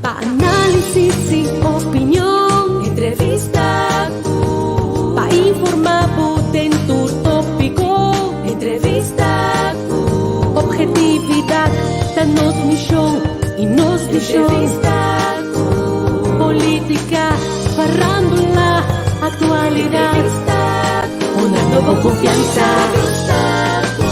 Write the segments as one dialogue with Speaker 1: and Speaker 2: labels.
Speaker 1: Pa análisis i opinion, entrevista ku pa informá bo den tur tópiko, entrevista ku objetividat ta nos mishon i nos vishon, entrevista ku polítika, farándula, aktualidat, entrevista ku honrando bo konfiansa, entrevista ku.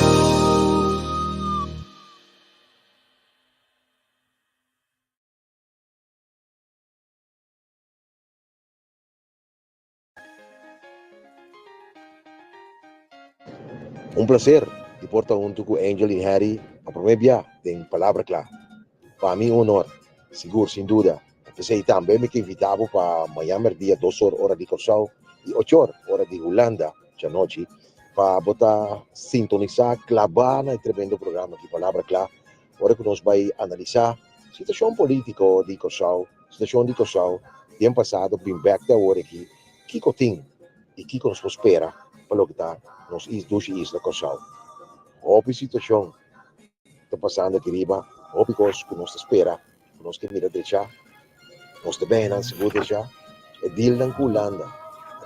Speaker 2: Un placer di por ta hunto cu Angel y Harry pa prome bia den Palabra Cla. Pa mi un honor, sigur sin duda. P'esey tambe mi ta invita bo pa mañan merdia dos or ora di Corsou y ocho or ora di Hulanda djanochi pa bo ta sintonisa claba na e tremendo programa di Palabra Cla ora ku nos bai analisá situashon polítiko di Kòrsou, situashon di Kòrsou den pasado bin bèk te awor aki, kiko tin i kiko nos por spera pa loke ta nos dushi isla Kòrsou. Hopi situashon ta pasando aki riba, hopi kos ku nos ta spera ku nos ke mira drechá, nos ta bènan sigur drechá, e dealnan ku Hulanda,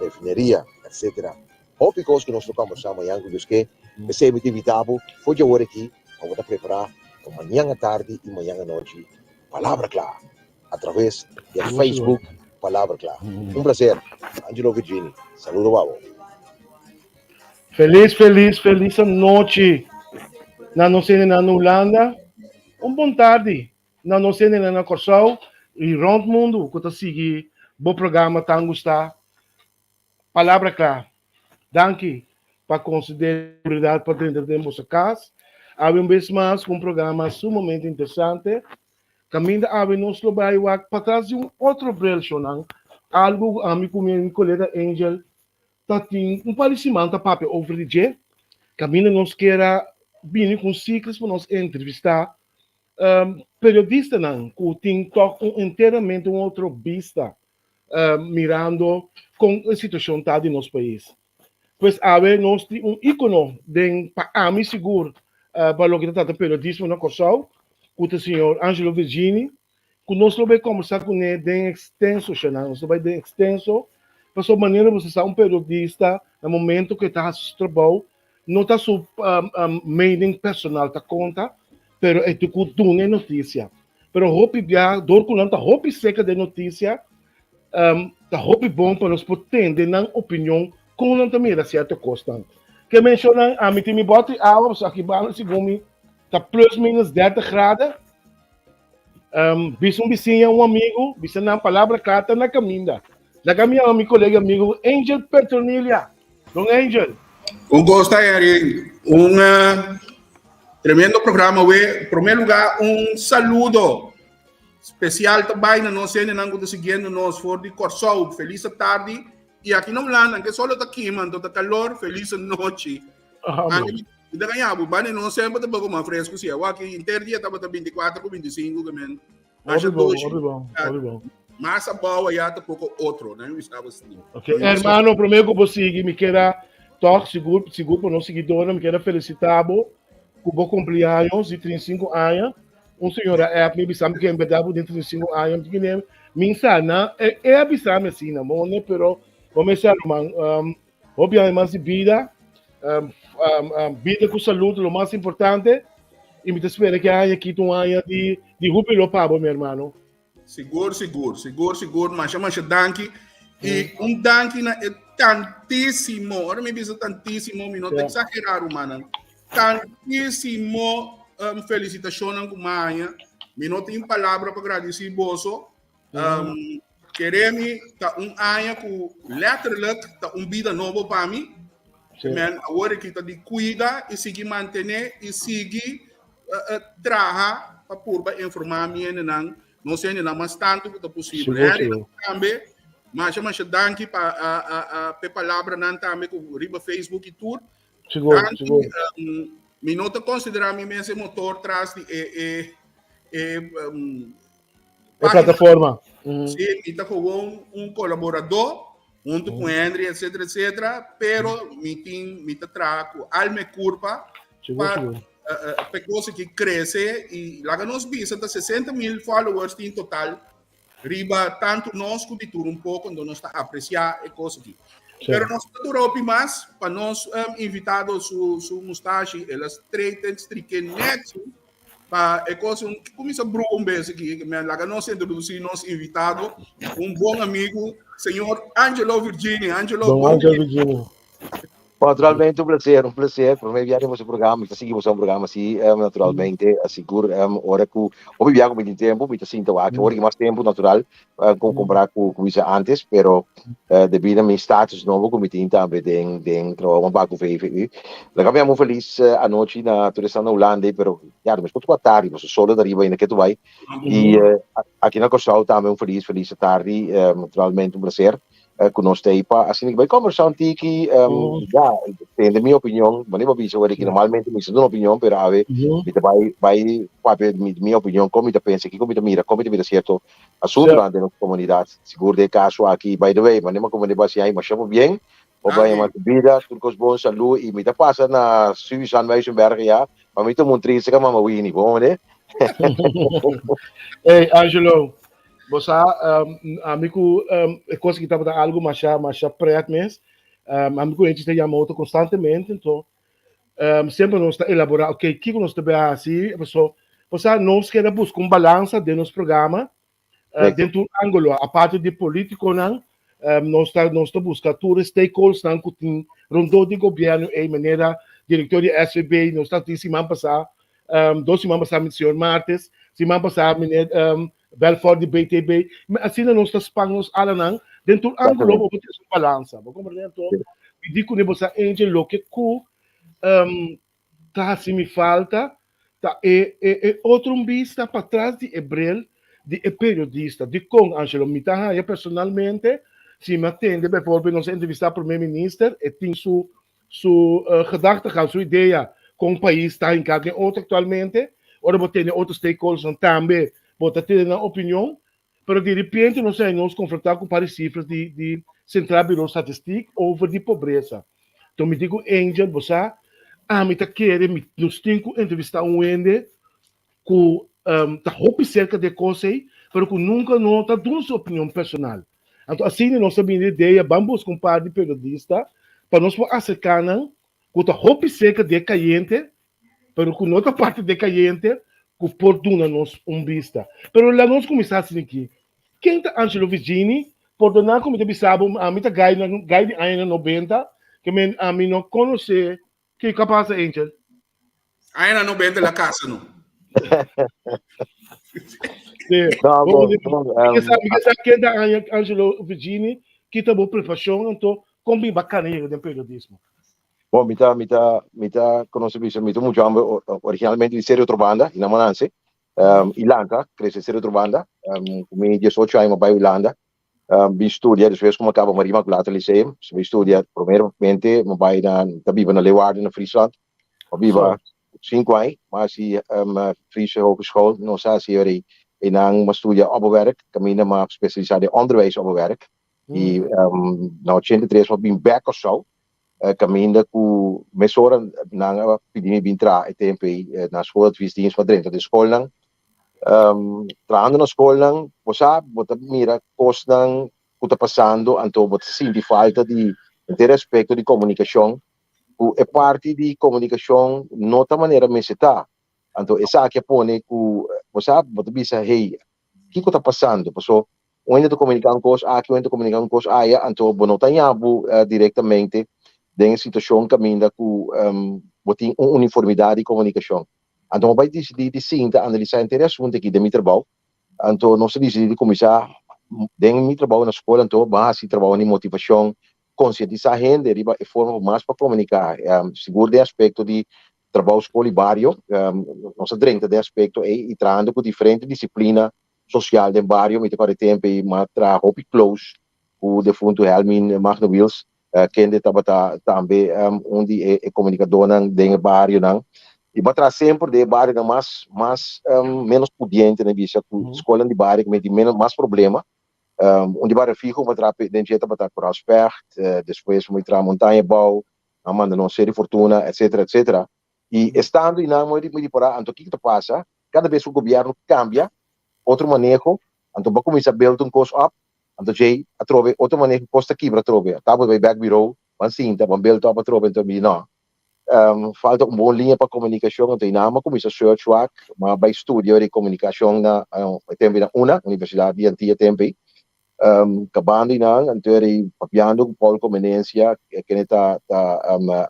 Speaker 2: refineria, etcetera. Hopi kos ku nos lo kombersá mañan ku Dios ke. P'esei mi ta invitá bo for dje ora aki pa bo ta prepará pa mañan atardi i mañan anochi Palabra Kla atraves di Facebook Palabra Kla. Un plaser. Angelo Virgini. Saludo pa bo.
Speaker 3: Felis felis felis anochi na nos hendenan na Hulanda. Un bon tardi na nos hendenan na Kòrsou i rònt mundu ku ta sigui bo programa tan gustá. Palabra kla. Danki pa konsider oportunidat pa drenta den boso kas. Awe un bes mas ku un programa sumamente interesante. Kaminda awe nos lo bai wak patras di un otro bril shownan, algu ku ami ku mi kolega Angel ta tin un par di siman ta papia over di dje. Kaminda nos kier a bini ku un siklis pa nos entrevistá periodistanan ku tin tòg un enteramente un otro bista mirando kon e situashon ta di nos pais. Pues awe nos tin un íkono den pa ami sigur pa loke ta trata periodismo na Kòrsou ku ta señor Angelo Virgini ku nos lo bai kòmbersá kuné den ekstenso shana, nos lo bai den ekstenso pasobra manera bo sa un periodista na momento ku e ta hasi su trabou no ta su mening personal ta konta pero e tin ku duna e notisia. Pero hopi bia dor ku nan ta hopi seka den notisia, ta hopi bon pa nos por tende nan opinion kon nan ta mira sierto kosnan. Ke menshonan ami tin mi bòt di awa pasobra aki banda segun mi ta plus minus dertig graden. Bisa un bisiña, un amigu, bisa nan palabra kla ta na kaminda. Laga mi yama mi kolega amigu Angel Petronilia. Don Angel.
Speaker 4: Un gosta Henry, un tremendo programa we. Prome lugar un saludo especial ta bai na nos hendenan ku ta siguiendo nos for di Kòrsou. Felis tardi. I aki na Hulanda, anke solo ta kima, anto ta kalor, felis nochi. Anke mi ta gaña bo, bani nos semper ta poko mas fresco si. Awor aki inter dia tabata 24 ku 25 ke men.
Speaker 3: Hopi bon, hopi bon, hopi bon.
Speaker 4: Mas abou allá ta poko otro, no mi estaba así.
Speaker 3: Ok, hermano, promé ku bo sigui, mi keda toch sigur, sigur pa nos siguidornan, mi keda felisitá bo ku bo kumpleaños di 35 aña. Un señora app mi bisa mi ke en berdad bo tin 35 aña, mi tin mi sa na e e a bisa mi asina, mone, pero bo me sa ruman, um, hopi aña mas di bida, um, um, um, bida ku salud lo mas importante, i mi ta spera ke aña aki ta un aña di di hubilo pa bo, mi hermano.
Speaker 4: Sigur, sigur, sigur, sigur. Masha, masha danki. I un danki na e tantísimo, ora mi bisa tantísimo, mi no ta exagerá, rumannan. Tantísimo um, felicitacionnan ku maña. Mi no tin palabra pa gradisí boso. Um, Keremi ta un aña ku letterlijk ta un bida nobo pa mi. Sí. Men awor aki ta di cuida y sigui mantené y sigui uh, uh, traha pa purba informá mi hendenan, nos hendenan mas tantu ku ta posibel. Sigur, sigur. Tambe, masha masha danki pa uh, uh, uh, pe palabranan tambe ku riba Facebook y tur.
Speaker 3: Sigur, danki, sigur.
Speaker 4: Um, mi no ta considera mi mes e motor tras di e e e um,
Speaker 3: E plataforma.
Speaker 4: Sí, mi ta gewoon un colaborador hunto con Henry, etcétera, etcétera, pero mi tin, mi ta traha cu alma e curpa
Speaker 3: Sigur,
Speaker 4: pa
Speaker 3: sigur.
Speaker 4: pa e cosa ki crece y laga nos bisa ta 60 mil followers tin total. riba tantu nos ku di tur un poko, enton nos ta apresiá e kos aki. Pero nos ta dura hopi mas pa nos invitado su su mustashi, el a straighten, strike nèchi pa e kos un kuminsá brua un bes aki. Laga nos introdusí nos invitado, un bon amigu, señor Angelo Virginia. Angelo,
Speaker 3: Don
Speaker 4: bon
Speaker 3: Angelo
Speaker 4: dia.
Speaker 3: Virginia.
Speaker 2: Bon, naturalmente un placer, un placer. Promé biaha den boso programa, mi ta sigui boso programa así, naturalmente, sigur, ora ku hopi biaha ku mi tin tempu, mi ta sinta wak, ora ki mas tempu natural, ku kompará ku ku mi sa antes, pero debí na mi status nobo ku mi tin tambe den den trabou mas bak ku VVU. Laga mi haña un felis anochi na tur esnan na Hulanda, pero ya, meskos ku atardi, pasobra solo ta riba ainda ketu bai. I aki na Kòrsou tambe un felis, felis atardi, naturalmente un placer. Ku nos ta ei pa asina ki bai kombersá un tiki, ya, tende mi opinion, manera bo bisa wor aki, normalmente mi sa duna opinion, pero awe mi ta bai bai papia mi mi opinion, kon mi ta pensa, kiko mi ta mira, kon mi ta mira sierto asuntunan den nos komunidat, sigur den e kaso aki. By the way, manera mi a komende bo hasi ai masha pabien, bo bai mas bida, tur kos bon, salú, i mi ta pasa na Susan Muizenberg ya, pa mi tuma un trinse ka mama Winnie, bon mane?
Speaker 3: Ey, Angelo, Bo sa, ami ku e kos aki tabata algu masha, masha pret mes. Ami ku Angie ta yama otro konstantemente, anto semper nos ta elaborá, ok, kiko nos ta bai hasi? Paso, bo sa, nos keda buska un balansa den nos programa, den tur ángulo, aparte di polítikonan, nos ta, nos ta buska tur e stakeholdersnan ku tin rondó di gobièrnu ei, manera direktor di SVB, nos ta tin siman pasá, dos siman pasá señor Martes, siman pasá meneer Belfort di BTB. Asina nos ta span nos alanan den tur ángulo bo por trese un balansa. Bo komprende? Anto mi di kuné bo sa Angel loke ku ta hasi mi falta ta e e e otro un bista patras di e bril di e periodista. Dikon Angelo? Mi ta haña personalmente si mi a tende bijvoorbeeld nos a entrevistá prome minister e tin su su gedachtegang, su idea kon pais ta hinká den otro aktualmente. Ora bo tene otro stakeholdersnan tambe bo ta tene nan opinion, pero di repente nos a nos konfrontá ku un par di sifras di di Centraal Bureau Statistiek over di pobresa. Enton mi di ku Angel, bo sa, ami ta kere mi nos tin ku entrevistá un hende ku ta hopi serka di e kos ei, pero ku nunka no ta duna su opinion personal. Anto asina nos a bini di idea ban buska un par di periodista pa nos por aserká nan ku ta hopi serka di e kayente, pero ku no ta parti di e kayente, ku por duna nos un bista. Pero laga nos kuminsá asina aki. Ken ta Angelo Vigini? Pordoná ku mi ta bisa bo, ami ta gai gai di añanan nobenta, ke men ami no konosé Kiko a pasa, Angel?
Speaker 4: Aña no bende la casa no.
Speaker 3: Sí.
Speaker 2: No,
Speaker 3: Bo,
Speaker 2: bo,
Speaker 3: mi
Speaker 2: bo,
Speaker 3: ke sa, mi ke sa ken ta Angelo Virgini, kita bo preparacion anto kon bin bacana yega den periodismo.
Speaker 2: Bon, mi ta, mi ta, mi ta, kono se bisa, mi ta mucho hambre originalmente di Serie Otrobanda, i Namananse, i lanta, krese Serie Otrobanda, ku mi 18 aña mi a bai Hulanda, bin studia, despues ku mi a kaba Maria Immaculata Lyceum, mi bin studia primeramente mi bai na, mi ta biba na Leeuwarden na Friesland, mi biba sinku aña, mi a hasi Friese Hogeschool, nos a hasi ora einan mi a studia opbouwwerk, kaminda mi a spesialisá den onderwijs opbouwwerk, i na 83 mi a bin bèk Kòrsou, kaminda ku mesora nan a pidi mi bin traha e tempu ei na schooladviesdienst, mi a drenta den skolnan, Trahando na skolnan, bo sa, bo ta mira kosnan ku ta pasando, anto bo ta sinti falta di henter aspekto di komunikashon, ku e parti di komunikashon no ta manera mester ta. Anto esaki a pone ku, bo sa, bo ta bisa, hey, kiko ta pasando? Paso un hende ta komuniká un kos aki, un hende ta komuniká un kos aya, anto bo no ta haña bo direktamente den e situashon kaminda ku bo tin un uniformidat di komunikashon. Anto bo bai disidí di sinta analisá henter e asuntu aki den mi trabou. Anto nos a disidí di kuminsá den mi trabou na skol, anto bo a hasi trabou di motivashon, konsientisá hende riba e forma ku mas pa komuniká, sigur den aspekto di trabou, skol i bario. Nos a drenta den aspekto ei i trahando ku diferente disiplina sosial den bario. Mi ta kòrda e tempu ei mi a traha hopi close ku defuntu Helmin Magnowiels, kende tabata tambe un di e komunikadónan den e barionan. I bo a traha semper den e barionan mas mas ménos pudiente, nan bisa, ku skolnan di bario ku meti ménos mas problema. Un di bario fiho bo a traha den dje tabata Koraal Specht, despues bo a traha Montaña Bou, nan a manda nos Seri Fortuna, etcetera, etcetera. I estando einan mi di por a, anto kiko ta pasa? Kada bes ku gobièrnu kambia otro maneho. Anto bo a kuminsá build un kos op, anto djei atrobe otro manera ku kos ta kibra atrobe. Ta bo bai bèk birou, ban sinta, ban build op atrobe, anto mi di no. Falta un bon liña pa komunikashon, anto einan mi a kuminsá search wak, mi a bai studia di komunikashon na e tempu ei na una, Universidat di Antia tempu ei. Kabando einan, anto eri papiando ku Paul Comenencia, kende ta ta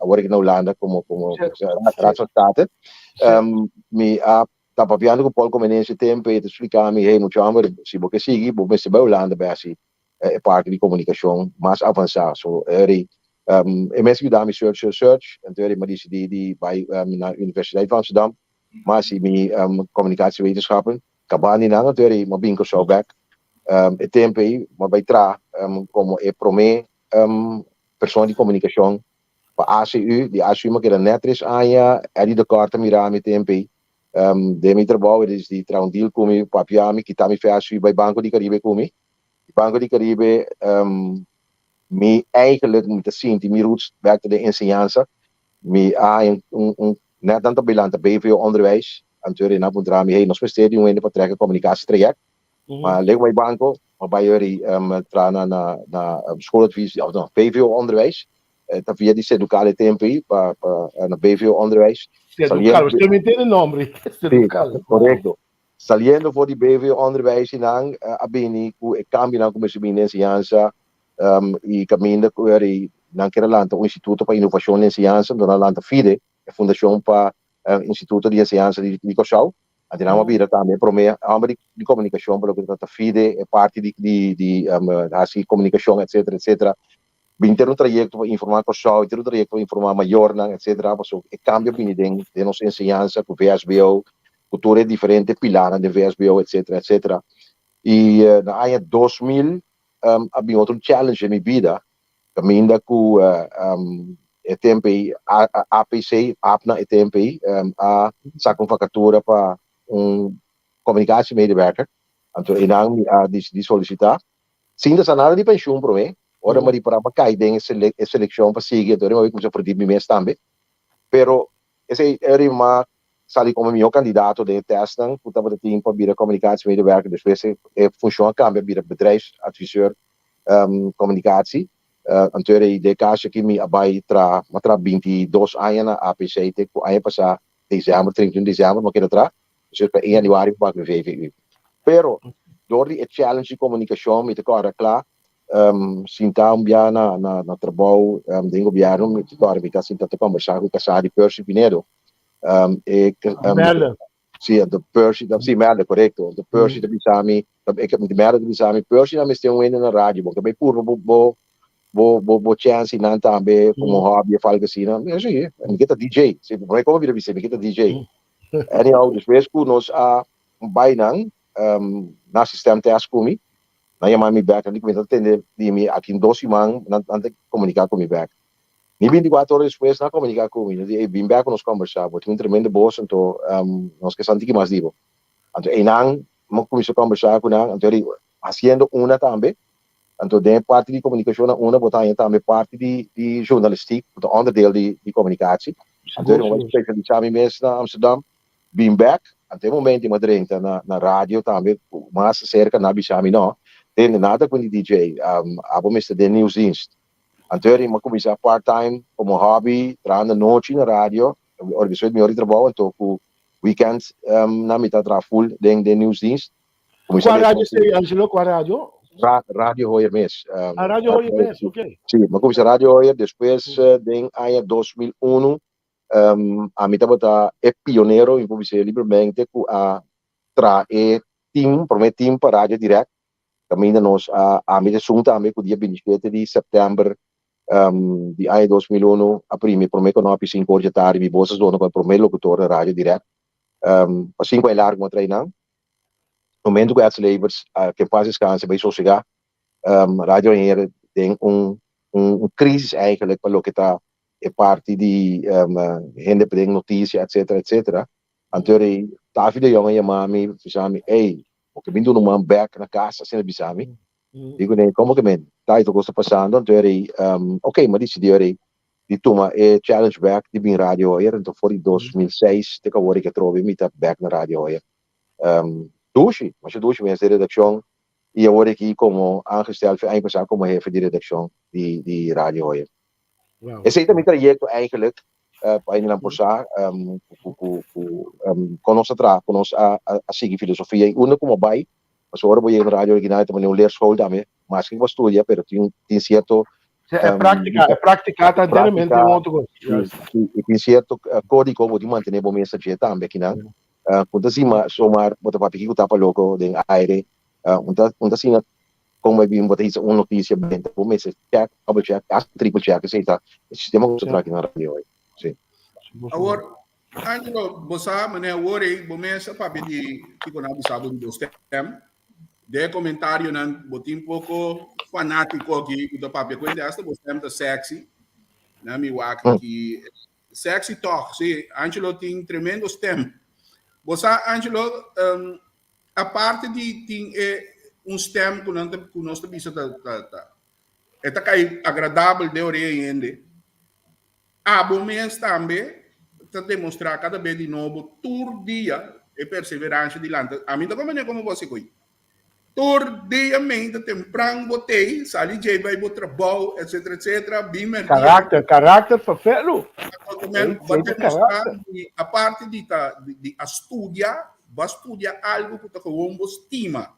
Speaker 2: awor aki na Hulanda komo komo Raad van State, mi a ta papiando ku Paul Comenencia tempu ei, e ta splika mi, hey mucha homber, si bo ke sigui bo mester bai Hulanda bai hasi e parti di komunikashon mas avansá. So eri e mes yuda mi search search search, anto eri mi a disidí di bai na Universiteit van Amsterdam, mi a hasi mi communicatiewetenschappen. Kabá di nan anto eri mi a bin Kòrsou bèk. E tempu ei mi a bai traha komo e promé persona di komunikashon pa ACU. Di ACU mi a keda nèt tres aña. Eddie de Kort a mira mi e tempu ei den mi trabou. E disidí traha un deal ku mi, papia mi, kita mi fe ACU bai Banco di Caribe ku mi. Di Banco di Caribe mi eigenlijk mi ta sinti mi roots bèk ta den enseñansa. Mi a haña un un nèt nan ta bai lanta BVO onderwijs, anto e nan a puntra mi, hey, nos mester di un hende pa trèk e komunikasietraject. Ma lego bai banko, ma bai ori traha na na na schooladvies, òf no, BVO onderwijs, ta via di Seducal e tempu ei pa pa na BVO onderwijs.
Speaker 3: Seducal, usted me entiende nombre, Seducal.
Speaker 2: Sí, korekto. Saliendo for di BVO onderwijs i nan a bini ku e kambionan ku mester bini den enseñansa i kaminda ku eri nan kier a lanta un instituto pa inovashon den enseñansa, anto nan a lanta FIDE, e Fundashon pa Instituto di Enseñansa di Kòrsou. Anto nan a bira tambe e promé hòmber di komunikashon pa loke ta trata FIDE, e parti di hasi komunikashon etsetera etsetera. Bin ter un trayekto pa informá Kòrsou, bin ter un trayekto pa informá mayornan, etsetera, pasobra e kambio a bini den den nos enseñansa ku VSBO, ku tur e diferente pilarnan den VSBO, etsetera, etsetera. I na aña 2000 a bin otro challenge den mi bida, kaminda ku e tempu ei APC, APNA e tempu ei, a saka un vakatura pa un komunikasiemedewerker, anto einan mi a disidí solisitá. Sin ta sa nada di penshun promé, ora mi a ripará mi a kai den e selekshon pa sigui, anto mi a kuminsá perdí mi mes tambe. Pero esei e rima sali komo e mihó kandidato den e tèstnan ku tabata tin pa bira komunikatiemedewerker. Despues e funshon a kambia a bira bedrijfsadviseur komunikatie. Anto e den e kaso aki mi a bai traha, mi a traha 22 aña na APC te ku aña pasá desèmber, 31 desèmber mi a keda traha. Despues pa e januari mi bak na VVU. Pero dor di e challenge di komunikashon mi ta kòrda kla sinta un bia na na trabou den gobièrnu mi ta kòrda mi ta sinta ta kòmbersá ku kasá di Percy Pinedo. E
Speaker 3: Merle.
Speaker 2: Si, anto Percy ta, si Merle korekto. Anto Percy ta bisa mi, Merle ta bisa mi, Percy nan mester un hende na radio, bo ke bai purba bo bo bo bo bo chance y nan tambe como hobby of algo asina. Mi si, mi ke ta DJ. Si, promé como mi ta bisa, mi ke ta DJ. Anyhow, despues ku nos a bai nan, nan hasi stemtest ku mi, nan yama mi bek, nan di ku mi ta tende di mi aki dos siman, nan nan ta komuniká ku mi bek. Ni 24 ora despues nan a komuniká ku mi, nan di, ey, bin bek pa nos kombersá, bo tin un tremendo bos, anto nos ke sa un tiki mas di bo. Anto eynan mi a kuminsá kombersá ku nan, anto hasiendo una tambe, Anto den e parti di komunikashon na unda bo ta haña tambe parti di di journalistiek ku ta onderdeel di di komunikatie. Anto mi a spesialisá mi mes na Amsterdam, bin bèk, anto e momento mi a drenta na na radio tambe mas serka nan a bisa mi no, tende nada ku di DJ, abo mester den nieuwsdienst. Anto mi a kuminsá part time komo hobby trahando nochi na radio, ora mi soi di mi ora di trabou anto ku weekend nan mi ta traha full den den nieuwsdienst.
Speaker 3: Kua radio esei, Angelo? Kua radio?
Speaker 2: Ra Radio Hoyer mes.
Speaker 3: Ah, Radio Hoyer mes, ok.
Speaker 2: Sí, mi a kuminsá Radio Hoyer, despues den aña 2001 ami tabata e pionero, mi por bisa libremente, ku a traha e team, promé team pa Radio Direct, kaminda nos a, ami ta esun tambe ku dia 27 di sèptèmber di aña 2001 a primi promé konopi sinku or dje tardi, mi bos a zona komo e promé lokutor na Radio Direct. Pa sinku aña largu mi a traha einan. Momento ku Edsel Evers a ke pas deskanse bai sosegá, Radio Anjer den un un crisis eigenlijk pa loke ta e parti di hende pa den notisia etcetera etcetera. Anto rei Taffy de Jong a yama mi bisa mi ey bo ke bin duna un man bek na kas asina bisa mi. Digo ne komo ke men ta ito kos ta pasando anto rei ok mi a disidí rei di tuma e challenge bek di bin Radio Hoyer anto for di 2006 te ku awor ke atrobe mi ta bek na Radio Hoyer. Dushi, masha dushi mes den redakshon. i awor aki komo aangesteld fe aña pasá komo hefe di redakshon di di Radio Hoyer.
Speaker 3: Wow.
Speaker 2: Esei ta mi trayekto eigenlijk pa hende nan por sa ku ku ku kon nos a traha, kon nos a a sigui filosofia i unda ku bo bai, pasobra ora bo yega na Radio Original e ta manera un leerschool tambe, maske ku bo a studia pero tin tin sierto
Speaker 3: Sí, e práktika, e práktika ta enteramente un otro kos.
Speaker 2: I tin sierto kódigo bo tin mantené bo mes dje tambe akinan. Ku ta sima somar bo ta papia kiko ta pa loko den aire. Un ta un ta asina kon bai bin bo ta hisa un notisia benta bo mester check, double check, hasta triple check esei ta e sistema ku nos ta traha aki na radio hoy. Sí.
Speaker 4: Awor, Angelo, bo sa manera awor ei bo mes a papia di kiko nan a bisa bo di bo stem. Den e comentarionan bo tin poco fanatico aki cu ta papia cu hende hasta bo stem ta sexy. Na mi wak aki sexy toch, si Angelo tin tremendo stem. Bo sa Angelo, um, aparte di tin e un stem cu nan ta cu nos ta bisa ta ta ta e ta cay agradabel den orea hende. Abo mes tambe ta demostrá kada bes di nobo tur dia e perseveransha di lanta. Ami ta komprendé komo bo hasi ko'i. Tur dia meinta tempran bo tei, sali djei bai bo trabou, etcetera, etcetera, bin merdia.
Speaker 3: Karakter, karakter pa felu.
Speaker 4: Bo a demostrá di aparte di ta di a studia, bo a studia algu ku ta gewoon bo stima.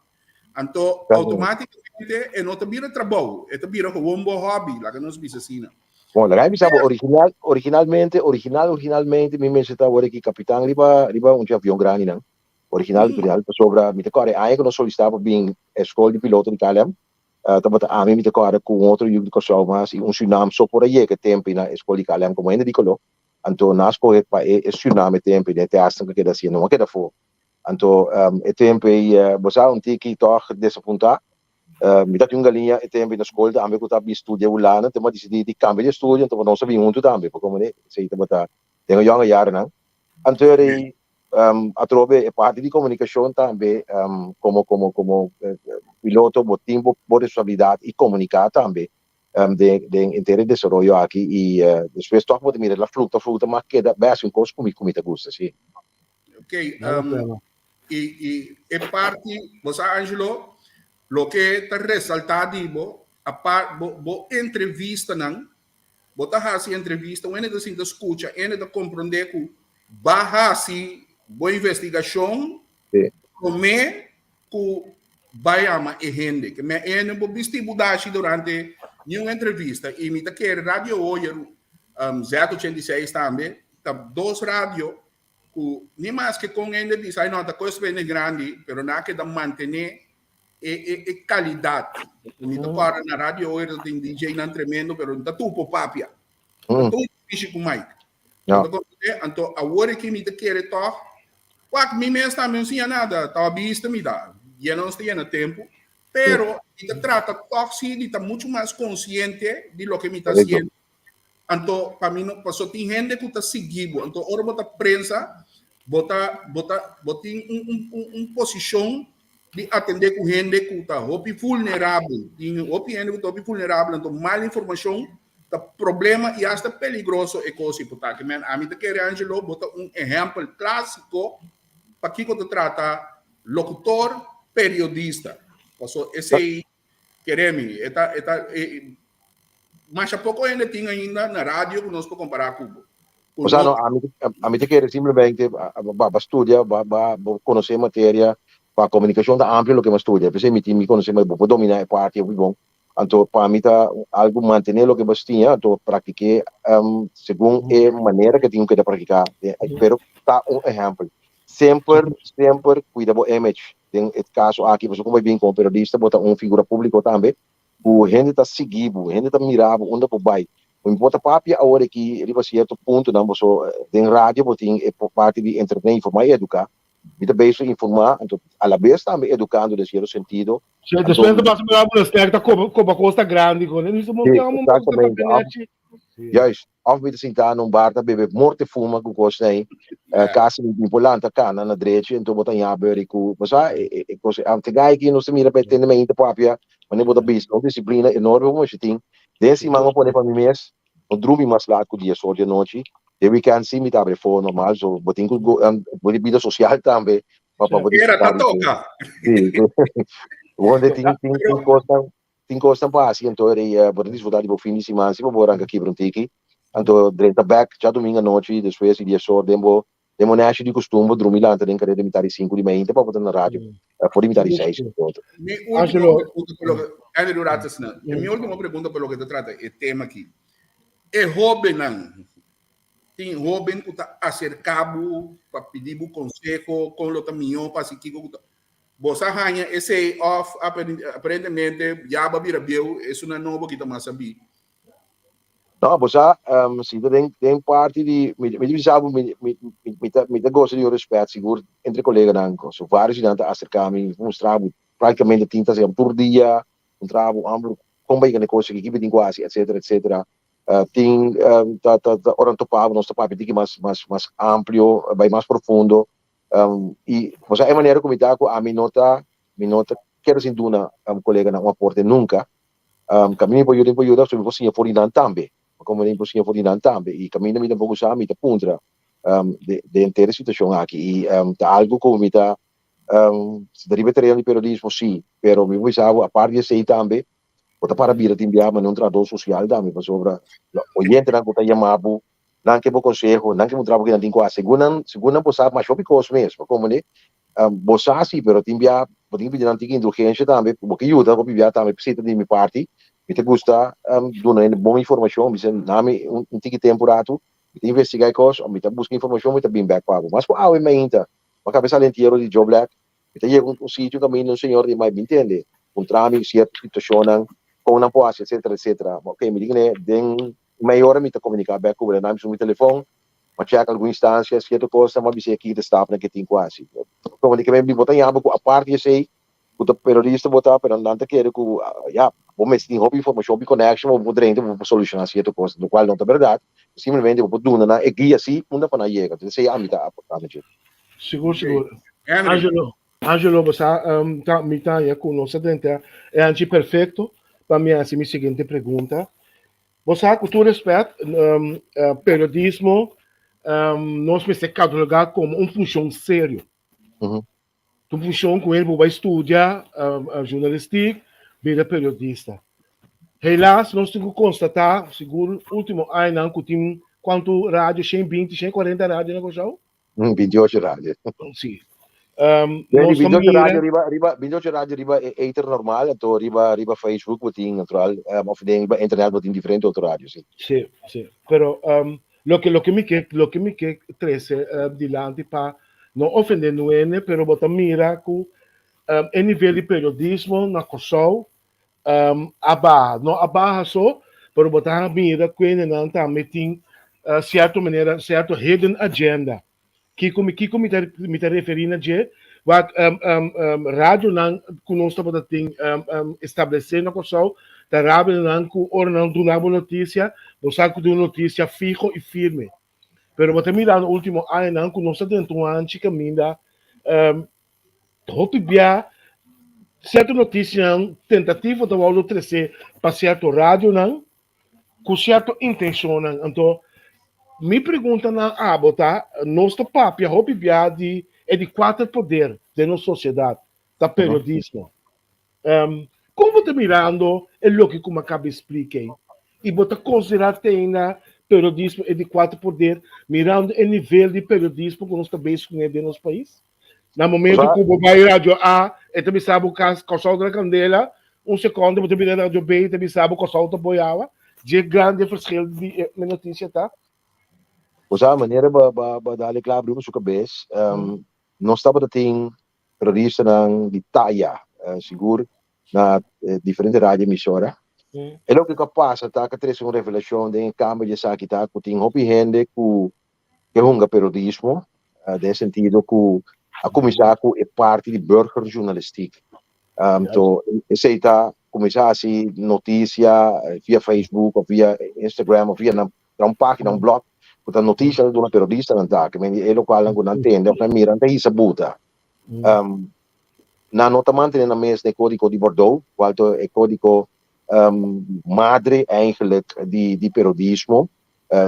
Speaker 4: Anto automáticamente e no ta bira trabou, e ta bira gewoon bo hobby, laga nos bisa asina.
Speaker 2: Bon, laga mi bisa bo, original, originalmente, original, originalmente mi mester ta awor aki kapitan riba, riba un dje avion grandinan. Original, original, pasobra mi ta kòrda e aña ku nos solisitá pa bin e skol di piloto di KLM, tabata ami mi ta kòrda ku un otro yu di Kòrsou mas i un Sürnam so por a yega e tempu na e skol di KLM komo hende di koló. Anto nan a skohe pa e e Sürnam e tempu i den e tèstnan ku a keda hasiendo, nan a keda afó. Anto e tempu ei bo sa un tiki tòg desapuntá. Mi ta tin un galiña e tempu ei na skol tambe ku ta bin studia Hulanda, anto mi a disidí di kambia di estudio, anto nos a bin huntu tambe, por komo esei tabata den e yònge yarenan. Anto ei atrobe e parti di komunikashon tambe komo komo komo piloto bo tin bo responsabilidat i komuniká tambe den den henter e desaroyo aki i despues tòg bo ta mira la fluktua fluktua ma keda bèst un kos ku mi ku mi ta gusta si.
Speaker 4: Ok, um, i, i e parti, bo sa Angelo, loke ta resaltá di bo, apart, bo, bo entrevistanan, bo ta hasi entrevista, un hende ta sinta skucha, hende ta komprondé ku ba hasi bo investigashon
Speaker 2: Sí.
Speaker 4: promé ku ba yama e hende. Ke men e no por bisti bo dashi durante niun entrevista. I mi ta kere Radio Hoyer, um, Z86 tambe, ta dos radio ku ni maske kon hende bisa ay no ta kos bene grandi, pero nan a keda mantené e e e kalidat. Mi ta kòrda na Radio Hoyer ta tin DJ nan tremendo, pero no ta tur por papia. Ta tur mishi ku mic.
Speaker 2: Ja.
Speaker 4: Bo ta komprendé? Anto awor aki mi ta kere tòg, wak mi mes tambe no siña nada, ta bista mi ta, yena nos ta yena tempu, pero mi ta trata tòg si di ta muchu mas konsiente di loke mi ta
Speaker 2: Correcto.
Speaker 4: hasiendo. Anto pa mi no, paso tin hende ku ta sigui bo, anto ora bo ta prensa, bo ta, bo ta, bo tin un, un, un, un posishon di atendé ku hende ku ta hopi vulnerabel. Tin hopi hende ku ta hopi vulnerabel, anto mal informashon ta problema i asta peligroso e kos ei por ta. Ke men ami ta kere Angelo, bo ta un ehèmpel klásiko pa kiko ta trata lokutor periodista. Paso esei Kere mi, e ta, e ta, e, masha poko hende tin ainda na radio ku nos por kompará ku bo. Ku
Speaker 2: Osea,
Speaker 4: no
Speaker 2: no, ami, ami ta kere simplemente ba, ba studia, ba, ba, bo konosé materia, pa komunikashon ta amplio loke mi a studia, p'esei mi tin mi konosé, bo por dominá e parti hopi bon. Anto pa mi ta algu mantené loke bo a siña, anto praktik'é segun e manera ke tin ku keda praktiká, pero ta un ehèmpel. Semper, semper kuida bo image. Den e kaso aki, pasobra ku bo bin komo periodista, bo ta un figura públiko tambe, ku hende ta sigui bo, hende ta mira bo unda bo bai. Bo por ta papia awor aki riba sierto puntonan, pasobra den radio bo tin e parti di entretené, informá i eduká. Mi ta bezig informá, anto alabes tambe edukando den sierto sentido.
Speaker 3: Sí, despues ta pasa mira bo sterk ta koba koba kos ta grandi kon.
Speaker 2: Sí, exactamente. Juist. Of mi ta sintá na un bar ta bebe morte fuma ku kos nei, kasi mi tin por lanta kana na drechi, enton bo ta ña beri ku, bo sa, e e kos ei. Te gai aki nos ta mira pa e tende mainta papia, manera bo ta bisa, un disiplina enorme ku mester tin. Den siman mi a pone pa mi mes, no drumi mas lat ku dies or di anochi. Den weekend si mi ta abri for normal, so bo tin ku bo tin bida sosial tambe pa pa bo
Speaker 4: Era
Speaker 2: disfrutá
Speaker 4: ta
Speaker 2: di
Speaker 4: toka.
Speaker 2: Sí. Wonde tin tin tin kosnan tin kosnan pa hasi anto rei bo ta disfruta di bo fin di siman si bo bo ranka kibra un tiki anto drenta bek djadumingu anochi despues di dies or den bo den bo neshi di kustumber drumi lanta den kareda mitad di sinku di mainta pa bo ta na radio for di mitad di seis.
Speaker 4: Mi ultimo pregunta pa loke Andrew Ratesna mi ultimo pregunta pa loke ta trata e tema aki e hobennan Tin hoben ku ta aserká bo pa pidi bo konseho kon lo ta mihó pa hasi kiko ku ta. Bo sa haña esei òf aparentemente ya bo a bira bieu, esunnan nobo ki ta mas sabí?
Speaker 2: No, bo sa, si ta den den parti di mi mi ta bisa bo mi mi mi ta mi ta gosa di un rèspèt sigur entre koleganan so vários di nan ta aserká mi mustra bo práktikamente tin ta hasi tur dia puntra bo amber kon bai yega na e kos aki ki bo tin ku hasi etcetera etcetera. Tin ta ta ta ora nan topa bo nos ta papia tiki mas mas mas amplio bai mas profundo i osea e manera ku mi ta ku ami no ta mi no ta kere sin duna koleganan un aporte nunka kaminda mi por yuda mi por yuda pasobra mi por siña for di nan tambe komo mi por siña for di nan tambe i kaminda mi tampoco sa mi ta puntra den henter e situashon aki i ta algu ku mi ta si ta riba e tereno di periodismo si pero mi por bisa bo apart di esei tambe Bo ta para bira tin biaha manera un trahador sosial tambe pasobra lo oyentenan ku ta yama bo, nan ke bo konseho, nan ke mutra bo ke nan tin ku hasi. Segun nan, segun nan bo sa masha hopi kos mes, bo komprende? Bo sa si, pero tin biaha bo tin ku pidi nan tiki indulgensia tambe, bo ke yuda hopi biaha tambe, p'esei ta di mi parti, mi ta gusta duna hende bon informashon, mi bisa nami un tiki tempu ratu, mi ta investigá e kos, mi ta buska informashon, mi ta bin bèk pa bo. Mas ku awe mainta, bo a kaba e sali entiero di Joe Black, Mi ta yega un sitio kaminda un señor di mai bin tende, puntra mi sierto situashonnan, kon nan por hasi etsetera etsetera. Ok, mi di kuné den mei ora mi ta komuniká bèk ku bo. Nan mi suma mi telefòn, mi a chèk algun instansia, sierto kosnan, mi a bis'é ki ta stapnan ke tin ku hasi. Komo di ke mi bo ta yama ku apart di esei ku ta periodista bo ta, pero nan ta kere ku ya, bo mester tin hopi informashon, hopi connection pa bo por drenta, pa bo por solushoná sierto kosnan, lokual no ta bèrdat. Simplemente bo por duna nan e guia si unda pa nan yega. Entonces esei ami ta aportá na dje.
Speaker 3: Sigur, sigur. Angelo, Angelo, bo sa, um, ta, mi ta ya ku nos a drenta e anchi perfecto pa mi hasi mi siguiente pregunta. Bo sa, ku tur respet, um, uh, periodismo um, nos mester cataloga como un funcion serio.
Speaker 2: Mm -hmm.
Speaker 3: Un funcion ku hende por bai studia um, uh, journalistiek, bira periodista. Helaas, nos tin ku konstatá, sigur último añanan ku tin kuantu radio, 120, 140 radio na Kòrsou?
Speaker 2: 28 radio.
Speaker 3: Sí. Um,
Speaker 2: nos 28 radio riba, riba, 28 radio riba e ether normal, anto riba, riba Facebook bo tin natural, um, of den riba internet bo tin diferente otro radio, sí.
Speaker 3: Sí, sí. Pero um, loke, loke mi ke, loke mi ke trece uh, dilanti pa no ofende nuene, pero bo ta mira ku um, e nivel di periodismo na Kòrsou um, a baha. No a baha so, pero bo ta mira ku hendenan tambe tin uh, cierto manera, cierto hidden agenda. Kiko mi, kiko mi ta, mi ta referí na dje? Wak um, um, um, radionan ku nos tabata tin um, um, establesé na Kòrsou, ta radionan ku ora nan duna bo notisia, bo sa ku ta un notisia fiho i firme. Pero bo ta mira na último añanan ku nos ta dentro un hanchi kaminda um, Hopi bia sierto notisianan tentativo ta wòrdu tresé pa sierto radionan ku sierto intenshonnan. Anto mi pregunta na abo ta, nos ta papia hopi bia di e di kuater poder den nos sosiedat, ta periodismo. Kon bo ta mirando e loke ku mi a kaba splika ei? I bo ta konsiderá te ainda periodismo e di kuater poder mirando e nivel di periodismo ku nos ta bezig kuné den nos pais? Na momento ku bo bai radio A, e ta bisa bo kas Kòrsou ta na kandela, un sekonde bo ta bira radio B, e ta bisa bo Kòrsou ta boi awa. Dje grandi e verschil di e notisia ta.
Speaker 2: Bo sa, manera bo a dal e klap riba su kabes, nos tabata tin periodistanan di taya, sigur na diferente radio emisora. E loke ku a pasa ta ku a trese un revelashon den e kambio di esaki ta ku tin hopi hende ku ke hunga periodismo den e sentido ku a kuminsá ku e parti di burgerjournalistiek. Anto esei ta kuminsá hasi notisia via Facebook òf via Instagram òf via nan un página, un blog ku ta notisia ta duna periodistanan ta, ke men di e lokualnan ku nan tende òf nan mira nan ta hisa buta. Nan no ta mantené nan mes den e kódigo di Bordeaux, kual ta e kódigo madre eigenlijk di periodismo.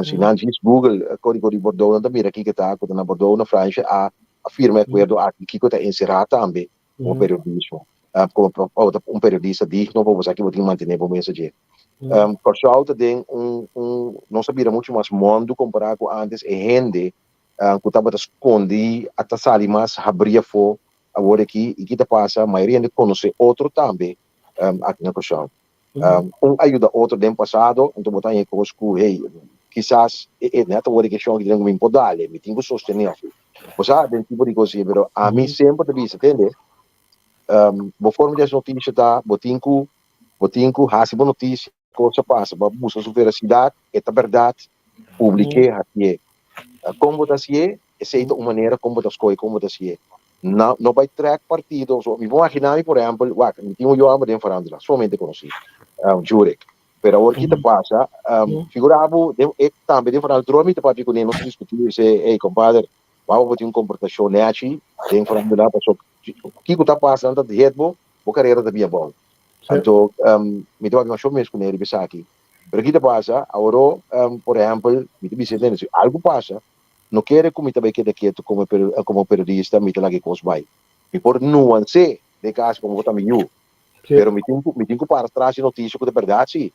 Speaker 2: Si nan djis Google Código di Bordeaux nan ta mira kiko ta ku ta na Bordeaux na Francia a a firma e akuerdo aki kiko ta enserá tambe komo periodismo. Komo pa bo ta un periodista digno pa bo sa ki bo tin mantené bo mes dje. Kòrsou ta den un un nos a bira muchu mas mòndu kompará ku ántes e hende ku tabata skondí a ta sali mas habrí afó awor aki i ki ta pasa mayoria hende konosé otro tambe aki na Kòrsou. Un a yuda otro den pasado anto bo ta haña e kos ku hey kisas e nèt awor e keshon aki den ku mi por dale mi tin ku sostené òf bo sa den tipo di kos pero ami semper ta bisa tende bo forma di hasi notisia ta bo tin ku bo tin ku hasi bo notisia kos a pasa bo a buska su verasidad e ta berdad publik'é hasié kon bo ta hasié esei ta un manera kon bo ta skohe kon bo ta hasié no no bai trek partido so mi por imagina mi por ehempel wak mi tin un yu homber den farandula sumamente konosí Jurek pero awor ki ta pasa figura bo den e tambe den farandula tur ora mi ta papia kuné nos ta diskutí mi bisa ey kompader wou bo tin un komportashon nechi den farandula paso kiko ta pasa nan ta hit bo bo karera ta bin abou anto mi ta papia masho mes kuné riba esaki pero ki ta pasa awor por ehempel mi ta bisa si algu pasa no kere ku mi ta bai keda ketu komo komo periodista mi ta laga e kos bai mi por nuans'é den kaso komo ku ta mi yu pero mi tin ku mi tin ku para tras di notisia ku ta bèrdat si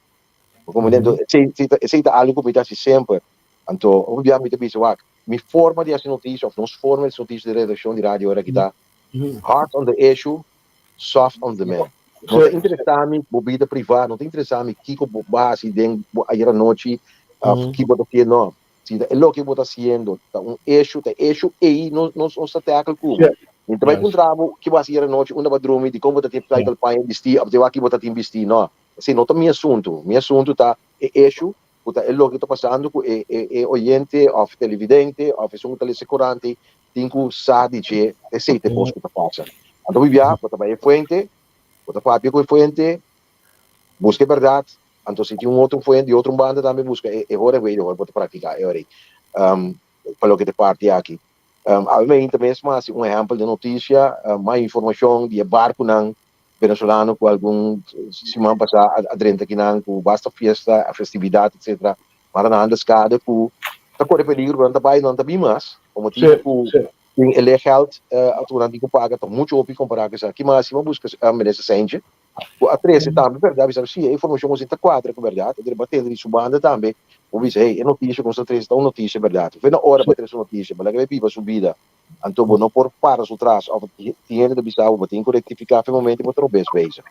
Speaker 2: bo komprende anto esei esei ta esei ta algu ku mi ta hasi semper anto hopi bia mi ta bisa wak mi forma di hasi notisia òf nos forma di hasi notisia di redakshon di radio ora ki ta hard on the issue soft on the man no ta interesá mi bo bida privá no ta interesá mi kiko bo a hasi den bo ayer anochi òf ki bo ta hasiendo no Si ta e loke bo ta hasiendo ta un issue, ta e issue ei nos nos nos ta tackle ku bo. Mi ta bai puntra bo ki bo hasi ayer anochi, unda bo a drumi, dikon bo ta tin plai tal paña bistí òf dewaki bo ta tin bistí. No, esei no ta mi asuntu. Mi asuntu ta e issue ku ta e loke ta pasando ku e e e oyente òf televidente òf esun ku ta lesa e korant ei tin ku sa di dje, esei ta e kos ku ta pasa. Anto mi bia bo ta bai e fuente, bo ta papia ku e fuente, buska e bèrdat, Anto si tin un otro fuente di otro un banda tambe busca e e hora wei de hora bo ta practica e ora ei pa loke ta e parti aki. Awe mainta mes mi a haci un ehempel den noticia, mas informacion di e barconan venezolano cu algun siman pasa a drenta akinan cu basta fiesta, festividad etcetera, mara nan handelskade cu ta core peligro cu nan ta bay nan ta bin mas pa motibo cu tin e leegeld cu nan tin cu paga ta mucho hopi compara cu esaki. Mas si mi a busca Minister Sentje Ku a trese tambe bèrdat, bisa si e informashon ku ta kuadra ku bèrdat, e ta tende di su banda tambe, bo bisa hey e notisia ku nos ta trese ta un notisia bèrdat. Fe na ora pa trese un notisia, bo laga e biba su bida, anto bo no por para su tras òf tin hende ta bisa bo, bo tin ku rektifiká fe momento bo ta robes bezig.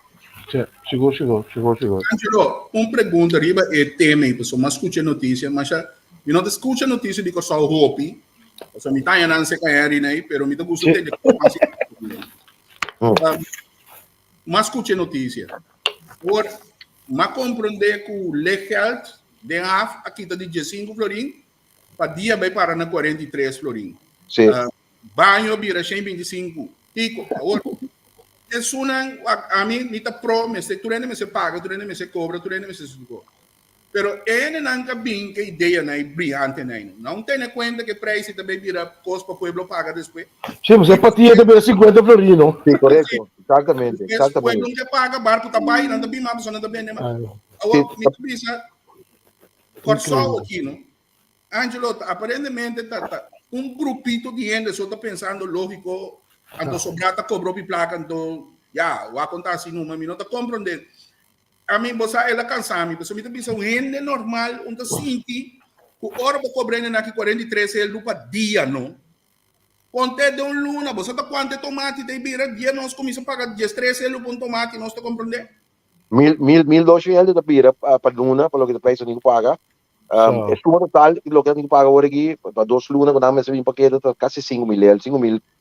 Speaker 3: Sí, sigur, sigur, sigur, sigur.
Speaker 4: Angelo, un pregunta riba e tema ei, pasobra mi a skucha e notisia, masha mi no ta skucha notisia di Kòrsou hopi, pasobra mi ta haña nan serka Henry nei, pero mi ta gusta tende kos mas. M'a skucha e notisia. Por m'a komprondé ku leggeld den haf a kita di diesinku florin pa dia bai para na 43 florin.
Speaker 2: Sí.
Speaker 4: Baño a bira 125. Kiko? Awor, esunnan, ami mi ta pro, mester, tur hende mester paga, tur hende mester kobra, tur hende mester sosodó. Pero e hendenan ka bin ke ideanan i briantenan. Nan tene kuenta ke preis ta bai bira kos pa pueblo paga despues.
Speaker 3: Sí, pues e patia ta bira 50 florin, no?
Speaker 2: Sí, korekto. Exactamente, exactamente.
Speaker 4: Pueblo no ke paga, barku ta bai, nan ta bin mas, pasobra nan ta bende mas. Awor, mi ta bisa, Kòrsou aki, no? Angelo, aparentemente ta, ta un grupito di hende so ta pensando lógiko, anto sobrá ta kobra hopi plaka, anto ya, wak kon ta hasi numa, mi no ta komprondé. Ami, bo sa, el a kansa mi, pasobra mi ta bisa un hende normal un ta sinti ku ora bo kobra hende naki 43 heldu pa dia no. Konte den un luna, bo sa ta kuantu e tomati ta e bira dia nos kuminsa paga 13 heldu pa un tomati, nos ta komprondé?
Speaker 2: Mil, mil, mil doshen heldu ta bira pa luna pa loke ta prijs nan tin ku paga. E suma total di loke nan tin ku paga awor aki pa dos luna ku nan mester bin pakete ta kasi 5000 heldu,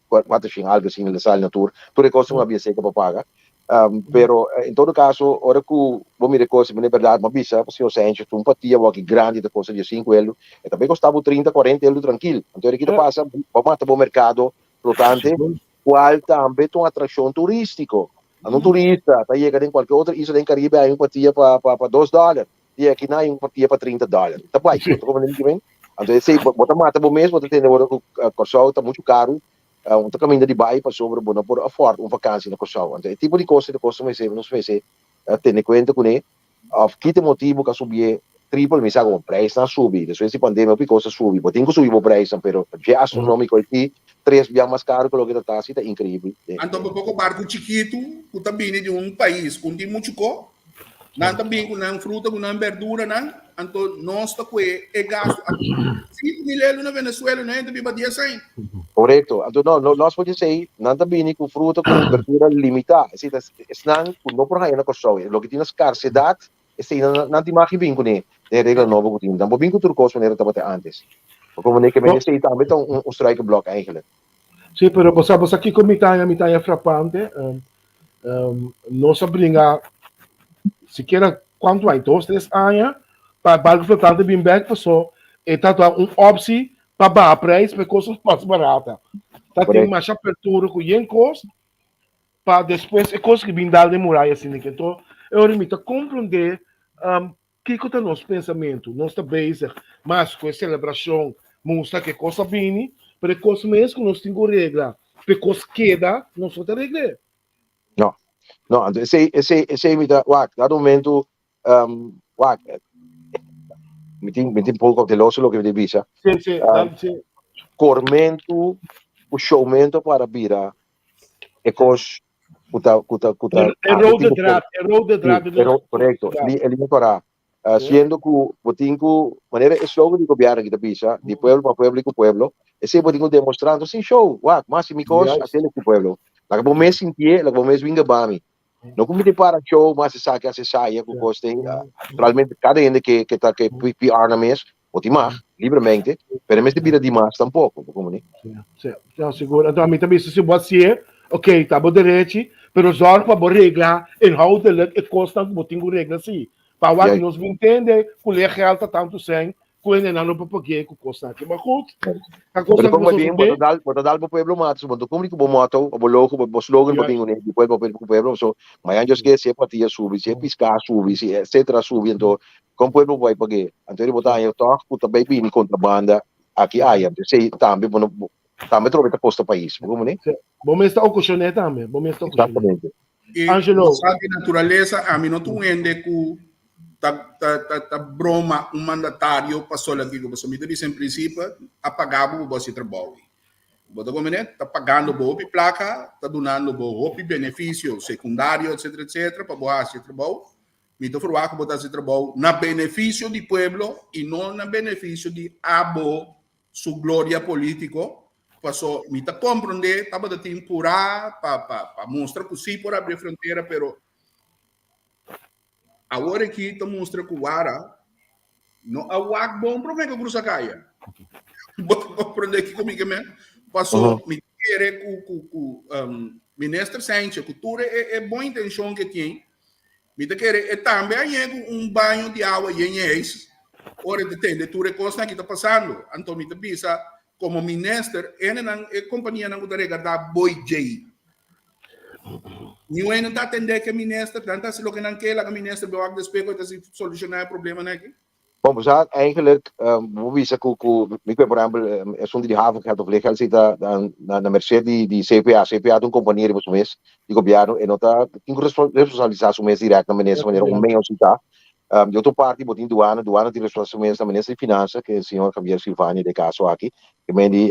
Speaker 2: 5400 algo asina le sali na tur, tur e kosnan ku a bia seka pa paga. Pero en todo kaso ora ku bo mira e kos i bèrdat bo a bisa señor Sanchez un patia bo aki grandi ta kosta diesinku eldo e ta bai kosta bo trinta kuarenta eldo trankil. Anto ora ki ta pasa bo a mata bo merkado flotante kual tambe ta un atrakshon turistiko. Anto un turista ta yega den kualke otro isla den Karibe hay un patia pa pa dos dòler i aki nan hay un patia pa 30 dòler. Ta bai, bo ta komprende mi kimen? Anto esei bo ta mata bo mes bo ta tende ora ku Kòrsou ta muchu karu Un ta kaminda di bai pasobra bo no por afford un vakansi na Kòrsou. Anto e tipo di kos ei ta kos ku mester nos mester tene kuenta kuné òf kita e motibu ku a subié. triple, mi sa ku prijsnan a subi, despues di pandemia hopi kos a subi, bo tin ku subi bo prijsnan, pero dje astronómiko aki, tres bia mas karu ku loke ta ta si ta inkreibel.
Speaker 4: Anto por poko barku chikitu ku ta bini di un pais ku no tin muchu ko, nan ta bini ku nan fruta, ku nan berduranan, anto nos ta kue e gastu aki. 5000 elu na Venezuela, no hende biba dies aña.
Speaker 2: Korekto. Anto no, no, nos por djesei, nan ta bini ku fruta, ku berdura limitá. Esei ta esnan ku no por haña na Kòrsou. Loke tin na skarsedat, esei nan, nan tin mag bin kuné den e regla nobo ku tin. Nan por bin ku tur kos manera tabata ántes. Por komo ke men esei tambe ta un, un struikelblok eigenlijk.
Speaker 3: Sí, pero bo sa, bo sa kiko mi ta haña, mi ta haña frapante. Nos a bringa sikiera kuantu aña, dos, tres aña, pa barco flotante bin bek, paso e ta un optie pa baha prijs pa e kos mas barata. Ta tin masha apertura ku yen kos pa despues e kos ki bin dal den muraya asina ki. Anto e ora mi ta komprondé kiko ta nos pensamentu. Nos ta bezig mas ku e selebrashon, mustra ku e kos a bini, pero e kos mes ku nos tin ku regla pa e kos keda, nos no ta regl'é.
Speaker 2: No, no, anto esei, esei, esei mi ta, wak, dado momento, um, wak, mi tin, mi tin poco cauteloso loke mi ta bisa.
Speaker 3: Sí, sí, um, sí.
Speaker 2: Cormento, ku showmento para bira e kos ku ta, ku ta, ku ta.
Speaker 3: E rode draad, e rode draad.
Speaker 2: Correcto, e liña corá. Uh, siendo ku bo tin ku manera e slogan di gobierno ki ta bisa, di pueblo pa pueblo i ku pueblo, esei bo tin ku demostrá, entonces sin show, wak, mas si mi kos, asina ku pueblo. Laga bo mes sintié, laga bo mes winga ba mi. No ku mi tin para show, mas esaki, as esaya, ku kos tin. Naturalmente, kada hende ke ke ta ke PR na mes, bo tin mag, libremente, pero e mester bira di mas tampoko, bo komo ni?
Speaker 3: Sí, sí, sigur. Anto mi ta bisa si bo hasié, ok, ta bo derechi, pero zorg pa bo regla inhoudelijk e kosnan ku bo tin ku regla sí. Pa wak nos bin tende ku le geld ta tantu sèn ku hendenan no por pag'é ku kosnan aki. Ma goed, ta
Speaker 2: kosnan ku bo sosodé. Bo ta dal bo pueblo mata, so bo no ta kumpli ku bo motto, bo logo, bo slogan bo bin kuné, di pueblo pa pueblo ku pueblo. So mañan Dios ke si e patria subi, si e piská subi, si etcetera subi, anto kon pueblo por bai pag'é? Anto bo ta haña tòg ku ta bai bini kontrabanda aki aya. Anto esei tambe bo no, tambe trobe ta kosta pais. Bo komo ni?
Speaker 3: Bo mes ta okashoné tambe, bo mes ta okashoné.
Speaker 2: Exactamente.
Speaker 4: E
Speaker 3: Angelo.
Speaker 4: Bo sa di naturalesa, ami no ta un hende ku ta ta ta ta broma un mandatario pa sola kiko, pasobra mi ta bisa en prinsipio a paga bo pa bo hasi trabou. Bo ta komprende? Ta pagando bo hopi plaka, ta dunando bo hopi benefisio sekundario etcetera etcetera pa bo hasi e trabou. Mi ta ferwagt ku bo ta hasi trabou na benefisio di pueblo i no na benefisio di abo su gloria politico, paso mi ta comprende tabata tin pura pa pa pa mustra cu si por abri frontera, pero awor aki ta mustra cu wara no a wak bon prome cu cruza caya. Bo ta comprende kico mi ke men? Paso mi kere cu cu cu um, minister Sanchez cu tur e, e bon intencion que tin, Mi ta kere e tambe a yega un baño di awa yen ijs ora e ta tende tur e kosnan ki ta pasando. Anto mi ta bisa komo minister hendenan e kompanianan ku ta regardá boi djei. Niun hende no ta atendé ku e minister, nan ta hasi loke nan ke, laga minister bai wak despues ku e ta hasi solushoná e problemanan aki.
Speaker 2: Bon, bo sa eigenlijk, bo bisa ku ku mi kue por ehempel e asuntu di havengeld of liggeld si ta na na merced di di CPA. CPA ta un kompania riba su mes di gobièrnu, e no ta tin ku responsabilisá su mes dirèkt na minister manera un meo si ta. Di otro parti bo tin duana, duana tin responsabilisá su mes na minister di finansa, ke señor Javier Silvania den e kaso aki. Ke men di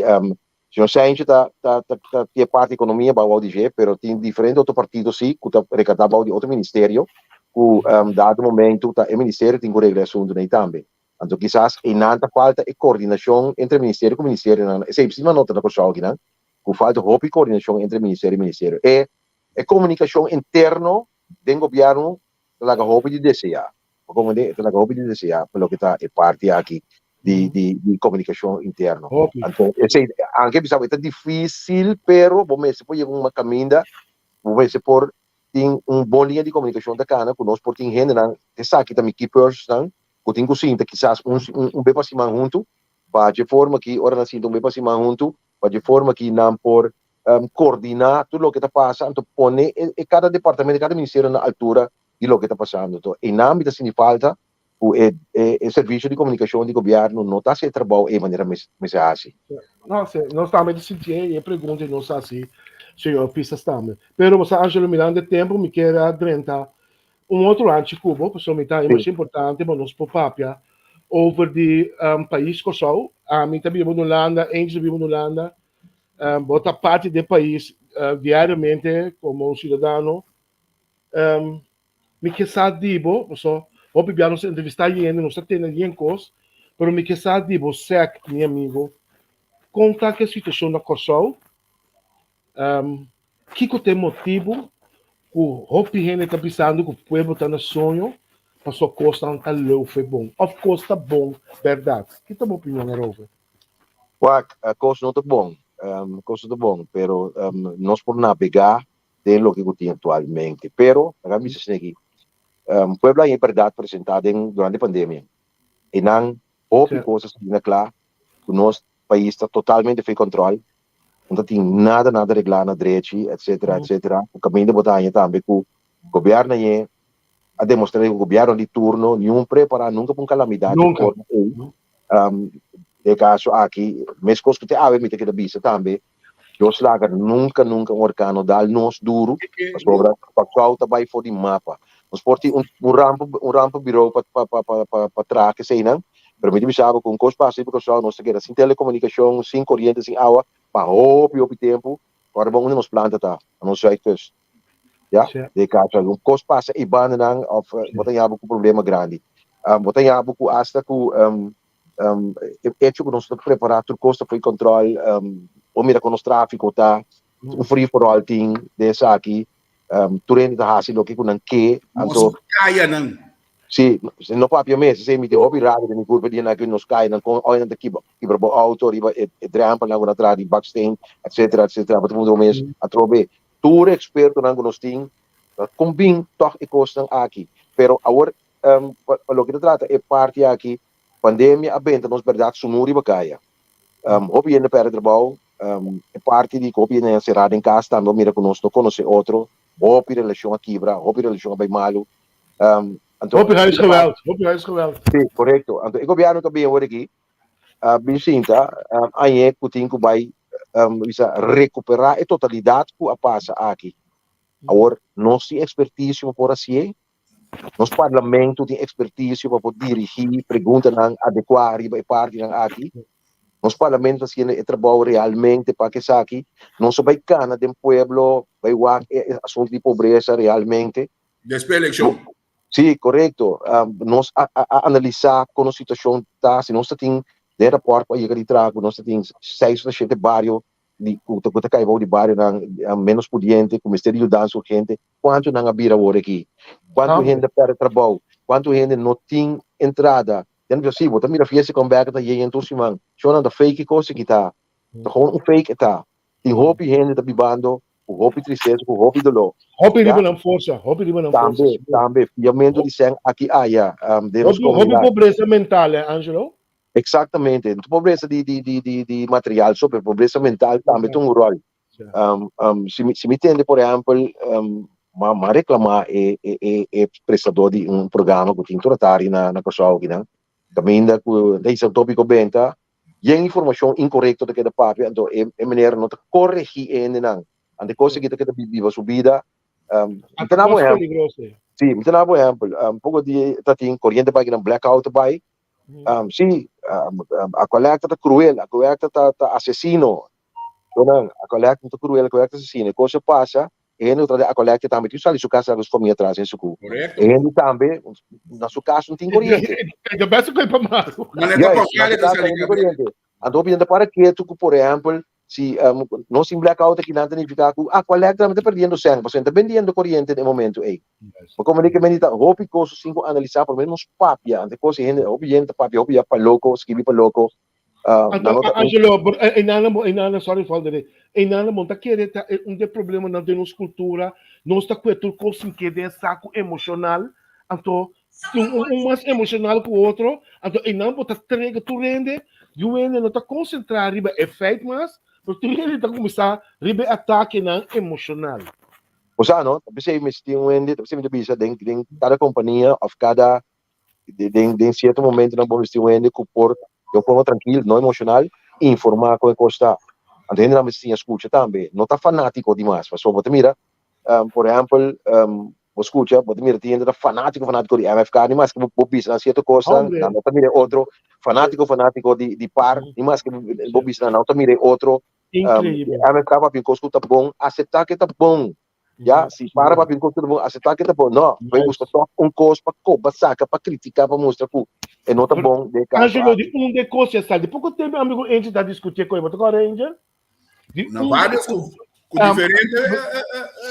Speaker 2: Señor Sanchez ta ta ta ta tin e parti economia bao bao di dje, pero tin diferente otro partido si cu ta recarta bao di otro ministerio cu dado momento ta e ministerio tin cu regla e asuntonan ei tambe. Anto kisas einan ta falta e coordinacion entre ministerio cu ministerionan. Esei si mi a nota na Corsou akinan cu falta hopi coordinacion entre ministerio y ministerio. E e comunicacion interno den gobierno ta laga hopi di desea. Bo comprende? E ta laga hopi di desea pa loke ta e parti aki di di di comunicacion interno.
Speaker 3: Hopi.
Speaker 2: Anto esei anke bisa bo e ta dificil pero bo mester por yega un caminda bo mester por tin un bon liña di comunicacion ta cana cu nos por tin hendenan esaki ta mi key persons cu tin cu sinta kisas un un be pa siman hunto pa dje forma ki ora nan sinta un be pa siman hunto pa dje forma ki nan por coordina tur loke ta pasa anto pone e cada departamento cada ministerio na altura di loke ta pasando. Anto einan mi ta sinti falta ku e e servicio di comunicacion di gobierno no ta haci e trabou ei manera mester haci.
Speaker 3: No, si, nos tambe ta sintié i e pregunta nos a haci señor Pisas tambe. Pero bo sa Angelo mirando e tempo mi kier a drenta un otro hanchi cu bo pasobra mi ta haña masha importante pa nos por papia. over di pais Kòrsou. Ami ta biba na Hulanda, Angel ta biba na Hulanda. Bo ta parti di e pais diariamente komo un siudadano. Mi ke sa di bo, paso hopi bia nos entrevistá yende, nos ta tende yen kos, pero mi ke sa di bo sèk, mi amigo, kon ta ku e situashon na Kòrsou? Kiko ta e motibu ku hopi hende ta bisando ku pueblo ta na soño paso kosnan ta leu fe bon òf kos ta bon bèrdat? Ki ta bo opinion erover?
Speaker 2: Wak, kos no ta bon, kos no ta bon, pero nos por nabegá den loke ku tin aktualmente. Pero, laga mi bisa esei aki, pueblo a haña e bèrdat presentá den durante pandemia. Einan hopi kos a sali na kla ku nos pais ta totalmente fei kòntròl, no ta tin nada nada reglá na drechi, etcetera, etcetera. Ku kaminda bo ta haña tambe ku gobièrnu añe a demostrá ku gobièrnu di turno niun prepará nunka pa un kalamidat di forma ei. Den e kaso aki, meskos ku te awe mi ta keda bisa tambe, Dios laga nunka nunka un orkan no dal nos duru, pasobra Kòrsou ta bai for di mapa. Nos por tin un un ramp un rampenburo pa pa pa pa pa pa traha keseinan, pero mi ta bisa bo ku un kos pasa riba Kòrsou nos ta keda sin telekomunikashon, sin koriente, sin awa pa hopi hopi tempu. Ora bon unda nos planta ta? Na nos zuidkust. Ya, den e kaso aki un kos pasa ei bandanan òf bo ta haña bo ku problema grandi. Bo ta haña bo ku asta ku E hecho ku nos ta prepará tur kos ta fo'i kòntròl, bo mira kon nos tráfiko ta, un free for all tin den esaki, tur hende ta hasi loke ku nan ke,
Speaker 4: anto. Nos kayanan.
Speaker 2: Si, no papia mes, esei mi tin hopi rabia den mi kurpa di hende aki nos kayanan kon oi nan ta kibra kibra bo outo riba e drèmpelnan ku nan traha di baksteen etsetera etsetera, bo ta puntra bo mes atrobe tur e ekspertonan ku nos tin ta kon bin tòg e kosnan aki, pero awor Pa loke ta trata e parti aki, pandemia a benta nos bèrdat sunú riba kaya. Hopi hende pèrdè trabou, e parti di ku hopi hende a será den kas tambe a mira ku nos no konosé otro, hopi relashon a kibra, hopi relashon a bai malu.
Speaker 3: Anto Hopi huisgeweld, hopi huisgeweld.
Speaker 2: Sí, korekto. Anto e gobièrnu ta bin awor aki a bin sinta añe ku tin ku bai bisa rekuperá e totalidat ku a pasa aki. Awor nos tin ekspertisio pa por hasié, Nos parlamento tin experticio pa por dirigi preguntanan adecua riba e partinan aki. Nos parlamento ta haciendo e trabou realmente pa esaki. Nos a bay cana den pueblo, bay wak e asunto di pobreza realmente.
Speaker 4: Despues eleccion.
Speaker 2: Si, corecto. Nos a analisa con nos situacion ta, si nos ta tin den rapport cu a yega di traha cu nos ta tin seis of shete bario di ku ta ku ta kai bou di barionan menos pudiente ku mester di yudansa urgente, kuantu nan a bira awor aki? Kuantu hende a pèrdè trabou? Kuantu hende no tin entrada? Den bisa si bo ta mira fiesta kon bèk ta yen tur siman, shownan ta fake e kos aki ta, ta gewoon un fake e ta. Tin hopi hende ta bibando ku hopi tristesa, ku hopi doló.
Speaker 3: Hopi riba nan forsa, hopi riba nan
Speaker 2: forsa. Tambe, tambe, fiamentu di sèn aki aya den nos
Speaker 3: komunidat. Hopi pobresa mental, eh Angelo?
Speaker 2: Exactamente. No ta pobresa di, di, di, di, di material so, pero pobresa mental tambe ta un rol. Um, um, si, mi, si mi tende, por ehempel, um, ma, ma reclama e, e, e, e prestador di un programa ku tin tur atari na, na Kòrsou akinan, kaminda ku ta hisa un tópiko benta, yen informashon inkorekto ta keda papia, anto e, e meneer no ta koregí e hendenan. Anto e kos aki ta keda biba su bida. Um, mi ta na bo ehempel. Sí, mi ta na bo ehempel. Um, poko di ta tin koriente bai kinan blackout bai, Um, sí, um, um, Aqualectra ta cruel, Aqualectra ta, ta asesino. Donan, Aqualectra ta cruel, Aqualectra asesino. E cosa pasa, e hende tra de Aqualectra tambe tin sali su casa laga su familia atrás en su cu.
Speaker 4: Correcto.
Speaker 2: E hende tambe, na su casa no tin corriente.
Speaker 3: De best ko pa malu.
Speaker 4: Maar net
Speaker 2: Juist,
Speaker 4: op
Speaker 2: na su
Speaker 4: Australia
Speaker 2: casa
Speaker 4: ta
Speaker 2: no
Speaker 4: sali
Speaker 2: tin corriente. Anto hopi hende para ketu ku, por ehempel, si um, nos tin blackout aki nan ta nifica ku Aqualectra tambe ta perdiendo sèn, pasobra nan ta bendiendo corriente den e momento ei. Ma como di ke meni ta hopi kos sin ku analisa, por lo menos nos papia, ante kos hende, hopi hende ta papia, hopi ya pa loko, skibi pa loko.
Speaker 3: Uh, Anto, nan Angelo, einana, einana, sorry for the einana, mon ta kere ta un de problemanan den nos kultura, nos ta kue tur kos sin ke den saku emoshonal, anto un, un, un mas emoshonal ku otro, anto einan bo ta trega tur hende, yu hende no ta konsentrá riba e feit mas, pero tur hende ta kuminsá riba e atakenan emoshonal.
Speaker 2: Bo sa no, ta p'esei mester tin un hende, ta p'esei mi ta bisa den den kada kompania òf kada den den sierto momentonan bo mester tin un hende ku por den un forma trankil, no emoshonal, informá kon e kos ta. Anto hendenan mester siña skucha tambe, no ta fanátiko dimas, pasobra bo ta mira, por ehèmpel. Bo skucha, bo ta mira tin hende ta fanátiko fanátiko di MFK, ni maske bo bisa nan sierto kosnan,
Speaker 3: Hombre.
Speaker 2: nan no ta mira e otro. Fanátiko fanátiko di di par, ni maske bo bisa nan, nan no ta mira e otro.
Speaker 3: Increíble.
Speaker 2: MFK papia un kos ku ta bon, aseptá ku e ta bon. Ya, si para papia un kos ku ta bon, aseptá ku e ta bon. No, bai buska tòg un kos pa koba, saka, pa kritiká, pa mustra ku e no ta bon den e kaso
Speaker 3: Angelo,
Speaker 2: aki.
Speaker 3: di unda e kos ya sali? Poko tempu amigo Angel ta diskutié ku e, bo ta kòrda Angel? Di
Speaker 4: Na
Speaker 3: un
Speaker 4: varios ku ku diferente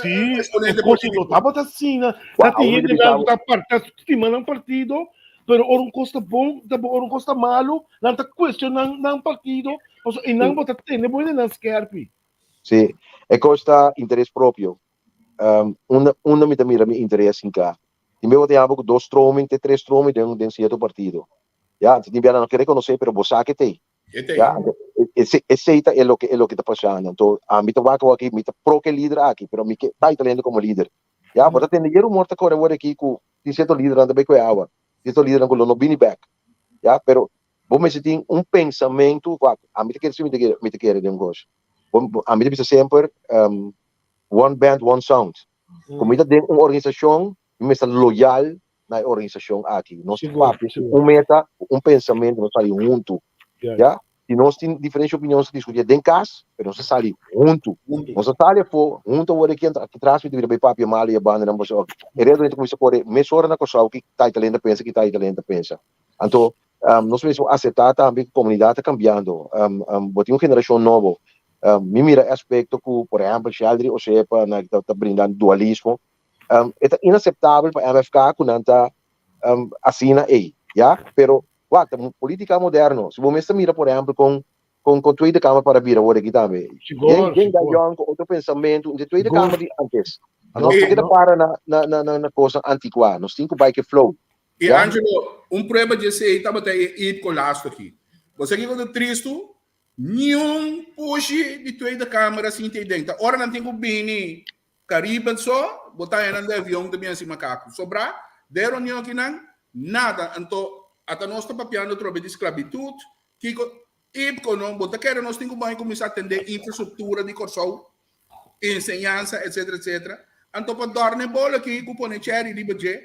Speaker 3: Sí,
Speaker 4: exponente
Speaker 3: e kos no
Speaker 4: político.
Speaker 3: tabata asina.
Speaker 2: Wauw,
Speaker 3: Ta tin
Speaker 2: mi
Speaker 3: hende
Speaker 2: bisa
Speaker 3: nan ta par- ta stima nan partido, pero ora un kos ta bon, ta bon, ora un kos ta malu, nan ta cuestiona nan partido, pasobra e nan bo ta tene bo hende nan skerpi.
Speaker 2: Sí, e kos ta interes propio. Unda unda mi ta mira mi interes hinká? Tin bes bo ta yama ku dos stroming te tres stroming den den sierto partido. Ya, anto tin bia nan no ke rekonosé, pero bo sa ke t'ei. Ya, esei ta e loke e loke ta pasando. Anto ami ta wak awor aki, mi ta pro ke lider aki, pero mi ke bai talento komo lider. Ya, bo ta tende e rumor ta kore awor aki ku tin sierto lidernan ta bai koe awa, tin sierto lidernan ku lo no bini bek. Ya, pero bo mester tin un pensamentu, wak, ami ta kere si mi ta kere, mi ta kere den un kos. Bo, ami ta bisa semper, one band, one sound. Ku mi ta den un organisashon, mi mester loyal na e organisashon aki. Nos papia ku un meta, ku un pensamentu, nos sali huntu. Ya? Si nos tin diferente opinion, nos ta diskutié den kas, pero nos ta sali huntu. Nos ta sali afó huntu awor aki, anto aki tras mi ta bira bai papia malu i e bandanan pasobra e redonan ta kuminsá kore mesora na Kòrsou ki ta Italien ta pensa, ki ta Italien ta pensa. Anto nos mester aseptá tambe ku komunidat ta kambiando. Bo tin un generashon nobo. Mi mira e aspekto ku, por ehèmpel, Sheldry Osepa na ta brinda dualismo. E ta inaseptabel pa MFK ku nan ta asina ei, ya. Pero wak, ta politika moderno. Si bo mes ta mira por ehèmpel kon kon kon Tweede Kamer para bira awor aki tambe.
Speaker 3: Sigur,
Speaker 2: Yen yen
Speaker 3: sigur.
Speaker 2: Gayon ku otro pensamentu, di Tweede
Speaker 3: Sigur.
Speaker 2: Kamer di antes. Nos no keda para na na na na na kosnan antikuá. Nos tin ku bai ku e flow.
Speaker 4: E
Speaker 2: Ya.
Speaker 4: Angelo, un prueba di esei tabata e IPCO lastu aki. Bo sa kiko ta tristu? Niun pushi di Tweede Kamer a sinti ei den. Ta ora nan tin ku bini Caribe so, bo ta haña nan den avion ta bin hasi makaku. Sobrá den reunion akinan, nada. Anto, ata nos ta papiando atrobe di sklabitut, kiko, IPCO no, bo ta kere nos tin ku bai kuminsá atendé infrastruktura di Kòrsou, enseñansa, etcetera, etcetera. Anto pa dòrna e bol aki ku pone chèri riba dje,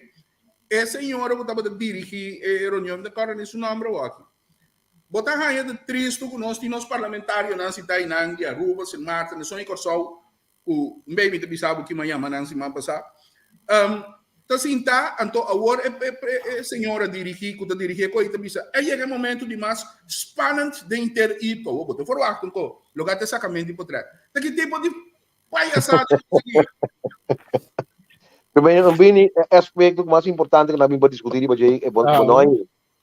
Speaker 4: e señora ku tabata dirigí e reunion, mi ta kòrda ni su nòmber awor aki. Bo ta haña ta tristu ku nos tin nos parlamentarionan sintá einan di Aruba, Sint Maarten, esun di Kòrsou, ku un baby ta bisa bo kima yama nan siman pasá. Ta sinta, anto awor e e señora dirigí ku ta dirigí e koi ta bisa, a yega e momento di mas spannend den henter IPCO. Awor bo ta verwacht un ko, loke a ta sakamento di potrèt. Ta ki tipo di payasada ta esaki?
Speaker 2: Pero bini e aspekto ku mas importante ku nan bin pa diskutí riba dje e bo no a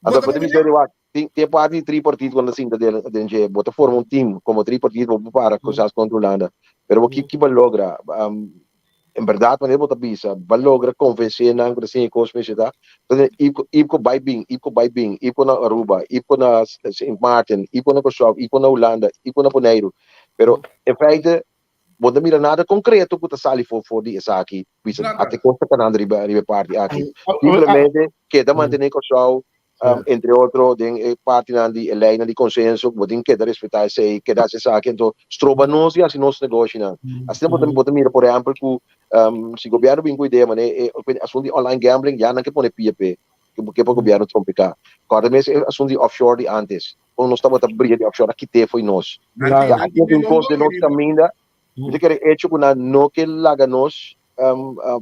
Speaker 2: Anto bo ta bisa di wak, tin tin e parti di tripartito ku nan ta sinta den den dje, bo ta forma un team komo tripartito bo por para kosas kontra Hulanda. Pero bo ki ki bo a logra? En bèrdat manera bo ta bisa, bo a logra konvensé nan ku ta siña e kos mester ta? Entonces IPCO IPCO bai bin, IPCO bai bin, IPCO na Aruba, IPCO na Sint Maarten, IPCO na Kòrsou, IPCO na Hulanda, IPCO na Boneiru. Pero en feite Bo no ta mira nada konkreto ku ta sali for for di esaki, bisa ate kos ta kanando riba riba e parti aki. Simplemente keda mantené Kòrsou, entre otro den e partinan di e leinan di konsenso, bo tin keda respetá esei, keda hasi esaki, anto stroba nos di hasi nos negoshinan. Asina bo ta bo ta mira por ehèmpel ku si gobièrnu bin ku idea manera e asuntu di online gambling ya nan ke pone pia p'e, ke pa gobièrnu trompiká. Kòrda mes e asuntu di offshore di ántes. Kon nos tabata bria di offshore a kit'é fo'i nos. Ya a tin un kos den nos kaminda, mi ta kere echo ku nan no ke laga nos,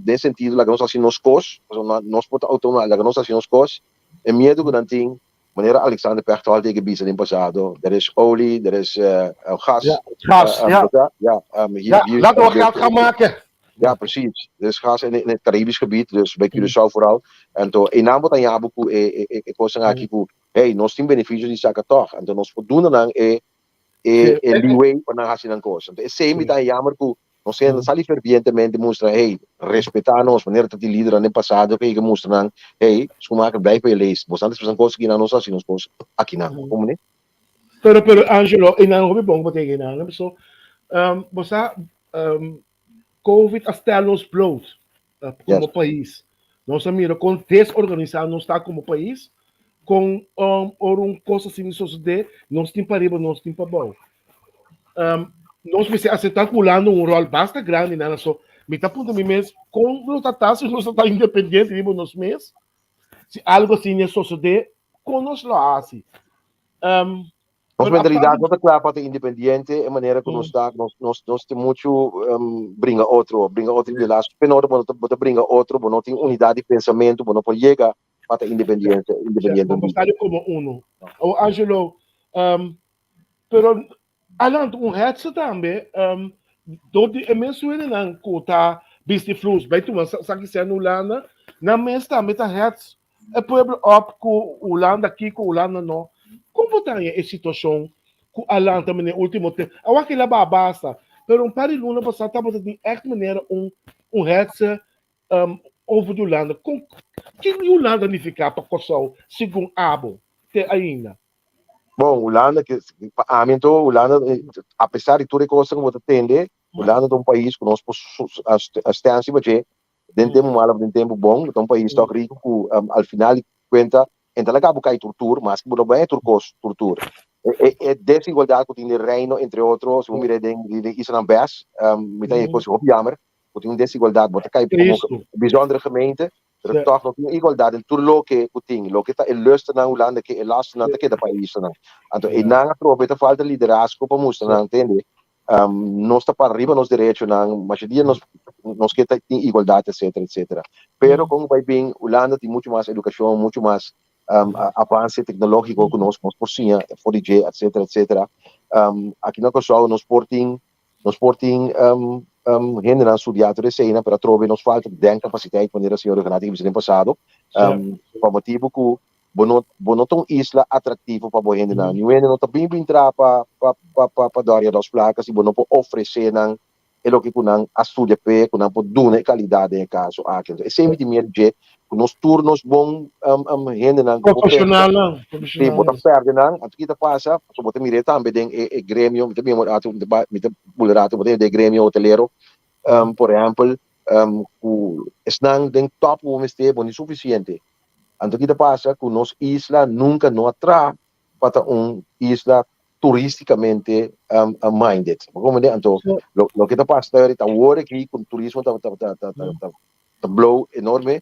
Speaker 2: den sentido laga nos hasi nos kos, pasobra nos por ta outónomo, laga nos hasi nos kos, e miedu ku nan tin, manera Alexander Pechtold a bisa den pasado, der is olie, der is gas.
Speaker 3: Ja, gas, ja.
Speaker 2: Ja,
Speaker 3: Ja, laten we geld gaan maken.
Speaker 2: Ja, precies. Er is gas in het Caribisch gebied, dus bij Curaçao vooral. Anto, e nan bo ta yabu ku e e kosnan aki ku Hey, nos tin benefisio di saka tòg, anto nos por duna nan e e e leeway pa nan hasi nan kos. Anto esei mi ta jammer ku nos hende ta sali fervientemente mustra, hey, respetá nos, manera ta tin lidernan den pasado ku a yega mustra nan, hey, Schoenmaker blijf pa e lees, boso antes pasan kos akinan, nos a hasi nos kos akinan. Komo ne?
Speaker 3: Pero, pero Angelo, einan hopi bon ku bo ta yega einan, paso bo sa Covid a stel nos bloot como pais. Nos a mira con desorganisa nos ta como pais, con ora un cos asina sosode, nos tin pariba, nos tin pabou. Nos mester acepta cu Hulanda un rol basta grandi nan, so Mi ta puntra mi mes kon nos ta ta si nos ta ta independiente riba nos mes? Si algo asina sosodé, kon nos lo hasi? Um,
Speaker 2: Nos mentalidad no ta kla pa ta independiente, e manera ku nos ta, nos, nos, nos tin muchu um, bringa otro, bringa otro di las penor, bo no ta, bo ta bringa otro, bo no tin unidad di pensamentu, bo no por yega pa ta independiente, independiente.
Speaker 3: Bo ta como uno. O Angelo, um, pero Alan un hetze tambe, um, door di e mes nan ku ta bisti flus, bai tuma saki sen Hulanda, nan mes tambe ta hetz e pueblo op ku Hulanda kiko, Hulanda no. Kon bo ta haña e situashon ku a lanta mene ultimo tempu? Awor kila ba basta, pero un par di luna pasá tabata tin ègt manera un un hetze um, over di Hulanda. Kon kin di Hulanda nifiká pa Kòrsou segun abo te ainda?
Speaker 2: Bon, Hulanda, ke, pa ami anto, Hulanda, apesar di tur e kosnan ku bo ta tende, Hulanda ta un pais ku nos por stèn riba dje, Den tempu malo of den tempu bon, bo ta un pais tok riku ku al final di kuenta e ta laga bo kai tur tur, maske bo no bai tur kos tur tur. E e desigualdat ku tin den Reino entre otro, si bo mira den den islanan bes, mi ta haña kos hopi jammer, ku tin un desigualdat, bo ta kai komo bijzondere gemeente, pero tòg no tin igualdat den tur loke ku tin, loke ta e lusternan Hulanda ke e lasternan ta keda pa e islanan. Anto einan atrobe ta falta liderazgo pa mustra nan, tende, nos ta para riba nos derechonan, masha dia nos nos ke ta tin igualdad etcetera etcetera. Pero kon bai bin Hulanda tin mucho mas educacion, mucho mas avance tecnologico ku nos, nos por siña for di dje etcetera etcetera. Aki na Kòrsou nos por tin nos por tin hendenan studia tur eseinan pero atrobe nos falta den capaciteit manera señor Ruggenaath a bisa den pasado pa motibu ku Bo no bo no ta un isla atractivo pa bo hendenan. Niun hende no ta bin bin traha pa pa pa pa pa Doria Dos Placas si bo no por ofrece nan e loke cu nan a studia p'e, cu nan por duna e calidad den e caso aki. Entonces esey mi tin miedo dje, cu nos tur nos bon hendenan cu bo pensa,
Speaker 3: Profesionalnan,
Speaker 2: si bo ta
Speaker 3: profesionalnan.
Speaker 2: perde nan, anto ki ta pasa? Pasobra bo ta mir'é tambe den e e gremio, mi ta bin un rato, mi ta bai mi ta bula rato, bo ta mira den e gremio hotelero, por ehempel, cu esnan den top cu bo mester, bo no suficiente. Anto ki ta pasa ku nos isla nunka no a traha pa ta un isla turisticamente minded. Bo comprende? Anto loke ta pasa ta ahorita awor aki ku turismo ta ta ta ta ta ta blow enorme,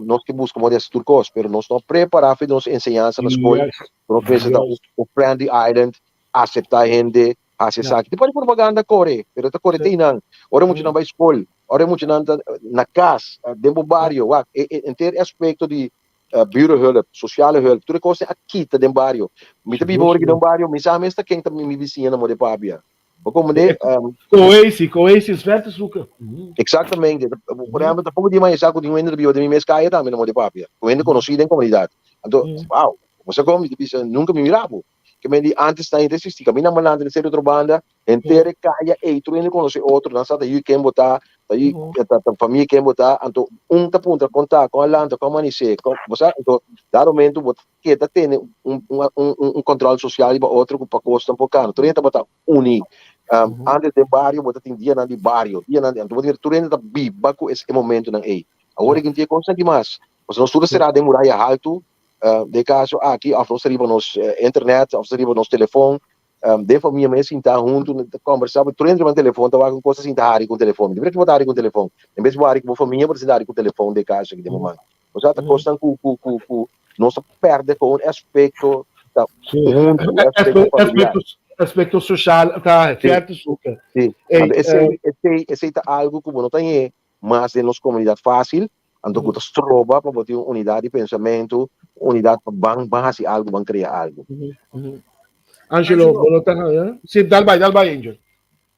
Speaker 2: nos ke buska modo di hasi tur kos, pero nos no a prepara for di nos enseñansa na skol, ku nos mester ta un friendly island, asepta hende, hasi esaki. Te pone propaganda kore, pero ta kore te einan. Ora e muchanan bai skol, ora e muchanan ta na kas, den bo bario, wak, e e henter e aspekto di burenhulp, sosiale hulp, tur e kosnan a kita den bario. Mi ta biba ora aki den un bario, mi sa mes ta ken ta mi bisiña na Mode Papia. Bo komprende?
Speaker 3: Cohesie, cohesie is ver te zoeken.
Speaker 2: Exactamente. Por ehempel, tampoco di maña sa ku tin un hende ta biba den mi mes kaya tambe na Mode Papia. Un hende konosí den komunidat. Anto, wow, bo sa kon? Mi ta bisa, nunka mi mira bo. Ke men di antes ta henter existi kaminda malanta den serio otro banda, henter e kaya ei tur hende konosé otro, nan sa ta yu ken bo ta, ta yu ta ta famia ken bo ta, anto un ta puntra kon ta, kon a lanta, kon a manisé, kon bo sa, anto dado momento bo ta keda tene un un un un kòntròl sosial riba otro ku pa kosnan por kana, tur hende tabata uní. Antes den bario bo ta tin dianan di bario, dianan di, anto bo ta mira tur hende ta biba ku e momentonan ei. Awor e tin e kosnan aki mas, pasobra nos tur ta será den muraya haltu, Den kaso aki of nos ta riba nos internet of ta riba nos telefon, den famia mes sinta huntu ta kombersá, tur hende riba nan telefon ta wak un kos ta sinta hari ku un telefon. Mi ta mira ki bo ta hari ku un telefon. En bes di bo hari ku bo famia bo ta sinta hari ku telefon den kaso aki den bo man. Osea ta kosnan ku ku ku ku nos ta pèrdè kon un aspekto ta huntu, un aspekto familiar.
Speaker 3: Aspekto sosial ta fèrte suka.
Speaker 2: Si, anto esei esei esei ta algu ku bo no ta hé mas den nos komunidat fásil, anto ku ta stroba pa bo tin un unidat di pensamentu, un unidat pa ban ban hasi algu, ban krea algu.
Speaker 3: Angelo, bo no ta haña? Sí, dal bai, dal bai, Angel.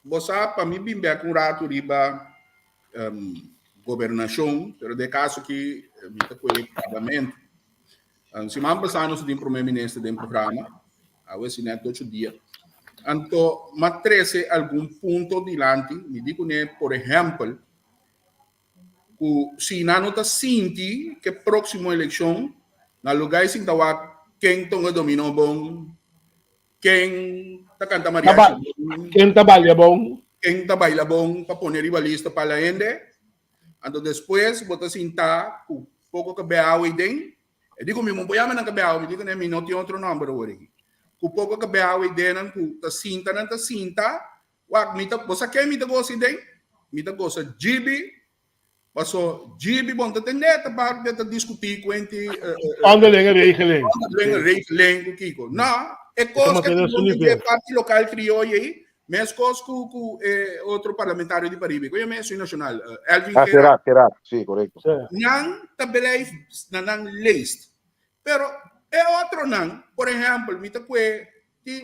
Speaker 4: Bo sa, pa mi bin bek un ratu riba gobernashon, pero den e kaso aki mi ta kohe parlamento. Siman pasá nos tin prome minister den programa, awe si net ocho dia. Anto m'a trese algun punto dilanti, mi di kuné, por ehèmpel, ku si nan no ta sinti ke próksimo elekshon na lugá e sinta wak ken tonga dominó bon, ken ta kanta mariachi bon,
Speaker 3: Ken ta baila bon,
Speaker 4: ken ta baila bon pa pone riba lista pa la hende. Anto despues bo ta sinta ku poko kabè awa ei den. E di ku mi, bo yama nan kabè awa? Mi di ku ne, mi no tin otro nòmber awor aki. Ku poko kabè awa ei den nan ku ta sinta nan ta sinta. Wak, mi ta, bo sa ken mi ta gosa ei den? Mi ta gosa Gibi, paso Gibi bon ta tende ta bar ta diskutí ku enti
Speaker 3: Onderlinge regeling.
Speaker 4: Onderlinge regeling ku kiko. No, e kos ku e parti lokal krioyo ei, meskos ku ku e otro parlamentario di Paribe, ku yama e nashonal, Elvin
Speaker 2: Ah, Gerard. Gerard, sí, korekto.
Speaker 4: Nan ta blijf na nan lijst. Pero e otronan, por ehèmpel, mi ta kue Tin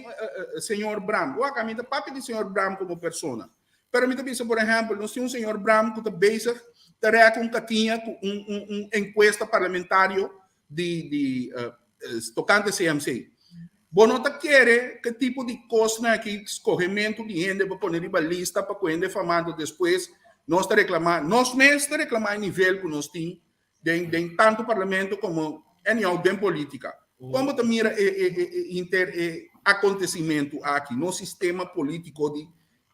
Speaker 4: señor Bram. Wak, ami ta papia di señor Bram como persona. Pero mi ta bisa, por ehempel, nos tin un señor Bram cu ta bezig ta rek un kakiña cu un, un, un encuesta parlamentario di, di uh, tocante CMC. Bo no ta kere ke tipo di cosnan aki, scogemento di hende pa pone riba lista pa cu hende famando despues nos ta reclama, nos mes ta reclama e nivel cu nos tin den den tanto parlamento como anyhow den politica. Kon bo ta mira e e e e inter e acontecimento aki, nos sistema politico di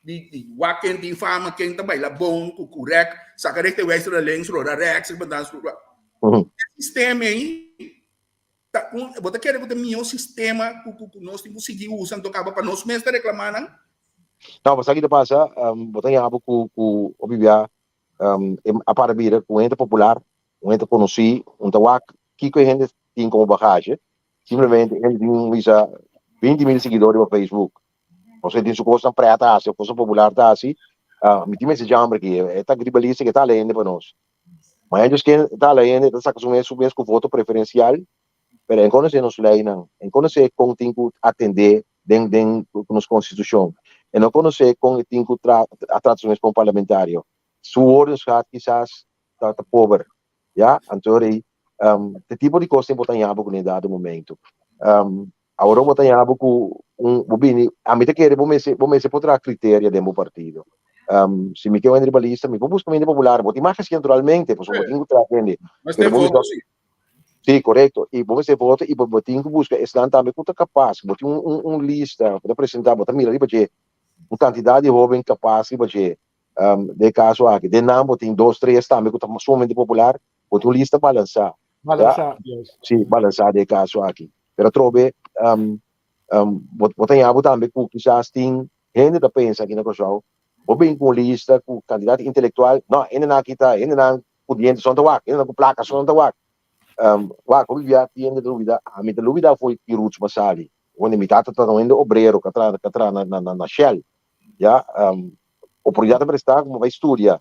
Speaker 4: di di wak ken tin fama, ken ta baila bon ku ku rek, saka rechter wijzer na links, roda rechts, riba dans roda. E sistema ei ta un bo ta kere ku ta mihó sistema ku ku ku nos tin ku sigui usa anto kaba pa nos mes ta reclama nan?
Speaker 2: No, bo sa ki ta pasa, bo ta yaba ku ku hopi bia a para bira ku un hende popular, un hende konosí, un ta wak kiko e hende tin komo bagahe. Simplemente e hende tin un bisa 20.000 siguidor riba Facebook. Pasobra e tin su kosnan prèt ta hasi, kosnan popular ta hasi. Mi tin mester jamber aki, e ta riba lista ku e ta hala hende pa nos. Ma ellos ken ta hala hende, ta saka su mes su mes ku voto preferensial, pero e konosé nos leinan, e konosé kon tin ku atendé den den ku nos konstitushon. E no konosé kon e tin ku tra a trata su mes komo parlamentario. Su woordenschat kisas ta ta pober, ya. Anto rei te tipo di kos tin bo ta haña bo kuné dado momento. Awor bo ta haña bo ku un bo bini ami ta kere bo mester bo mester por traha kriteria den bo partido. Si mi ke wende riba lista mi por buska un hende popular, bo tin mas hasi naturalmente pasobra bo tin ku traha hende. Pero bo mester Sí, korekto. I bo mester voto i bo bo tin ku buska esnan tambe ku ta kapas. Bo tin un un un lista ku ta presentá, bo ta mira riba dje un kantidat di hóben kapas riba dje. Den e kaso aki, den nan bo tin dos, tres tambe ku ta sumamente popular. Bo tin un lista balansá. Ya?
Speaker 3: Balansá, juist.
Speaker 2: Sí, balansá den e kaso aki. Pero atrobe bo bo ta haña bo tambe ku kisas tin hende ta pensa aki na Kòrsou, bo bin ku un lista ku kantidat intelektual, no, hendenan aki ta hendenan ku diente son ta wak, hendenan ku plaka son ta wak. Wak, hopi bia tin hende ta lubida, ami ta lubida for ki roots mi a sali. Wende mi tata ta un hende obrero ku a traha ku a traha na na na Shell, ya. Oportunidat a presta ku mi bai studia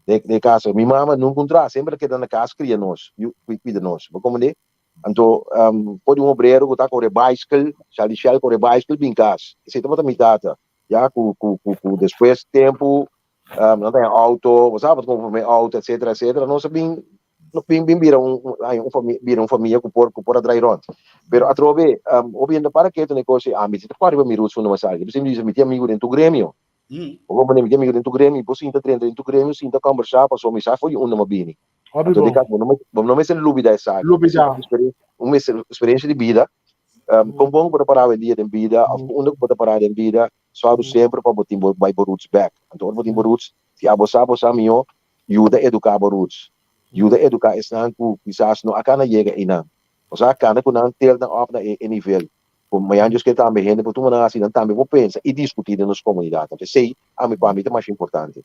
Speaker 2: den den kasa. Mi mama nunka un traha, semper a keda na kas kria nos, yu kuida nos. Bo komprende? Anto for di un obrero ku ta kore baiskel, sali di Shell kore baiskel bin kas. Esei tabata mi tata, ya, ku ku ku despues tempu nan ta haña auto, bo sa, bo ta kumpra promé auto, etcetera, etcetera. Nos a bin, nos bin bin bira un, haña un famia, bira un famia ku por, ku por a drai rònt. Pero atrobe, hopi hende ta para ketu na e kos ei, ami si ta kòrda riba mi roots unda mi a sali. Mi siempre bisa, mi tin amigu den tur gremio. Bo kompra mi tin amigu den tur gremio, bo sinta drenta den tur gremio, sinta kòmbersá, pasobra mi sa for di unda mi a bini.
Speaker 3: Hopi
Speaker 2: Anto
Speaker 3: bon.
Speaker 2: di kas, bo no, bo no mester lubida esaki.
Speaker 3: Lubida.
Speaker 2: Un mester experiencia di bida. Kon bon ku bo ta pará awendia den bida, òf unda ku bo ta pará den bida, Sòru semper pa bo tin bo bai bo roots bek. Anto ora bo tin bo roots, si abo sa bo sa mihó, yuda eduká bo roots. Yuda eduká esnan ku kisas no a kana yega einan. Osea kana ku nan tel nan òf na e nivel. Ku mañana Dios ke tambe hende por tuma nan hasi nan tambe por pensa i diskutí den nos komunidat. Anto esei ami pa mi ta masha importante.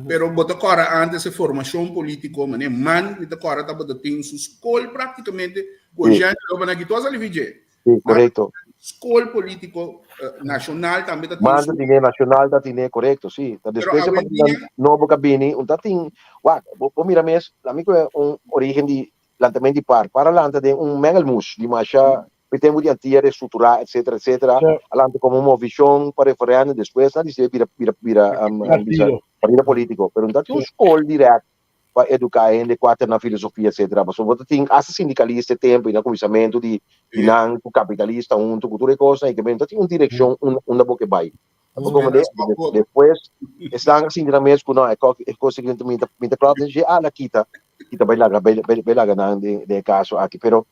Speaker 4: Pero bo ta kòrda antes e formashon polítiko, manera man mi ta kòrda tabata tin su skol práktikamente ku Eugène Lobo nan ki tur a sali fi dje.
Speaker 2: Sí, korekto.
Speaker 4: Skol polítiko nashonal tambe ta tin.
Speaker 2: Man ta tine, nashonal ta tine, korekto, sí. Ta despues e partido nobo ka bini, un ta tin, wak, bo mira mes, ami ku un origen di lantament di par, par a lanta den un mengelmoes di masha e tempu di Antia restrukturá, etcetera, etcetera, a lanta komo un movishon pa referèndum, despues nan disidi bira, bira, bira, bisa, partido polítiko. Pero no ta tin un skol dirèkt pa eduká hende kuater nan filosofia, etcetera. Pasobra bo ta tin asta sindikalista e tempu i na kuminsamentu di di nan ku kapitalista huntu ku tur e kosnan i ke men ta tin un direkshon unda bo ke bai. Bo komprende? Despues esnan a sinti nan mes ku no e kos aki mi ta mi ta klòp den dje ala kita kita bai laga bai bai laga nan den e kaso aki. Pero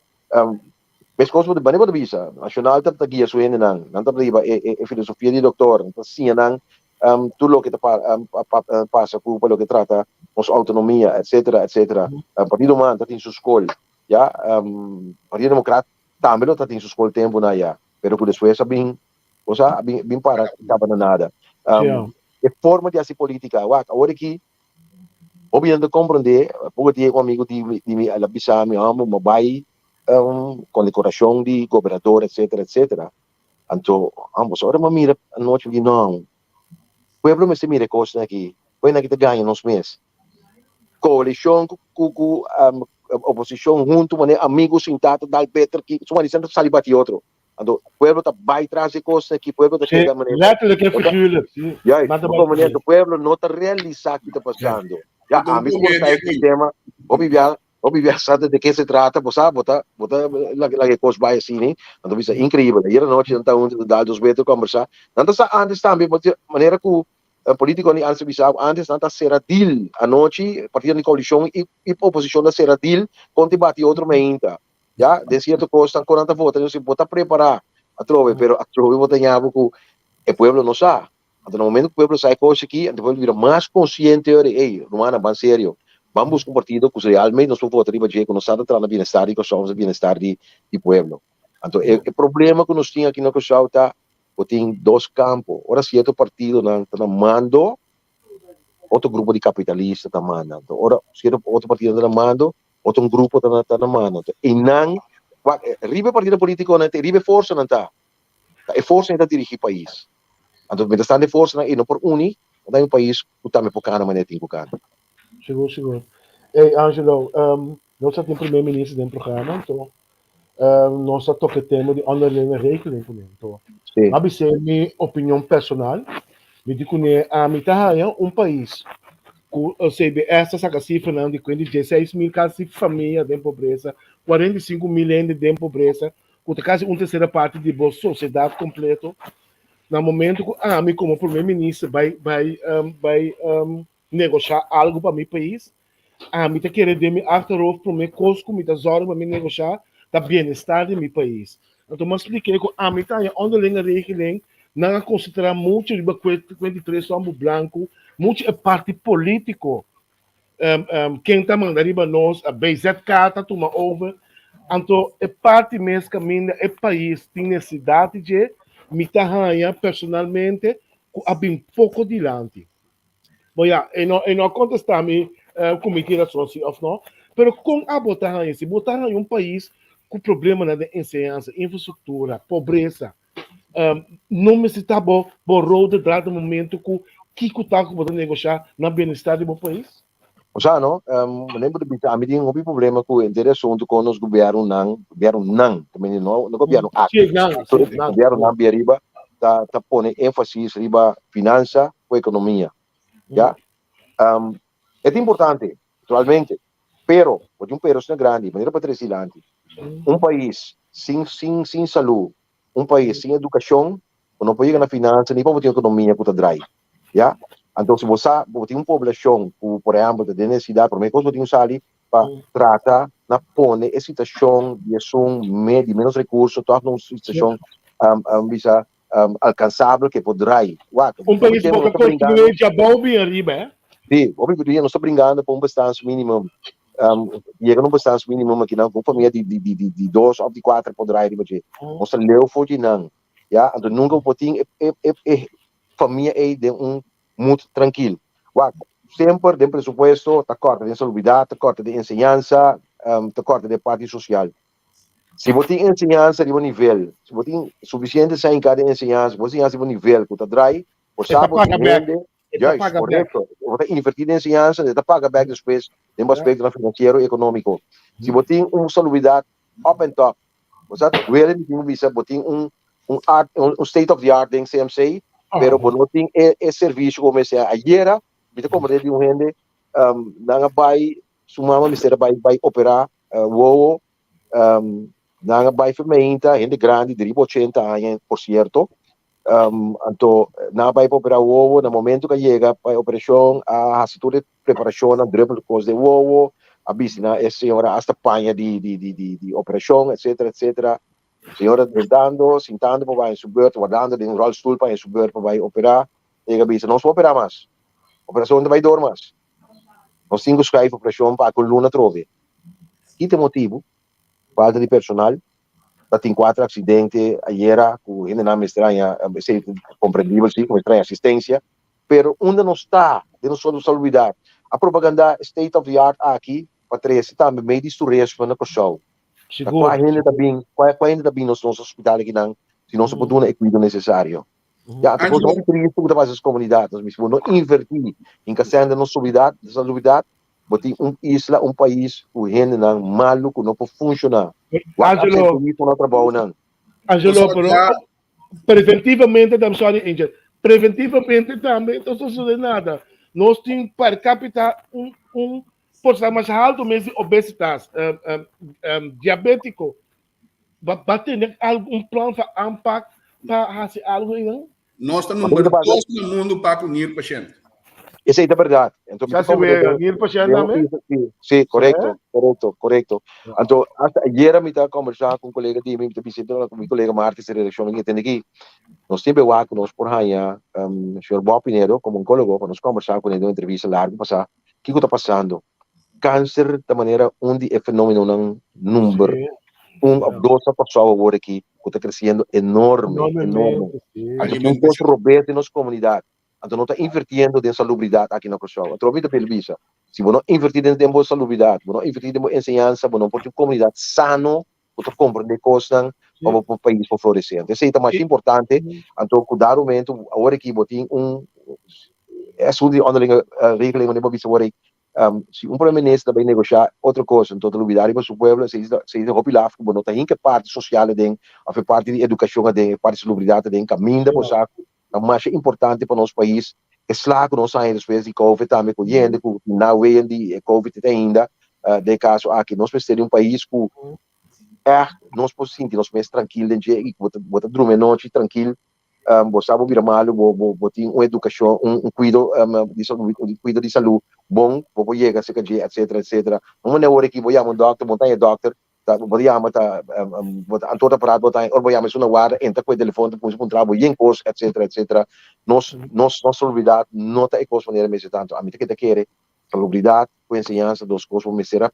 Speaker 2: Meskos bo ta bo ta bisa, Nacional ta guia su hendenan, nan ta riba e filosofia di doktor, nan ta siña nan tur loke ta pasa ku pa loke trata nos outonomia, etcetera, etcetera. Partido man ta tin su skol, ya, Partido Demokrat tambe lo ta tin su skol tempunan ya, pero ku despues a bin, bo sa, a bin para kaba na nada. E forma di hasi politica, wak, awor aki hopi hende ta comprende, poko dia un amigo di mi di mi a bisa mi, homber, mi a bai condecoracion di gobernador etcetera etcetera, anto ambos ora mi a mira anochi mi di no, pueblo mester mira e cosnan aki, koe nan aki ta gaña nos mes. Coalicion cu cu cu oposicion hunto manera amigo sinta ta dal beter ki su manera ta sali bati otro. Anto pueblo ta bai tras di cosnan aki, pueblo ta
Speaker 3: Sí,
Speaker 2: keda manera
Speaker 3: letterlijk en figuurlijk. Sí.
Speaker 2: Juist,
Speaker 3: Maar
Speaker 2: bo manera que pueblo no ta realisa ki ta pasando. Ya,
Speaker 4: Anto
Speaker 2: ami ku
Speaker 4: un
Speaker 2: sa e
Speaker 4: komedie
Speaker 2: sistema, hopi bia, hopi bia sa de ke se trata, bo sa, bo ta, bo ta laga laga e kos bai asina, anto bisa increíbel. Ayer anochi nan ta huntu ta dal dos beter kombersa. Nan ta sa antes tambe, bo manera ku politico di antes bisa antes nan ta sera deal anochi, partido di koalishon i i oposishon ta sera deal kon ti bati otro meinta. Ya, den cierto cosnan con nan ta vota, entonces bo ta prepara atrobe, pero atrobe bo ta ñabo cu e pueblo no sa. Anto na momento cu pueblo sa e cos aki, anto e pueblo bira mas consciente ora, ey, rumannan, ban serio, ban busca un partido cu realmente nos por vota riba dje, cu nos sa ta traha na bienestar di Kòrsou, na bienestar di di pueblo. Anto e e problema cu nos tin aki na Kòrsou ta, bo tin dos campo, ora cierto partidonan ta na mando, otro grupo di capitalista ta manda. Anto ora cierto otro partidonan ta na mando, Otro un grupo ta na ta na mano. Entonces, einan, wak, riba e partido politiconan, te riba e forsanan ta. Ta e forsanan ta dirigi pais. Anto, mientras tanto e forsanan ei no por uni, no ta un pais ku tambe por kana manera tin ku kana.
Speaker 3: Sigur, sigur. Ey, Angelo, nos a tin primer minister den programa, anto nos a toca e tema di onderlinge regeling kuné. Anto,
Speaker 2: Sí.
Speaker 3: m'a bis'é mi opinion personal, mi di kuné ami ta haña un pais ku CBS ta saka sifranan di kuenta di dieseis mil kasi famia den pobresa, 45.000 hende den pobresa, ku ta kasi un tersera parti di bo sosiedat kompleto. Na momento ku ami komo primer minister bai bai bai negoshá algu pa mi pais, Ami ta kere den mi achterhoofd promé kos ku mi ta zòrg pa mi negoshá ta bienestar di mi pais. Anto mi a splik'é ku ami ta haña onderlinge regeling, nan a konsentrá muchu riba 23 hòmber blanku, muchu e parti polítiko, ken ta manda riba nos, BZK ta tuma over. Anto e parti mes kaminda e pais tin nesesidat di dje, mi ta haña personalmente ku a bin poko dilanti. Bo ya, e no, e no a contesta mi eh, cu mi tin razon si of no. Pero con abo ta haña? Si bo ta haña un pais cu problemanan den enseñansa, infrastructura, pobresa, um, no mester ta bo, bo rode draad na momento cu kico ta cu bo ta negosha na bienestar di bo pais?
Speaker 2: O sea, no, um, meneer bo ta bisa, ami tin hopi problema cu henter e asunto con nos gobiernonan, gobiernonan, ta mende no, no gobierno aki,
Speaker 3: Sí, nan,
Speaker 2: tur
Speaker 3: sí, nan.
Speaker 2: gobiernonan bia riba ta, ta pone énfasis riba finansa ku ekonomia. Ya? Um, e ta importante, naturalmente, pero, bo tin un pero asina grandi, manera pa trese dilanti, un pais sin, sin, sin salú, un pais sin edukashon, bo no por yega na finansa ni pa bo tin ekonomia ku ta drai. Ya? Anto si bo sa, bo tin un poblashon ku, por ehèmpel, ta den nesesidat, promé kos bo tin ku sali pa trata na pone e situashon di esun me di ménos rekurso tòg na un situashon, bisa, alkansabel ku e por drai. Wak,
Speaker 3: Un
Speaker 2: hopi
Speaker 3: pais
Speaker 2: tempu
Speaker 3: bo
Speaker 2: nos
Speaker 3: ka
Speaker 2: ta bringando.
Speaker 3: konstruí djabou bin ariba, eh?
Speaker 2: Sí, hopi dia nos ta bringando pa un bestaansminimum. Yega na un bestaansminimum akinan ku un famia di di di di dos òf di kuater por drai riba dje. Nos ta leu for di nan, ya. Anto nunka bo por tin e e e e famia ei den un moed trankil. Wak, semper den presupuesto ta kòrta den salubridat, ta kòrta den enseñansa, ta kòrta den parti sosial. Si bo tin enseñansa riba nivel, si bo tin sufisiente sèn den enseñansa, bo enseñansa riba nivel ku ta drai, bo
Speaker 3: E ta
Speaker 2: sa bo
Speaker 3: paga
Speaker 2: tin
Speaker 3: bèk.
Speaker 2: hende,
Speaker 3: E ta
Speaker 2: juist,
Speaker 3: paga bèk.
Speaker 2: korekto, bo ta invertí den enseñansa, e ta paga bèk despues den bo aspektonan finansiero i ekonómiko. Si bo tin un salubridat up and top, bo sa duele mi tin ku bisa bo tin un un art un state of the art den CMC, pero bo no tin e e servisio ku bo mester. Ayera mi ta komprendé di un hende, nan a bai Su mama mester a bai bai operá wowo. Nan a bai fermeinta, hende grandi di riba ochenta aña por sierto. Anto nan a bai pa operá wowo, na momento ku a yega pa e operashon a hasi tur e preparashonnan, drùpel kos den wowo, a bisti nan e señora asta paña di di di di di operashon etsetera etsetera. Señora drentando, sintando pa bai su bùrt, wardando den un ròlstul pa haña su bùrt pa bai operá, e yega a bisa, Nos por operá mas, operashon ta bai dor mas. Nos tin ku skrijf operashon pa ku luna atrobe. Ki ta e motibu? Falta di personal. Ta tin kuater aksidente ayera ku hendenan mester haña, esei ta komprendibel si, ku mester haña asistensia. Pero unda nos ta den nos salubridat? A propagandá e state of the art aki pa trese tambe medisch toerisme na Kòrsou. Ta kua hende ta bin, kua kua hende ta bin nos nos hospital akinan si nos no por duna e kuido nesesario? Ya, ta kos hopi tristu ku ta pasa nos komunidat. Nos mester no invertí hinka sèn den nos salubridat, salubridat, bo tin un isla, un pais ku hendenan malu ku no por funshoná. Wak absenteísmo na trabounan.
Speaker 3: Angelo, pero preventivamente, I'm sorry Angel, preventivamente tambe no sucede nada. Nos tin per capita un, un porcentaje mas alto mes di obesitas, um, um, um, diabético. Ba, ba tener algún plan pa aanpak pa haci algo einan?
Speaker 4: Nos ta number dos na mundo pa ku nierpashent.
Speaker 2: Esei ta berdad. Anto mi ta
Speaker 3: Sa si wega nierpashent tambe?
Speaker 2: Sí, sí, korekto, korekto, korekto. Anto hasta ayera mi ta kombersá ku un kolega di mi, mi ta bisa ku mi kolega Martis di redakshon, mi tende aki, nos tin bewak ku nos por haña señor Bob Pinedo komo onkólogo pa nos kombersá kuné den un entrevista largu pasá kiko ta pasando. Kanser ta manera un di e fenómenonan number un òf dos na Kòrsou awor aki ku ta kresiendo enorme, enorme. Anto tin un kos robes den nos komunidat. Anto no ta invertiendo den salubridat aki na Kòrsou. Anto mi ta pidi bisa, si bo no invertí den bo salubridat, bo no invertí den bo enseñansa, bo no por tin un komunidat sano ku ta komprendé kosnan pa bo pais por floresé. Anto esei ta masha importante. Anto ku dado momento awor aki bo tin un e asuntu di onderlinge regeling wanneer bo bisa awor ei si un prome minister ta bai negoshá otro kos anto ta lubidá riba su pueblo esei ta esei ta hopi laf ku bo no ta hinka e parti sosial aden òf e parti di edukashon aden e parti di salubridat aden kaminda bo sa ku ta masha importante pa nos pais e sla ku nos haña despues di covid tambe ku hende ku na weyen di e covid te ainda den e kaso aki nos mester di un pais ku ègt nos por sinti nos mes trankil den dje i ku bo ta drumi anochi trankil bo sa bo bira malu bo bo bo tin un edukashon un un kuido di un kuido di salu bon bo por yega serka dje etsetera etsetera un manera ora ki bo yama un dòkter bo no ta haña dòkter ta bo ta yama ta bo ta anto ta praat bo ta ora bo yama esun na warda entra ku e telefon ta kuminsa puntra bo yen kos etsetera etsetera nos nos nos salubridat no ta e kos manera mester ta anto ami ta keda kere salubridat ku enseñansa dos kos bo mester a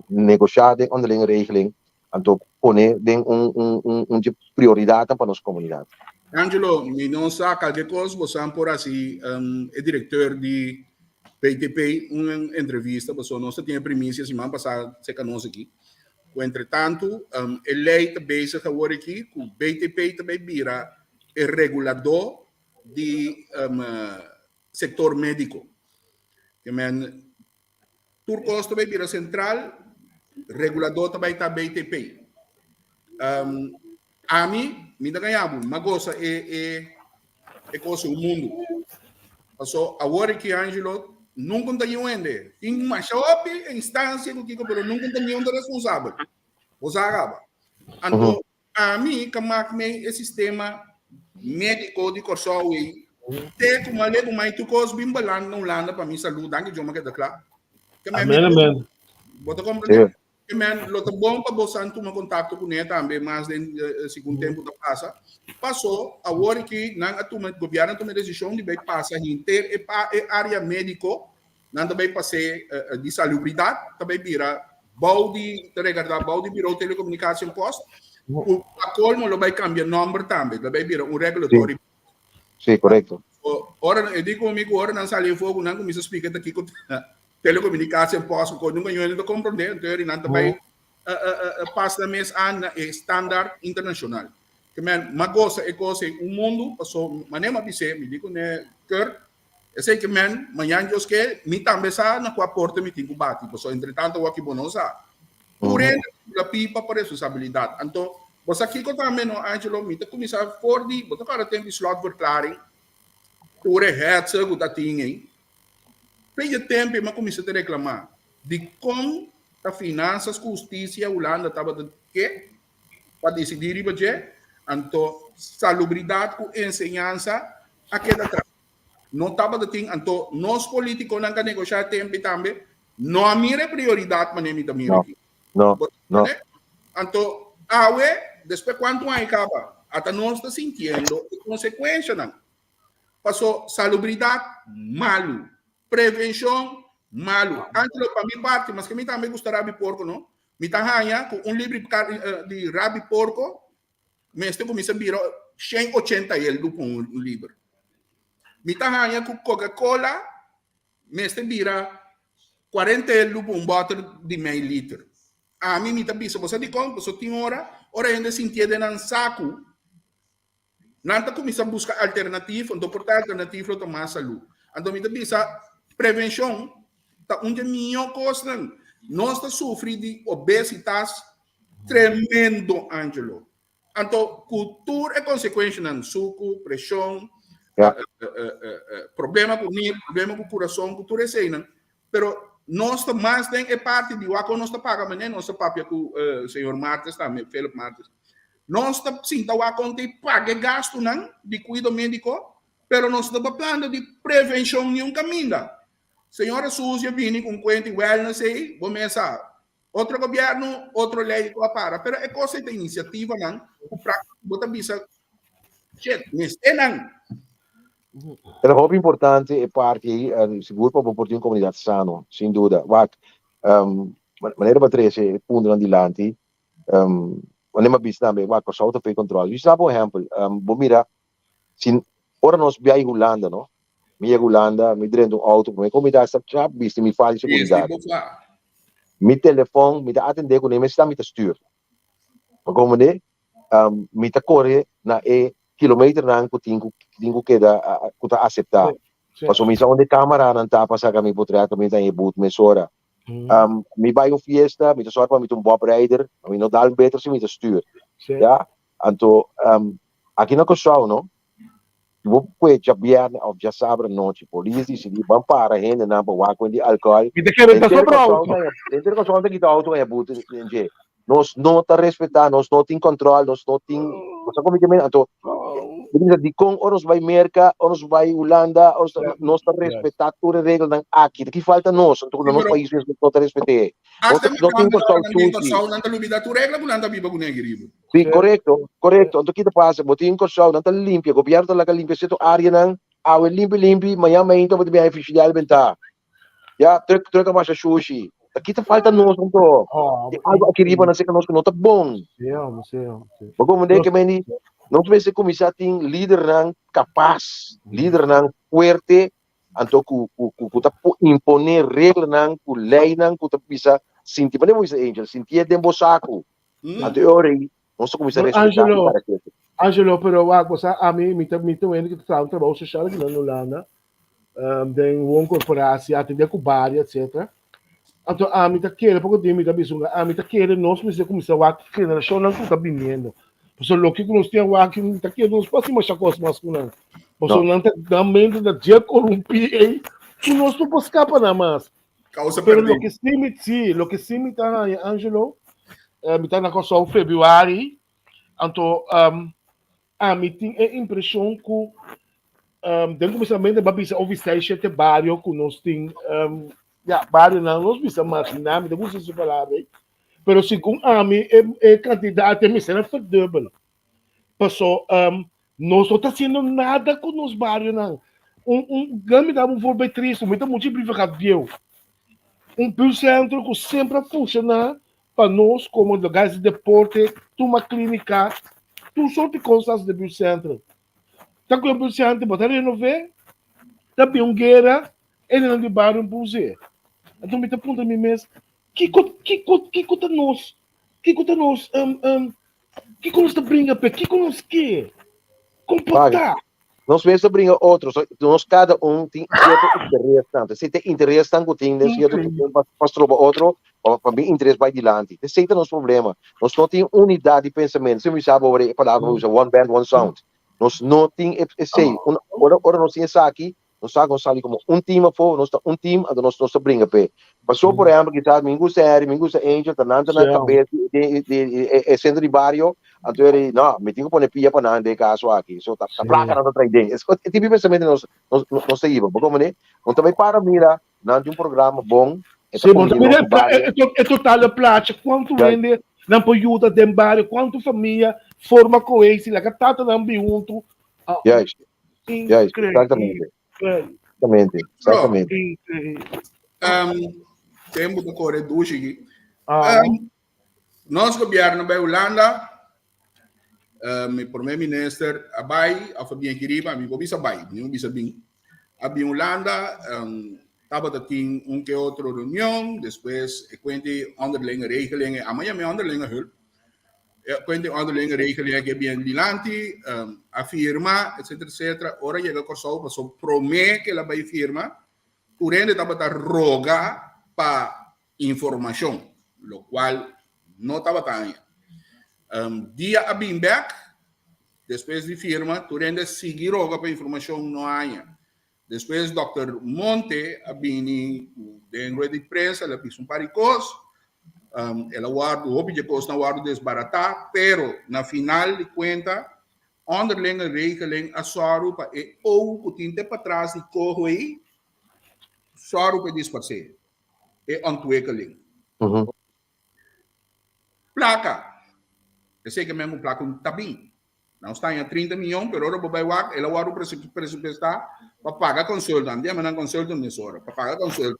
Speaker 2: negoshá den onderlinge regeling anto pone den un un un un dje prioridatnan pa nos komunidat.
Speaker 4: Angelo, mi no sa kalke kos bo san por hasi e direkteur di PTP un entrevista pasobra nos ta tin e primisia siman pasá serka nos aki ku entretantu e lei ta bezig awor aki ku BTP ta bai bira e reguladó di sektor médiko. Ke men Tur kos ta bai bira sentral, reguladó ta bai ta BTP. Um, ami, mi ta gaña bo, m'a gosa e, e, e kos un mundu. Paso, awor aki, Angelo, nunca un ta niun hende. Tin masha hopi instansia ku kiko, pero nunca un ta niun ta responsabel. Bo sa kaba. Anto, Ami ka mak mei e sistema médiko di Kòrsou ei te ku m'a legu mai tur kos bin balant na Hulanda pa mi salú. Danki Dios m'a keda kla. Ke men
Speaker 3: Amen, amen.
Speaker 4: Bo ta komprendé? Ke men lo ta bon pa bosan tuma kontakto kuné tambe mas den segun tempu ta pasa. Pasó awor aki nan a tuma, gobièrnu a tuma e desishon di bai pasa henter e pa e área médiko Nan ta bay pas'é di salubridat, ta bay bira bou di, ta regardá bou di Bureau Telecomunicatie en Post, ku pa kolmo lo bay kambia nòmber tambe, lo bay bira un regulatory.
Speaker 2: Sí, korekto.
Speaker 4: Ora, e di ku mi ku ora nan sali afó ku nan kuminsá splika ta kiko Telecomunicatie en Post, ku nunka ñoe no ta komprondé, anto eri nan ta bay pas nan mes aan na e standaard internashonal. Ke men, m'a gosa e kos ei un mundu, paso manera m'a bis'é, mi di kuné Kurt, Esei ke men, mañan Dios ke, mi tambe sa na kua porta mi tin ku bati, pasobra entretanto awor ki bo no sa. Tur hende ta bula pipa pa responsabilidat. Anto, bo sa kiko tambe no, Angelo, mi ta kuminsá for di, bo ta kòrda tempu di slotverklaring, tur e hetze ku ta tin ei. Fecha tempu ei mi a kuminsá ta reklamá dikon ta Finansas ku Hustisia Hulanda tabata ke pa disidí riba dje, anto salubridat ku enseñansa a keda tras. No tabata tin, anto nos politiconan ka negosha e tempi tambe no a mira e prioridad mane mi ta mira aki.
Speaker 2: No, no.
Speaker 4: Anto awe, despues cuanto aña caba, ata nos ta sintiendo e consecuencianan. Paso salubridad malu, prevencion malu. Angelo, pa mi parti, maske mi tambe gusta rabi porco no, mi ta haña cu un libri di rabi porco Mester kuminsá bira 180 eldu pa un liber. Mi ta haña ku Coca-Cola mester bira 40 elu pa un bòter di mei liter. Ami mi ta bisa bo sa dikon? Pasobra tin ora, ora hende sintié den nan saku, nan ta kuminsá buska alternatif, anto por ta alternatif lo ta mas salú. Anto mi ta bisa prevenshon ta un di e mihó kosnan. Nos ta sufri di obesitas tremendo, Angelo. Anto ku tur e konsekuenshanan, suku, preshon, problema ku nir, problema ku kurason, ku tur eseinan. Pero nos ta mas den e parti di wak kon nos ta paga manera nos ta papia ku señor Martes tambe, Philip Martes. Nos ta sinta wak kon ta paga e gastunan di kuido médiko, pero nos no ta papiando di prevenshon niun kaminda. Señora Suzy a bini ku un kuenta di wellness ei, bo mes sa. Otro gobierno, otro ley cu a para, pero e cosa ta iniciativanan cu practico bo ta bisa, shit, mester nan.
Speaker 2: Ta hopi importante e parti ei, sigur pa bo por tin un comunidad sano, sin duda. Wak, manera bo a trece e puntonan dilanti, manera mi a bisa tambe, wak, Kòrsou ta pei control. Yo sa bo ehempel, bo mira Si ora nos biaha Hulanda no, mi yega Hulanda, mi drenta un auto, prome ku mi ta hasta trap bisti mi fal di seguridat. Mi telefon, mi ta atende kuné mester mi ta stuur. Pa komprende? Mi ta kore na e kilometernan ku tin ku tin ku keda ku ta aseptá. Pasobra mi sa unda e kameranan ta pa saka mi potret, mi ta haña e but mesora. Mi bai un fiesta, mi ta sòru pa mi ta un bob rider, pa mi no dal beter si mi ta stuur. Ya? Anto, aki na Kòrsou no, si bo kue djabièrnè òf djasabra anochi, polis disidí ban para hendenan pa wak wen di alkohòl,
Speaker 3: Mi ta kere ta sobra outo.
Speaker 2: Henter Kòrsou ta kita outo haña but den dje. Nos no ta respetá, nos no tin kòntròl, nos no tin, bo sa kon mi ke meen? Anto, mi ta bisa dikon ora nos bai Merka, ora nos bai Hulanda, ora nos ta, nos ta respetá tur e regelnan aki. Ta ki falta nos? Anto ku na nos pais mes nos no ta respet'é.
Speaker 4: Hasta
Speaker 2: No tin
Speaker 4: Kòrsou
Speaker 2: Kòrsou sushi.
Speaker 4: Kòrsou nan ta lubidá tur regla ku nan ta biba kuné aki riba.
Speaker 2: Sí, korekto, korekto. Anto ki ta pasa? Bo tin Kòrsou, nan ta limpia, gobièrnu ta laga limpia sierto áreanan, awe limpi limpi, mañan mainta bo ta bin haña fishidèl bentá. Ya, trùk trùk a masha shushi. Ta ki ta falta nos anto? Tin algu aki riba nan serka nos ku no ta bon. Bo komprendé ke men di nos mester kuminsá tin lidernan kapas, lidernan fuerte, anto ku ku ku ta imponé reglanan ku leinan ku ta bisa sinti, manera bo bisa Angel, sintié den bo saku. Anto e ora ei nos ta kuminsá
Speaker 3: Pero
Speaker 2: respetá i
Speaker 3: Angelo,
Speaker 2: para ketu.
Speaker 3: Angelo, pero wak, bo sa ami, mi ta mi ta un hende ku ta traha un trabou sosial aki na Hulanda, um, den wooncorporatie, atendé ku bario, etcetera. Anto ami ta kere, poko dia mi ta bisa un, ami ta kere nos mester kuminsá wak generashonnan ku ta biniendo. Pasobra loke ku nos tin awor aki, mi ta kere nos por hasi masha kos mas ku nan. Pasobra
Speaker 2: No.
Speaker 3: nan ta, nan mente ta dje korumpí ei, ku nos no por skapa nan mas.
Speaker 4: Causa
Speaker 3: Pero
Speaker 4: perdí.
Speaker 3: loke sí mi, sí, loke sí mi ta haña, Angelo, eh, mi ta na Kòrsou februari, anto um, ami tin e impreshon ku um, den kuminsamentu ba bisa of seis shete bario ku nos tin um, ya, barionan nos bisa marginá, mi ta gusta su palabra ei. Pero segun ami e, e kantidat e mester a verdubbel. Paso um, Nos no ta haciendo nada cu nos barionan. Un, un, gan mi daba un voorbeeld tristo, mi ta mucho brievengat bieu. Un buurtcentro cu semper a funciona pa nos como lugares de deporte, tuma clinica, tur soort di cosas de buurtcentro. Ta cu e buurtcentro bo ta renove, ta bin un guera, hendenan di bario un puse. Anto mi ta puntra mi mes, kico, kico, kico ta nos, kico ta nos, um, um, Kiko nos ta bringa p'e? Kiko nos ke? Kon por ta?
Speaker 2: Nos mes ta bringa otro. So, nos kada un tin sierto interesnan. Esei ta e interesnan ku tin den sierto cuestión pa, pa stroba otro, pa, pa mi interes bai dilanti. Esei ta nos problema. Nos no tin unidat di pensamentu. Esei mi sa bo e palabra ku usa, one band, one sound. Nos no tin esei. Ora, ora nos tin esaki, Nos sa ku nos sali komo un team afó, nos ta un team, anto nos nos ta bringa p'e. Pasó por ehèmpel kisas mi gusta Harry, mi gusta Angel, ta nan ta na kabes di di di e e sentro di bario, anto Harry, no, mi tin ku pone pia pa nan den e kaso aki. So ta ta plaka nan ta trae den. Es e tipo di pensamentu nos nos nos ta hiba. Bo komprende? Bo ta bai para mira nan tin un programa bon, e ta
Speaker 3: Sí, bo ta
Speaker 2: kombini
Speaker 3: mira
Speaker 2: nos
Speaker 3: e
Speaker 2: ku
Speaker 3: pla
Speaker 2: bario.
Speaker 3: e e totale plachi, kuantu
Speaker 2: Juist.
Speaker 3: hende nan por yuda den bario, kuantu famia forma kohesie, laga tatanan bin huntu. Ah,
Speaker 2: Juist. Juist, exactamente. Exactamente, exactamente.
Speaker 4: Um, tempo ta corre dushi aquí. Um, nos gobierno bij Hulanda, um, mi primer minister a bai, of a bien aquí riba, mi bisa bai, mi bisa bin. A bin Hulanda, tabata tin un ke otro reunion, despues e kuenta e onderlinge regeling, amo yama e onderlinge hulp, e kuenta e onderlinge regeling ke bien dilanti, a firma, etcetera, etcetera. Ora yega Kòrsou, paso promé ke el a bai firma, tur hende tabata roga pa informashon, lokual no tabata haña. Dia a bin bek, despues di firma, tur hende a sigui roga pa informashon, no haña. Despues dòkter Monte a bini ku den rueda di prensa, el a bisa un par di kos, el a wòrdu, hopi dje kosnan a wòrdu desbaratá, pero na final di kuenta, onderlinge regeling a sòru pa e ou ku tin te patras di koho ei, sòru pa e disparsé, e ontwikkeling. Plaka. Esei ke men ku plaka un ta bin. Nan sta haña 30 miyon, pero ora bo bai wak, el a wòrdu presupuestá pa paga consultant. Di nan consultant mesora, pa paga consultant.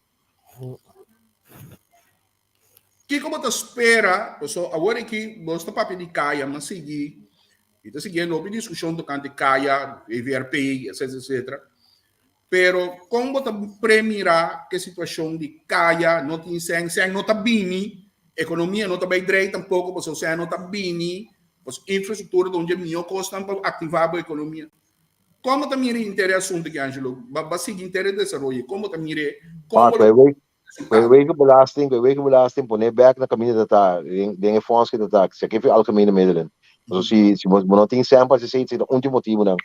Speaker 4: Kiko bo ta spera? Paso awor aki bo ta papia di kaya, m'a sigui, mi ta siguiendo hopi diskushon tokante kaya, VVRP, etcetera, etcetera. Pero kon bo ta premira ke situashon di kaya, no tin sèn, sèn no ta bini, ekonomia no ta bai drei tampoko pasobra sèn no ta bini, pasobra infrastruktura ta un dje mihó kosnan pa aktivá bo ekonomia. Kon bo ta mira henter e asuntu aki, Angelo? Ba ba sigui henter e desaroyo, kon bo ta mira e, kon bo lo
Speaker 2: Ku e wegenbelasting, ku e wegenbelasting pone bek na kaminda ta ta, den e fonds ku ta ta, si aki algemene middelen. Pasobra si si bo no tin sèn pa hasi esei, esei ta un di e motibunan.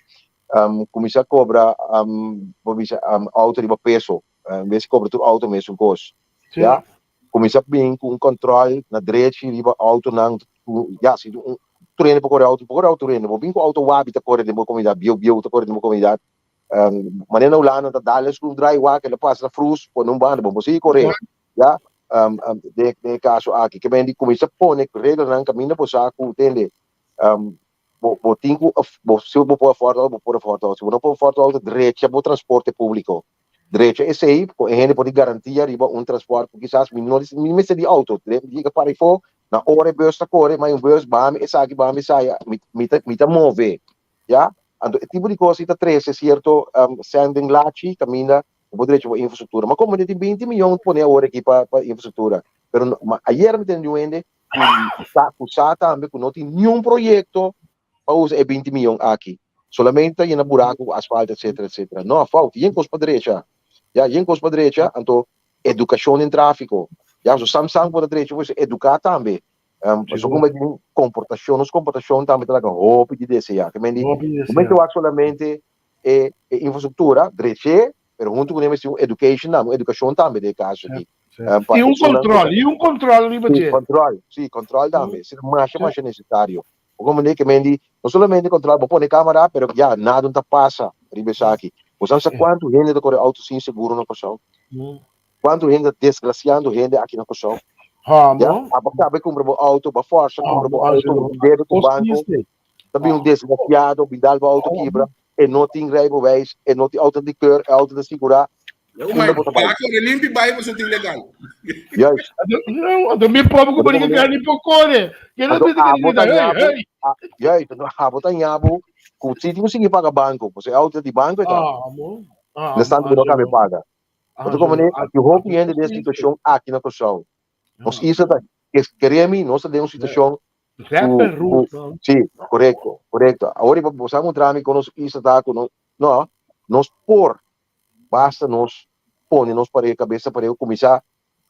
Speaker 2: Kuminsá kobra bo bisa outo riba peso, en bes di kobra tur outo mesun kos. Ya, kuminsá bin ku un kòntròl na drechi riba outonan, ya si un tur hende por kore outo, por kore outo tur hende, bo bin ku outo wabi ta kore den bo komunidat, bieu bieu ta kore den bo komunidat, manera na Hulanda ta dal e skroefdraai wak el a pasa na frus pone un banda bo por sigui kore ya den e kaso aki ke men di kuminsá pone reglanan kaminda bo sa ku tende bo bo tin ku bo si bo por afòrt outo bo por afòrt outo si bo no por afòrt outo drecha bo transporte públiko drecha esei ku e hende por tin garantia riba un transpòrt ku kisas mi no mi mester di outo yega para afó na ora e bus ta kore mai un bus bahami esaki bahami esaya mi ta mi ta move Ya? Anto e tipo di kos ei ta trese sierto sèn den lachi kaminda ku bo drecha bo infrastruktura. Ma komo tin binti miyon pone awor aki pa pa infrastruktura. Pero ma ayer mi tende di un hende ku sa ku sa tambe ku no tin niun proyekto pa usa e binti miyon aki. Solamente ta yena buraku ku asfalto etcetera etcetera. No, fout. Yen kos pa drecha. Ya, yen kos pa drecha. Anto edukashon den trafiko. Ya, so Samsung por ta drecha pues eduká tambe. Um, so como di comportacion, nos comportacion tambe ta laga hopi di desea. Que men di, momento wak solamente e, e infrastructura, dreche, pero junto con un education tambe, educacion tambe de caso aquí.
Speaker 3: Um, y un control, y un control riba
Speaker 2: sí, control, sí, control tambe. Sí, masha, masha necesario. Como di que men di, no solamente control, bo pone cámara, pero ya, nada no ta pasa riba esaki. Bo sabe sa cuanto hende ta corre auto sin seguro na Kòrsou? Kuantu hende ta desgrasiando hende aki na Kòrsou?
Speaker 3: Ya,
Speaker 2: abo kaba e kumpra bo outo, bo a fòrsa kumpra bo outo, bo tin debe ku banko, ta bin un desgrasiado bin dal bo outo kibra, e no tin rijbewijs, e no tin outo di keur, e outo ta sigurá,
Speaker 4: unda bo ta bai? Kore limpi bai pasobra tin legal.
Speaker 2: Juist.
Speaker 3: Anto mi pobre ku bo di ke ni por kore.
Speaker 2: Anto abo ta ñabu, juist, anto abo ta ñabu ku si tin ku sigui paga banko, pasobra e outo ta di banko e ta. Mientras tanto bo no kaba e paga. Bo ta komprendé? Aki hopi hende den e situashon aki na Kòrsou. Nos isla ta, kere mi, nos ta den un situashon ku, ku, sí, korekto, korekto. Awor i bo sa muntra mi kon nos isla ta ku nos, no, nos por, basta nos pone nos pareho, kabesa pareho, kuminsá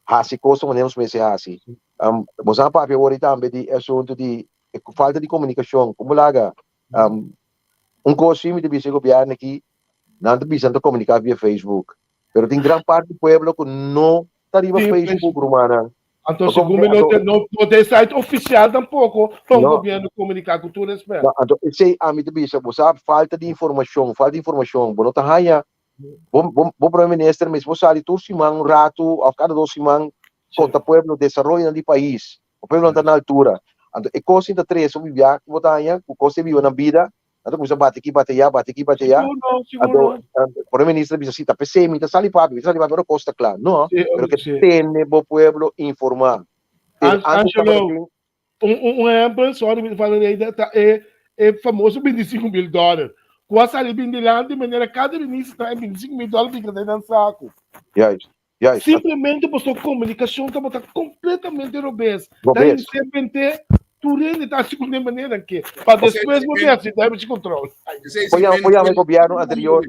Speaker 2: hasi kos manera nos mester hasi. Bo sa papia awor i tambe di e asuntu di falta di komunikashon. Komo laga? Un kos sí mi ta bisa e gobièrnu aki, Nan ta bisa nan ta komuniká via Facebook. Pero tin gran parti di pueblo ku no ta riba Facebook, rumannan.
Speaker 3: Anto segun mi no no no ta e site ofisial tampoko pa un gobièrnu komuniká ku tur respèt.
Speaker 2: No, anto esei ami ta bisa, bo sa falta di informashon, falta di informashon. Bo no ta haña, bo bo bo prome minister mes bo sali tur siman un ratu òf kada dos siman konta pueblo desaroyonan di pais. Bo pueblo no ta na altura. Anto e kos sin ta trese un bibia ku bo ta haña ku kos ta biba nan bida Nan ta kuminsá bati aki, bati ayá, bati aki, bati ayá. Anto, Prome Minister a bisa, si, ta p'esei mi ta sali papia, mi ta sali papia ora kos ta kla. No, pero ke tene bo pueblo informá.
Speaker 3: Tene, antes tabata
Speaker 2: tin.
Speaker 3: Un, un ehempel, sorry mi ta fala rei, ta e, e famoso 25 mil dòler. Ku a sali bin dilanti manera kada minister ta e 25 mil dòler bin keda den nan saku.
Speaker 2: Juist, juist.
Speaker 3: Simplemente pasobra komunikashon tabata kompletamente robes. Ta
Speaker 2: Robes.
Speaker 3: simplemente tur hende ta hasi ku den manera ke pa despues bo bin hasi damage control.
Speaker 2: Por yama, por yama e gobierno anterior,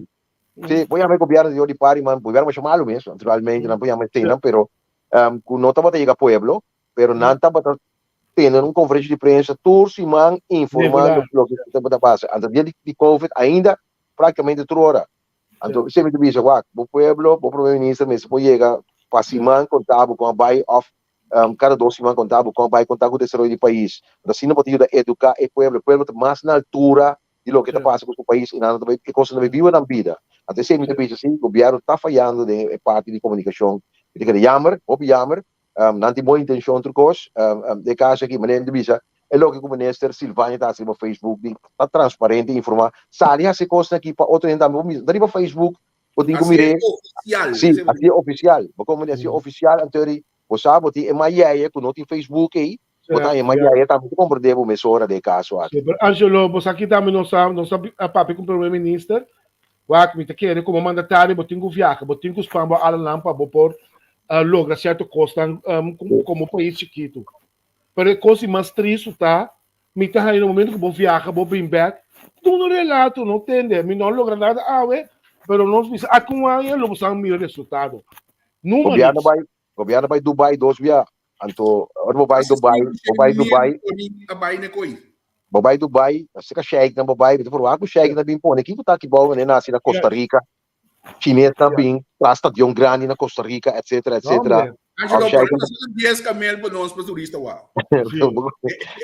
Speaker 2: sí, por yama e gobierno anterior di Pariman, gobierno masha malu mes, naturalmente, nan por yama eseinan, pero ku no tabata yega pueblo, pero nan tabata tene un conferencia di prensa tur siman informando
Speaker 3: Regular.
Speaker 2: loke tabata pasa. Anto dia di, di COVID ainda prácticamente tur ora. Anto esei mi ta bisa, wak, bo pueblo, bo primer minister mester por yega pa siman konta bo kon a bai of kada dos siman konta bo kon a bai konta ku desaroyo di pais. Anto asina bo ta yuda eduka e pueblo. E pueblo ta mas na altura di loke ta pasa ku su pais i nan ta bai e kosnan ta bai biba nan bida. Anto esei mi ta bisa si gobierno ta fayando den e parti di komunikashon. Mi ta keda jammer, hopi jammer, Nan tin bon intencion tur cos. Den caso aki, manera mi ta bisa, e loke cu Minister Silvania ta haci riba Facebook di ta transparente y informa. Sali haci e cosnan aki pa otro hende tambe por mira. No ta riba Facebook bo tin cu mir'é.
Speaker 4: Hacié oficial.
Speaker 2: Si, hacié oficial. Bo como di hacié oficial, anto ri bo sa bo tin e mayeye cu no tin Facebook ey, bo ta haña e mayeye tambe ta comprende bo mesora den e caso aki.
Speaker 3: Si, pero Angelo, bo sa ki tambe nos a nos a papia cu Primer Minister, wak mi ta kere como mandatario bo tin cu viaha, bo tin cu span bo alanan pa bo por logra cierto cosnan como pais chikitu. Pero e cos di mas tristu ta, mi ta haña na momento cu bo viaha, bo bin bek, duna un relato, no tende, mi no a logra nada awe, pero nos bisa aki un aña lo bo sa mira resultado. Numa
Speaker 2: Gobierno
Speaker 3: niks.
Speaker 2: bai, gobierno bai Dubai dos bia, anto ora bo bai Dubai, bo bai Dubai,
Speaker 4: A bai ne koi.
Speaker 2: bo bai Dubai, na seka sheiknan bo bai, mi ta proba ku sheiknan bin pone, kiko ta aki bou manera nasi na Costa Rica, Chinesnan bin traha stadion grandi na Costa Rica, etcetera, etcetera.
Speaker 3: No,
Speaker 4: Angelo,
Speaker 2: Of
Speaker 4: por
Speaker 2: sheiknan
Speaker 4: ta 10 kamel pa nos pa turista wou.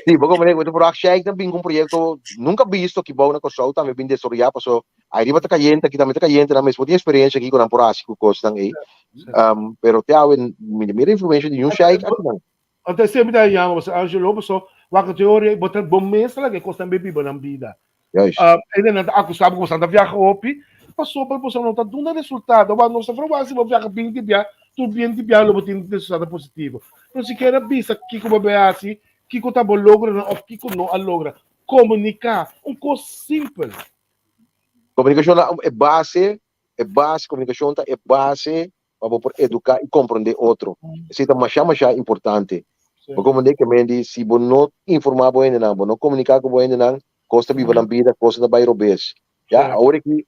Speaker 2: Sí, bo komprende, bo ta proba sheiknan bin ku un proyekto nunka bisto aki bou na Kòrsou tambe bin desaroyá paso ariba ta kayente, aki tambe ta kayente, nan mes por tin eksperensia kiko nan por hasi ku kosnan ei. Pero te awe mi no mira influensha di niun sheik akinan.
Speaker 3: Anto esei mi ta yama boso Angelo paso wak te ora bo ta bo mes ta laga e kosnan be biba nan bida.
Speaker 2: Juist.
Speaker 3: Ene nan ta akusa bo ku boso ta viaha hopi pasobra boso no ta duna resultado. Wak nos ta verwagt si bo viaha binti bia tur binti bia lo bo tin resultado positivo. Pero sikiera bisa kiko bo bai hasi, kiko ta bo logronan òf kiko no a logra. Komuniká, un kos simpel.
Speaker 2: Komunikashon ta e base, e base, komunikashon ta e base pa bo por eduká i komprondé otro. Esei ta masha masha importante. Bo komprondé ke men di si bo no informá bo hendenan, bo no komuniká ku bo hendenan, kos ta biba nan bida, kos ta bai robes. Ya, awor aki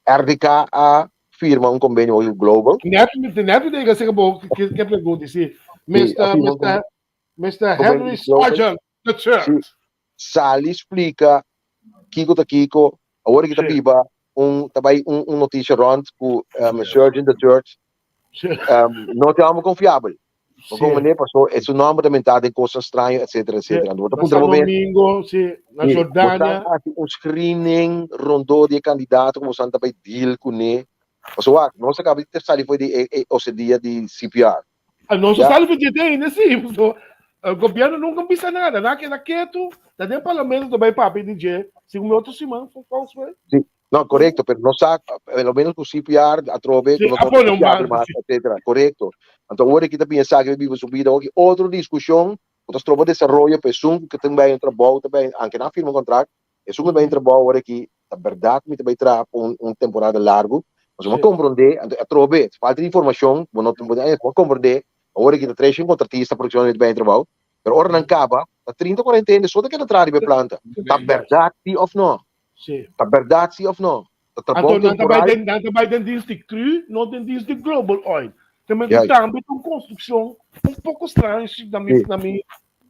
Speaker 2: RDK a firma un kombenio ku Global.
Speaker 3: Net, net mi ta yega bo ke pregunta si. Mister, Mister, Mister Henry Sargent the third.
Speaker 2: Sali splika kiko ta kiko. Awor aki ta biba un ta bai un un noticia rond ku um, Surgeon the Third um, no ta amo confiabel. Bo sí. Meneer paso e su nomber ta mentá den cosas straño etcétera etcétera. Bo ta
Speaker 3: puntra bo mes. Domingo, sí, na Jordania.
Speaker 2: Bo ta hasi un screening rondó di e candidato ku bo san ta bai deal kuné. Paso wak, nos a kaba di sali for di e e osedia di CPR.
Speaker 3: Ah, nos a sali for di e sí. So, eh, gobierno nunca bisa nada, na keda ketu, ta den parlamento ta bai papia di dje, segun mi otro siman, volgens mij.
Speaker 2: Sí. No, correcto, pero no sa, eh, lo menos ku CPR atrobe,
Speaker 3: Sí,
Speaker 2: ku no
Speaker 3: a pone un
Speaker 2: confiable
Speaker 3: banda,
Speaker 2: mas,
Speaker 3: sí.
Speaker 2: etcétera. Correcto. Anto awor aki ta bin esaki biba su vida. Oki, otro discusión, ku ta stroba desaroyo, pa esun ku ta bai un trabou, ta bai, anke nan firma un contract, Esun ku ta bai trabou awor aki, ta bèrdat mi ta bai traha pa un un temporada largu, pasobra bo a komprondé, anto atrobe, falta di informashon, bo no bo a komprondé, awor aki ta tres shen kontratista aproksimadamente ta bai trabou, pero ora nan kaba, ta trinta kuarenta hende so ta keda traha riba e planta. Ta bèrdat si òf no? Ta bèrdat si òf no? Ta trabou
Speaker 3: Anto nan ta bai
Speaker 2: temporal.
Speaker 3: den nan ta bai den dienst di cru, no den dienst di Global Oil. Te men ku tambe ta un konstrukshon un poko straño si na mi na mi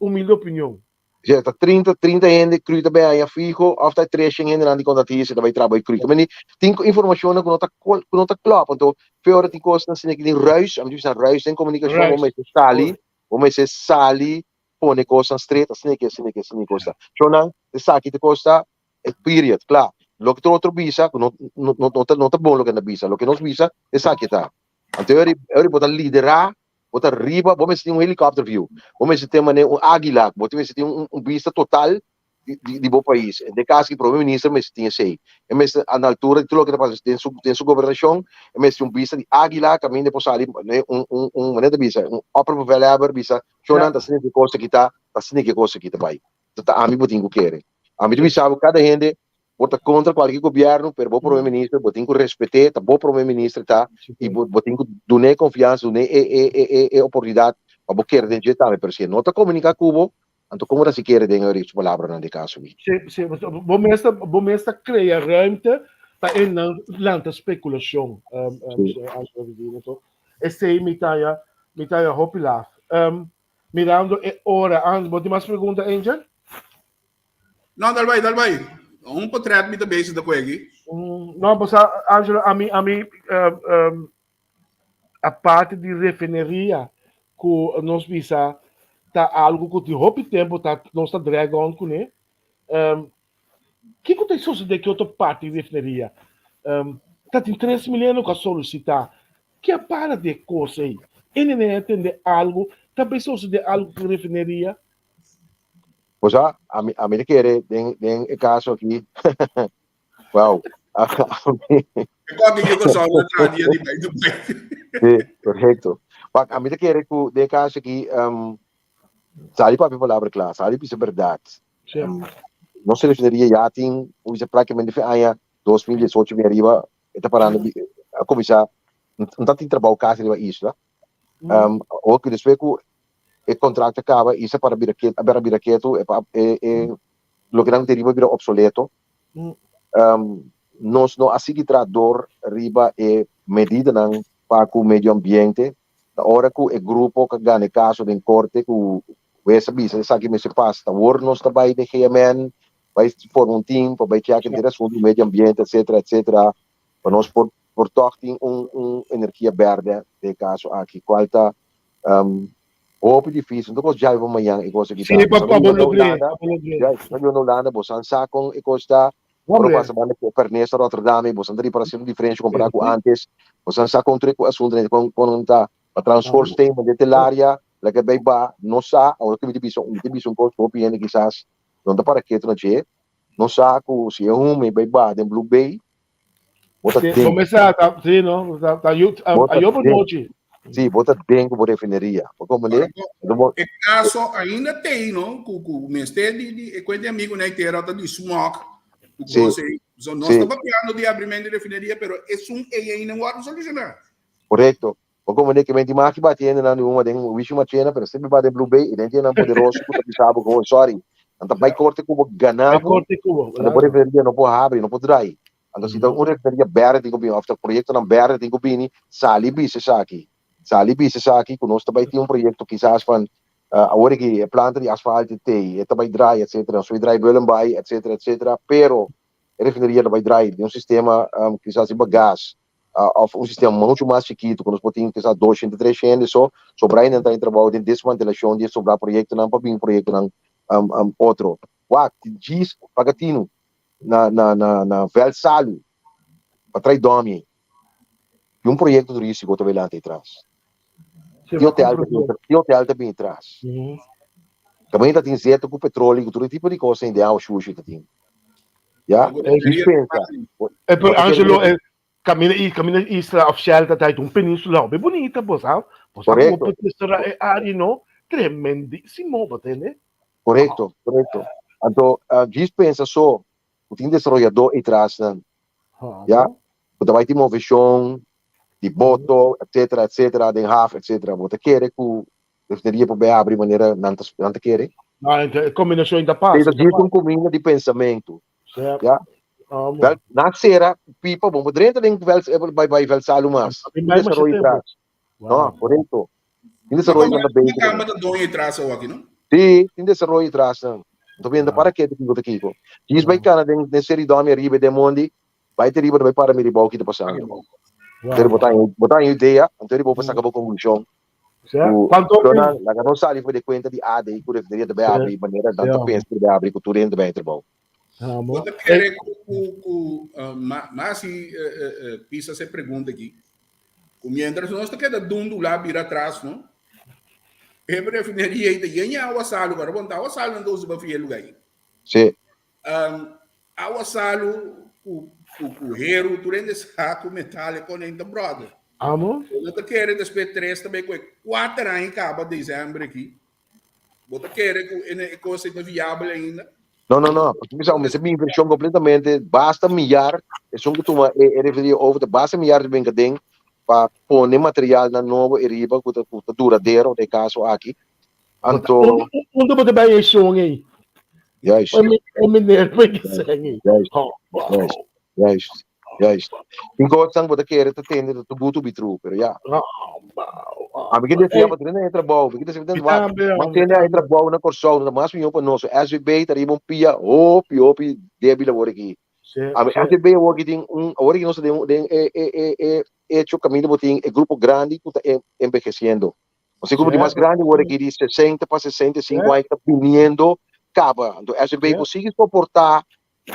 Speaker 3: humilde opinion.
Speaker 2: Si ta 30, 30 hende cru ta bay haña fiho of ta 300 hendenan di contratista ta bay traha bay cru. Te meni tin informacionnan cu no ta cu no ta klop. Anto fe ora tin cosnan asina ki tin ruis, ami ta bisa ruis den comunicacion, bo
Speaker 3: Ruis.
Speaker 2: mester sali, bo mester sali pone cosnan straight asina ki asina ki asina ki cos ta. Shownan esaki ta costa e period, kla. Loke tur otro bisa cu no no no ta no ta bon loke nan ta bisa. Loke nos bisa esaki ta. Anto e ora bo ta lidera Bo ta riba, bo mester tin un helicopter view. Bo mester tin manera un águila, bo mester tin un, un vista total di, di, di bo pais. En de caso ki prome minister mester tin esei. E mester a na altura di tur loke ta pasa den su, den su gobernacion, e mester tin un vista di águila caminda e por sali un, un, un, manera ta bisa, un opperbevelhebber bisa, shownan ta asina ki cos aki ta, ta asina ki cos aki ta bai. Ta, ta ami bo tin cu kere. Ami ta bisa bo cada hende. Bo ta kontra kualke gobièrnu, pero bo prome minister bo tin ku respet'é, ta bo prome minister ta, i bo bo tin ku dun'é konfiansa, dun'é e e e e e oportunidat pa bo kere den dje tambe. Pero si e no ta komuniká ku bo, anto komo ta si kere den e su palabranan den kaso aki?
Speaker 3: Sí, sí, bo mes ta bo mes ta krea ruimte pa e nan lanta spekulashon, Angelo Vidino. Anto esei mi ta haya mi ta haya hopi laf. Mirando e ora, bo tin mas pregunta, Angel?
Speaker 4: No, dal bai, dal bai. Un potret mi ta bezig ta koe aki.
Speaker 3: No, bo sa, Angelo, ami, ami, um, um, aparte di refineria ku nos bisa ta algo ku tin hopi tempo ta nos ta drag on kuné. Um, kiko ta sosodé ku otro parti di refineria? Um, ta tin 3 mil hende ku a solisitá. Ke a para di e kos ei? Hende no a tende algo? Ta bai sosodé algo ku refineria?
Speaker 2: Bo sa, ami, ami ta kere den, den e kaso aki, wow, ami,
Speaker 4: E koki ki kosou na tra dia di bai Dubai.
Speaker 2: Sí, korekto. Wak, ami ta kere ku den e kaso aki, um, sali papia palabra kla, sali bisa bèrdat.
Speaker 3: Sí.
Speaker 2: Nos refineria ya tin, bo bisa práktikamente fe aña 2018 bin ariba, e ta parando, a kuminsá, no ta tin trabou kasi riba isla. Awor ku despues ku e contract a caba y sa para bira ketu, a para bira ketu, e pa e e loke nan tin riba bira obsoleto. Nos no a sigui traha dor riba e medidanan pa cu medio ambiente. Ta ora cu e grupo cu a gana e caso den corte cu hues a bisa esaki mester pasa, ta awor nos ta bay den GMN, bay forma un team pa bay check henter asunto di medio ambiente etcetera etcetera pa nos por por tog tin un un energia berde den e caso aki cual ta Hopi difícil. No ta kos djabi pa mañan e kos aki
Speaker 3: Sí,
Speaker 2: ta.
Speaker 3: pa
Speaker 2: Bosan
Speaker 3: pa
Speaker 2: biba
Speaker 3: bo
Speaker 2: na
Speaker 3: logr'é,
Speaker 2: Hulanda,
Speaker 3: pa bo logr'é.
Speaker 2: ya, bosan biba na Hulanda, bosan sa kon e kos ta. Ora
Speaker 3: Hombre,
Speaker 2: pasa banda ku Pernes na Rotterdam, e bosan ta ripara sierto diferensha kompará ku
Speaker 3: sí.
Speaker 2: antes. Bosan sa kon tur e asuntunan kon kon nan ta. Pa traha un schoorsteen, pa den area, laga bai ba, no sa, awor ku mi ta bisa, mi ta bisa un kos ku hopi hende kisas no ta para ketu na dje, no sa ku si e humi bai ba den Blue Bay, Bo ta
Speaker 3: Sí,
Speaker 2: den.
Speaker 3: bo mester ta, sí, no, ta, ta, yu,
Speaker 2: Bo ta
Speaker 3: ayo por
Speaker 2: den.
Speaker 3: nochi.
Speaker 2: Sí, bo ta den ku bo refineria. Bo comprende?
Speaker 4: Ahora,
Speaker 2: Enton bo,
Speaker 4: e caso ainda tei, no? Ku ku mester di di e cuenta amigo na tera ta di smog. Ku
Speaker 2: Sí,
Speaker 4: cosa ei. So no
Speaker 2: sí.
Speaker 4: sta papiando di abrimento di refineria, pero esun ei ainda no wordo soluciona.
Speaker 2: Correcto. Bo comprende que menti maki bati hende nan di uma den Wishu Machena, pero sempre ba den Blue Bay, e den tiene nan poderoso ku ta bisa bo gewoon, sorry. Nan ta bai korte ku bo gana
Speaker 3: Bai
Speaker 2: bo,
Speaker 3: korte ku bo,
Speaker 2: anto bo
Speaker 3: claro.
Speaker 2: refineria no por habri, no por draai. Anto si ta un refineria berde tin ku bini, of ta proyektonan berde tin ku bini, sali bisa esaki. Sali bisa esaki ku nos ta bai tin un proyekto kisas van awor aki e planta di asfalt tei, e ta bai draai, etcetera, nos ta bai draai Bullenbaai, etcetera, etcetera, pero e refineria ta bai draai den un sistema kisas riba gas, of un sistema mucho mas chikitu ku nos por tin kisas 200, 300 so, sobra hende ta den trabou den desmantelashon di e sobra proyektonan pa bin proyektonan otro. Wak, djis paga tinu na na na na vèlt salu pa trai dòmi ei. Tin un proyekto turístiko ta bai lanta ei tras. Tin hotel ta bin tin hotel ta bin tras. Kaminda ta tin zeto ku petroli ku tur e tipo di kos den awa shushi ta tin. Ya, djis pensa.
Speaker 3: E pero Angelo, e Camina i camina isla of shelter ta un peninsula hopi bunita bo sa. Bo sa como
Speaker 2: Correcto.
Speaker 3: por restaura e área no. Tremendísimo, bo tende?
Speaker 2: Correcto, correcto. Anto, djis pensa so ku tin desaroyadó ei tras nan. Ya, ku ta bai tin moveshon di boto, etcetera, etcetera, den haf, etcetera. Bo ta kere ku refineria por bai habri manera nan ta nan ta kere?
Speaker 3: No, e kombinashon ta pas.
Speaker 2: Ta djis un kuminda di pensamentu. Ya. Wel, na sera pipa bo drenta den vel bai bai vel salu mas. Tin desaroyo tras. No, correcto. Tin desaroyo nan ta
Speaker 4: bezig. Kamba ta doño tras awaki, no?
Speaker 2: Sí, tin desaroyo tras nan. Anto benta para ketu kiko ta kiko. Djis bai kana den den seri domi ariba den mondi, bai te riba bai para mira bou ki ta pasando. Anto bo ta bo ta idea, anto bo por saka bo konklushon. Ku nan laga nos sali for di kuenta di AD ku refineria ta bai abri manera nan ta pensa ku ta bai abri ku tur hende ta bai trabou.
Speaker 4: Bo ta kere ku ku ku mas si pisa se pregunta aki ku mientras nos ta keda dundula bira atras no e refineria ei ta yen awa salu pero bon ta awa salu nan ta usa pa fria e luga ei.
Speaker 2: Si.
Speaker 4: Awa salu ku ku ku heru tur hende sa ku metal e konen ta brother.
Speaker 3: Amo.
Speaker 4: Bo ta kere despues tres ta bai ku e kuater aña kaba december aki. Bo ta kere ku e kos ei ta viabel ainda?
Speaker 2: No, no, no. Porque mi sa, mi mi inversión completamente, basta millar, esun ku tuma e, e refineria over, te basta millar di benka den pa pone material na nobo e riba ku ta, ku ta duradero den caso aki. Anto,
Speaker 3: Unda bo ta bai e son ei?
Speaker 2: juist,
Speaker 3: E meneer bai ke sen ei.
Speaker 2: juist,
Speaker 3: Oh, wow.
Speaker 2: juist, juist, juist. Tin cosnan bo ta kere ta tende ta too good to be true, pero ya.
Speaker 3: Oh, wow. Oh,
Speaker 2: A mi ke
Speaker 3: wow.
Speaker 2: desea
Speaker 3: Ei,
Speaker 2: pa drenta e trabou, mi ke desea pa
Speaker 3: mi
Speaker 2: drenta wak.
Speaker 3: tambe,
Speaker 2: Mas
Speaker 3: mi
Speaker 2: tende a e
Speaker 3: tambe.
Speaker 2: trabou na Kòrsou, ta mas mihó pa nos. SVB ta riba un pia hopi, hopi débil awor aki.
Speaker 3: Sí,
Speaker 2: A mi
Speaker 3: sí.
Speaker 2: SVB awor aki tin un, awor aki nos ta den un, den e, e, e, e hecho kaminda bo tin e grupo grandi ku ta envejeciendo. Nos e grupo di mas
Speaker 3: Cierto.
Speaker 2: grandi awor aki di 60 pa 65
Speaker 3: Sí,
Speaker 2: aña ta biniendo kaba. Anto SVB
Speaker 3: sí.
Speaker 2: por sigui soportá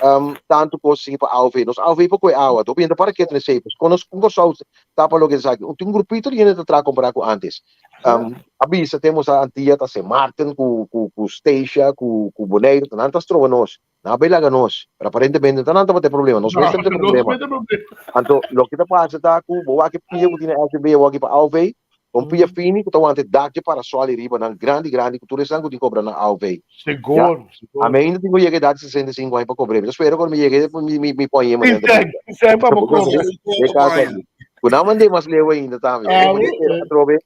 Speaker 2: um, tantu kos sigui pa AOV. Nos AOV por koe awa. Hopi hende para ketu nesei. Pues kon nos kon Kòrsou tapa loke esaki. Tin un grupito di hende ta traha kompará ku antes. Um, a bisa temos a Antia ta Sint Maarten ku ku ku Statia ku ku Boneiru ta nan ta stroba nos. Nan a bai laga nos. Pero aparentemente ta nan tabata e problema. Nos
Speaker 3: No,
Speaker 2: mes tabata e
Speaker 3: nos
Speaker 2: problema.
Speaker 3: mes ta problema.
Speaker 2: Anto loke ta pasa ta ku bo wak e pia ku tin na SVB awor aki pa AOV, un pia fini ku ta wanta e dak dje parasol ei riba nan grandi grandi ku tur esnan ku tin kobra na AOV. Ya.
Speaker 3: Sigur, sigur.
Speaker 2: Ami ainda tin ku yega edat di 65 aña pa kobr'é. Mi ta spera ku ora mi yega mi mi mi pon yema
Speaker 3: Tin
Speaker 2: dentro
Speaker 3: sèn,
Speaker 2: ainda.
Speaker 3: tin sèn pa bo kobra.
Speaker 2: E kaso aki. Ku nan mand'é mas leu ainda tambe.
Speaker 3: Ah,
Speaker 2: Pero atrobe,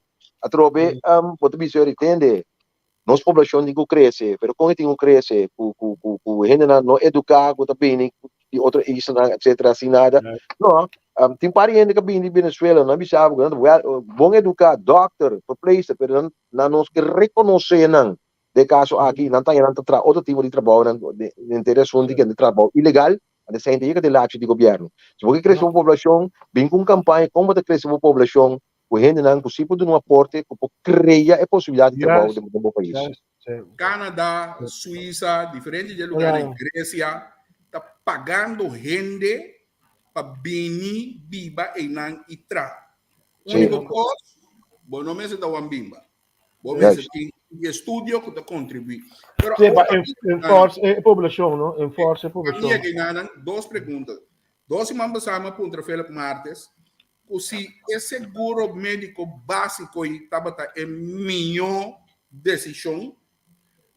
Speaker 2: atrobe, bo ta bisa ora tende, nos poblashon tin ku krese, pero kon e tin ku krese? Ku ku ku ku hendenan no eduká ku ta bini di otro islanan etcetera sin nada. No, tin par di hende ku a bini di Venezuela, nan bisa bo ku nan ta wèl bon eduká, dòkter, verpleegster, pero nan nan no ke rekonosé nan. Den e kaso aki nan ta haña nan ta traha otro tipo di trabounan den henter e asuntu di trabou ilegal, ante esei ta yega den lachi di gobièrnu. Si bo ke krese bo poblashon, bin ku un kampaña kon bo ta krese bo poblashon ku hendenan ku si por duna un aporte ku por krea e posibilidat di trabou den bo pais.
Speaker 4: Canada, Suiza, diferente dje lugarnan, Grecia, ta pagando hende pa bini biba einan i traha. Úniko kos, bo no mester ta wan bimba. Bo mester tin un estudio ku ta kontribuí. Pero
Speaker 3: Sí, pa enforce e poblashon, no? Enforce e poblashon.
Speaker 4: Mia Geinana, dos pregunta. Dos siman pasá mi a puntra Philip Martes ku si e seguro médiko básiko ei tabata e mihó desishon,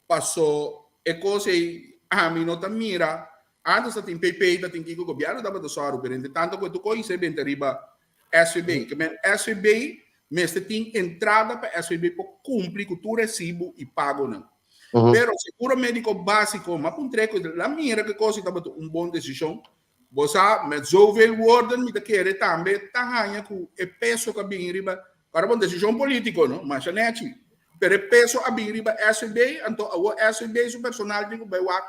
Speaker 4: pasó e kos ei ami no ta mira. Antes ta tin PP, ta tin kiko, gobièrnu tabata sòru, pero entre tanto ku e tur kos ei benta riba SVB. Ke men SVB mester tin entrada pa SVB por kumpli ku tur resibu i pagonan. Pero seguro médiko básiko, m'a puntr'é ku la mira ku e kos ei tabata un bon desishon. Bo sa, met zoveel woorden mi ta kere tambe ta haña ku e peso ku a bini riba, ora bon desishon polítiko no, masha nèchi, pero e peso a bini riba SVB, anto awor SVB su personal tin ku bai wak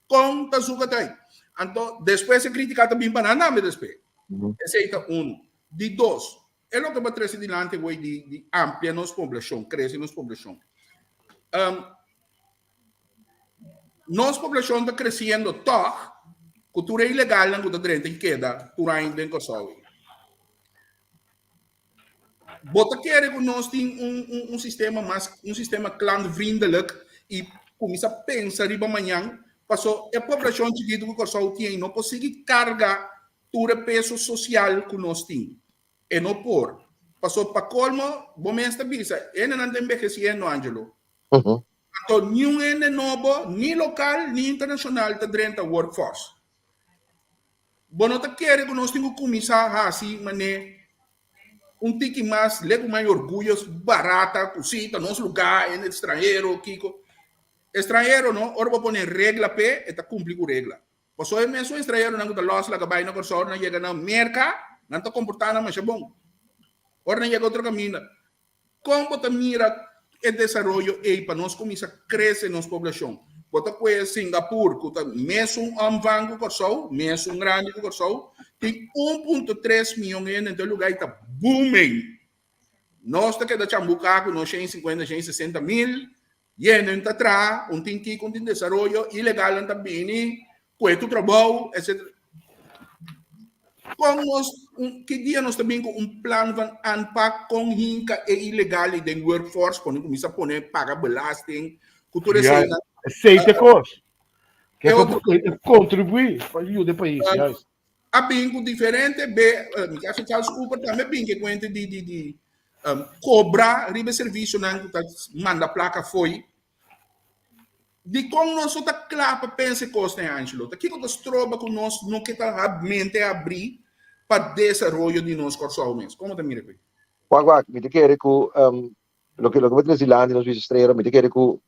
Speaker 4: Kon ta zuka ta ei? Anto, despues e kritika ta bin pa nan tambe despues. Esei ta unu. Di dos, e loke bo a trese dilanti awor di di amplia nos poblashon, krese nos poblashon. Nos poblashon ta kresiendo tòg ku tur e ilegalnan ku ta drenta i keda tur aña den Kòrsou ei. Bo ta kere ku nos tin un un un sistema mas un sistema klantvriendelijk i kuminsá pensa riba mañan paso e poblashon chikitu ku Kòrsou tin ei no por sigui karga tur e peso sosial ku nos tin. E no por. Paso pa kolmo bo mes ta bisa hendenan ta enbehesiendo Angelo. Anto niun hende nobo ni lokal ni internashonal ta drenta workforce. Bo no ta kere ku nos tin ku kuminsá hasi manera un tiki mas lek un orguyo barata ku si ta nos lugá en estranhero kiko. Estranhero no, ora bo pone regla p'e, e ta kumpli ku regla. Pasobra e mesun estranheronan ku ta lòs laga bai na Kòrsou ora nan yega na Merka, nan ta komportá nan masha bon. Ora nan yega otro kaminda. Kon bo ta mira e desaroyo ei pa nos kuminsá krese nos poblashon? Bo ta kue Singapur ku ta mesun omvang ku Kòrsou, mesun grandi ku Kòrsou, tin 1.3 mion hende, enton e lugá ei ta booming. Nos ta keda chambuká ku nos 150, 160 mil, Yenen ta traha, un tin kiko, un tin desaroyo, ilegalnan ta bini, kue tu trabou, etc. Kon nos, un, ki dia nos ta bin ku un plan van aanpak kon hinka e ilegal den workforce, pone kuminsa pone paga belasting, ku tur
Speaker 3: Ja,
Speaker 4: eseinan.
Speaker 3: esei ta kos.
Speaker 4: E otro-
Speaker 3: Kontribuí pa yuda e pais, juist.
Speaker 4: A bin ku diferente be, mi ke Charles Cooper tambe bin ke kuente di di di um, kobra riba e servisionan ku ta manda plaka fo'i. Dikon nos no ta kla pa pensa e kosnan, Angelo? Ta kiko ta stroba ku nos no ke ta mente habrí pa desaroyo di nos Kòrsou mes? Kon bo ta mira ku?
Speaker 2: Wak, wak, mi ta kere ku loke loke bo ta trese dilanti nos bisa estranhero, mi ta kere ku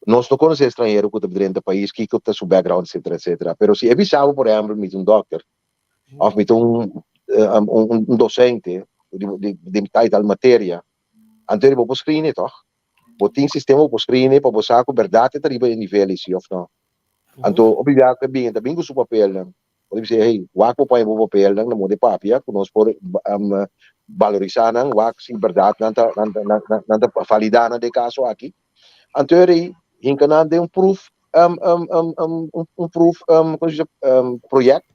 Speaker 2: nos no konosé estranhero ku ta drenta pais, kiko ta su background etcetera etcetera. Pero si e bisa bo por ehèmpel mi ta un dòkter òf mi ta un un dosente di di tal i tal materia, anto bo por screen e tòg? Bo tin sistema bo por screen pa bo sa ku bèrdat e ta riba e nivel ei si òf no. Anto hopi bia ku e bin e ta bin ku su papelnan. Bo ta bisa hey wak bo pone bo papelnan na moda e papia ku nos por balorisá nan wak si bèrdat nan ta nan ta validá nan den e kaso aki. Anto e rei hinka nan den un proef un proef komo se bisa project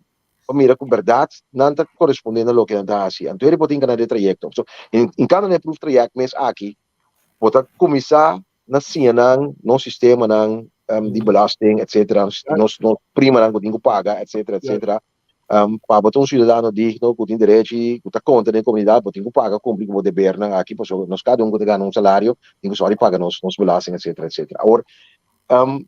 Speaker 2: pa mira ku bèrdat nan ta korespondé na loke nan ta hasi. Anto e rei por tin hinka nan den e trayekto. So hinkando den e proef trayèkt mes aki Bo ta kuminsá na siña nan nos sistemanan di belasting, etcetera, nos nos primanan ku tin ku paga, etcetera, etcetera. Pa bo ta un siudadano digno ku tin derechi, ku ta konta den komunidat, bo tin ku paga, kumpli ku bo debernan aki, pasobra nos kada un ku ta gana un salario tin ku sòri paga nos nos belasting, etcetera, etcetera. Awor,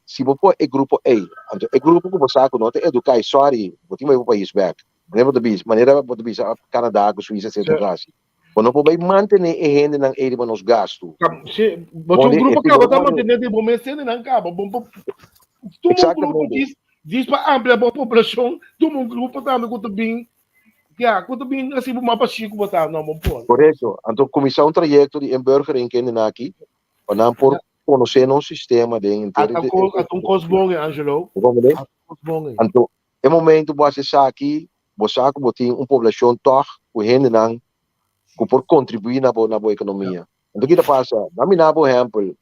Speaker 2: si bo pone e grupo ei, anto e grupo ku bo sa ku no ta eduká i sòri, bo tin bai bo pais bèk. Manera bo ta bisa, manera bo ta bisa Canada ku Suisa, etcetera, ta hasi. Bo no por bai mantené e hendenan ei riba nos gastu.
Speaker 3: Sí, bo un grupo kaba ta mantené di bo mes hendenan kaba. Bo por tuma un grupo djis, djis pa amplia bo poblashon, tuma un grupo tambe ku ta bin, ya, ku ta bin hasi bo mas bashí ku bo ta. No, bo por.
Speaker 2: Korekto. Anto kuminsá un trayekto di inburgering ku hendenan aki pa nan por konosé nos sistema den henter.
Speaker 3: Ata un kos bon, Angelo. Ata un kos
Speaker 2: bon. Anto e momento bo hasi esaki, Bo sa ku bo tin un poblashon tòg ku hendenan ku por kontribuí na bo na bo ekonomia. Anto ki ta pasa? Nan mi na bo ehèmpel.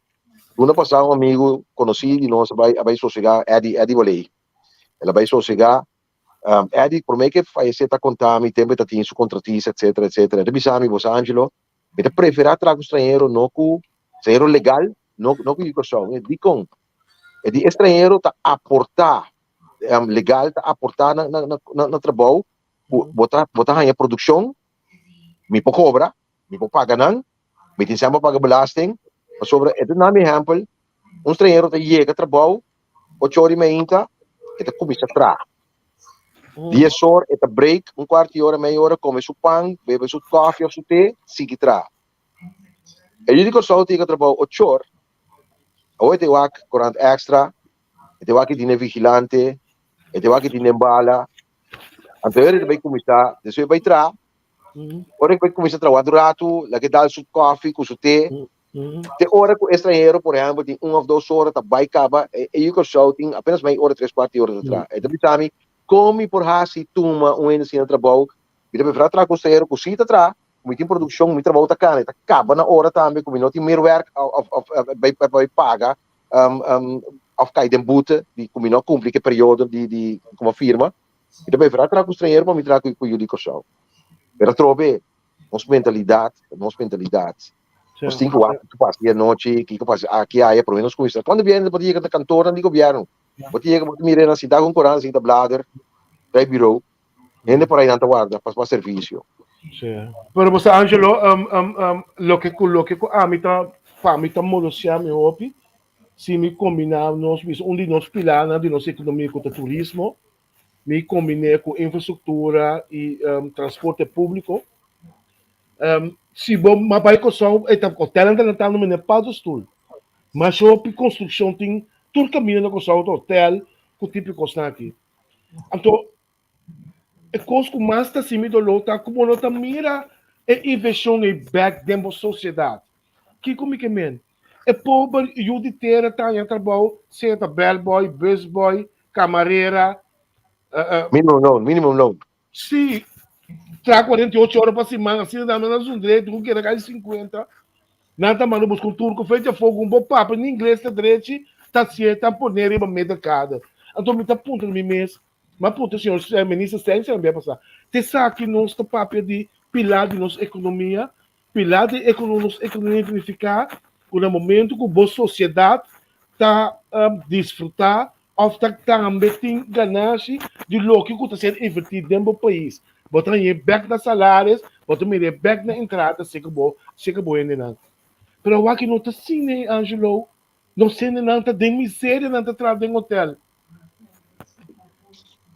Speaker 2: Luna pasá un amigu konosí di nos a bai a bai sosegá, Eddy, Eddy Waley. El a bai sosegá. Eddy promé ke fayesé ta konta mi tempu e ta tin su kontratista etsetera etsetera. E ta bisa mi, Bo sa Angelo, mi ta preferá traha ku stranhero no ku stranhero legal no no ku di Kòrsou. Dikon? E di e stranhero ta aportá legal ta aportá na na na na trabou ku bo ta bo ta haña produkshon, mi por kobra, mi por paga nan, mi tin semper paga belasting, pasobra e ta duna mi ehèmpel, un stranhero ta yega trabou ocho ora i meinta e ta kuminsá traha, dies or e ta break un kuarto di ora mei ora kome su pan, bebe su kòfi òf su te, sigui traha. E yu di Kòrsou ta yega trabou ocho or, awor e ta wak korant èkstra, E te wak e tin e vigilante, e te wak e tin den bala. Anto e bai kuminsá, despues e bai traha. Ora e bai kuminsá traha un ratu, laga e dal su kòfi ku su te. Te ora ku e stranhero, por ehèmpel, tin un òf dos ora ta bai kaba, e yu Kòrsou tin apenas mei ora, tres kuart di ora ta traha. E ta bisa mi, kon mi por hasi tuma un hende asina na trabou? Mi ta preferá traha ku un stranhero ku sí ta traha, ku mi tin produkshon, mi trabou ta kana, e ta kaba na ora tambe, ku mi no tin meerwerk òf bai bai paga òf kai den boete di ku mi no a kumpli ku e periodo di di ku mi a firma, mi ta preferá traha ku stranhero pa mi traha ku yu di Kòrsou. Pero atrobe nos mentalidat ta nos mentalidat. Nos tin ku wak kiko pasa di anochi, kiko pasa aki aya, promé nos kuminsá. Kuando biene bo ta yega na kantornan di gobièrnu, bo ta yega bo ta mira nan sintá ku un korant, sinta blader, trae birou. Hende por ahí nan ta warda pa pa servicio.
Speaker 3: Sí. Pero bo sa Angelo, um, um, um, loke ku loke ku ami ta pa mi ta molosea mi hopi, si mi kombiná nos bisa un di nos pilarnan di nos ekonomia ku ta turismo, mi kombiné ku infrastruktura i um, transporte públiko. Um, si bo ma bai Kòrsou, e ta hotelnan ta lantando mene paddenstoel. Masha hopi konstrukshon tin tur kaminda na Kòrsou ta hotel ku tipo kosnan aki. Anto, e kos ku mas ta hasi mi doló ta ku bo no ta mira e invershon ei bèk den bo sosiedat. Kiko mi ke men? E pober yu di tera ta haña trabou, sea ta bèlbòi, bùsbòi, kamarera.
Speaker 2: Minimum loan, minimum loan.
Speaker 3: Sí, traha 48 ora pa siman, asina nan nan un drechi, ku keda kai 50. Nan ta manda buska un turko fecha fogo, un bo papia ni ingles ta drechi, ta sié, ta pone riba middenkader. Anto mi ta puntra mi mes, mi a puntra señor minister Stengs tambe a pasá, ta esaki nos ta papia di pilar di nos ekonomia? Pilar di nos ekonomia signifiká ku na momento ku bo sosiedat ta disfrutá Of ta tambe tin ganashi di loke ku ta ser invertí den bo pais. Bo ta hañ'é bèk na salaris, bo ta mir'é bèk na entrada serka bo, serka bo hendenan. Pero awaki no ta asina, Angelo. Nos hendenan ta den miseria, nan ta traha den hotel.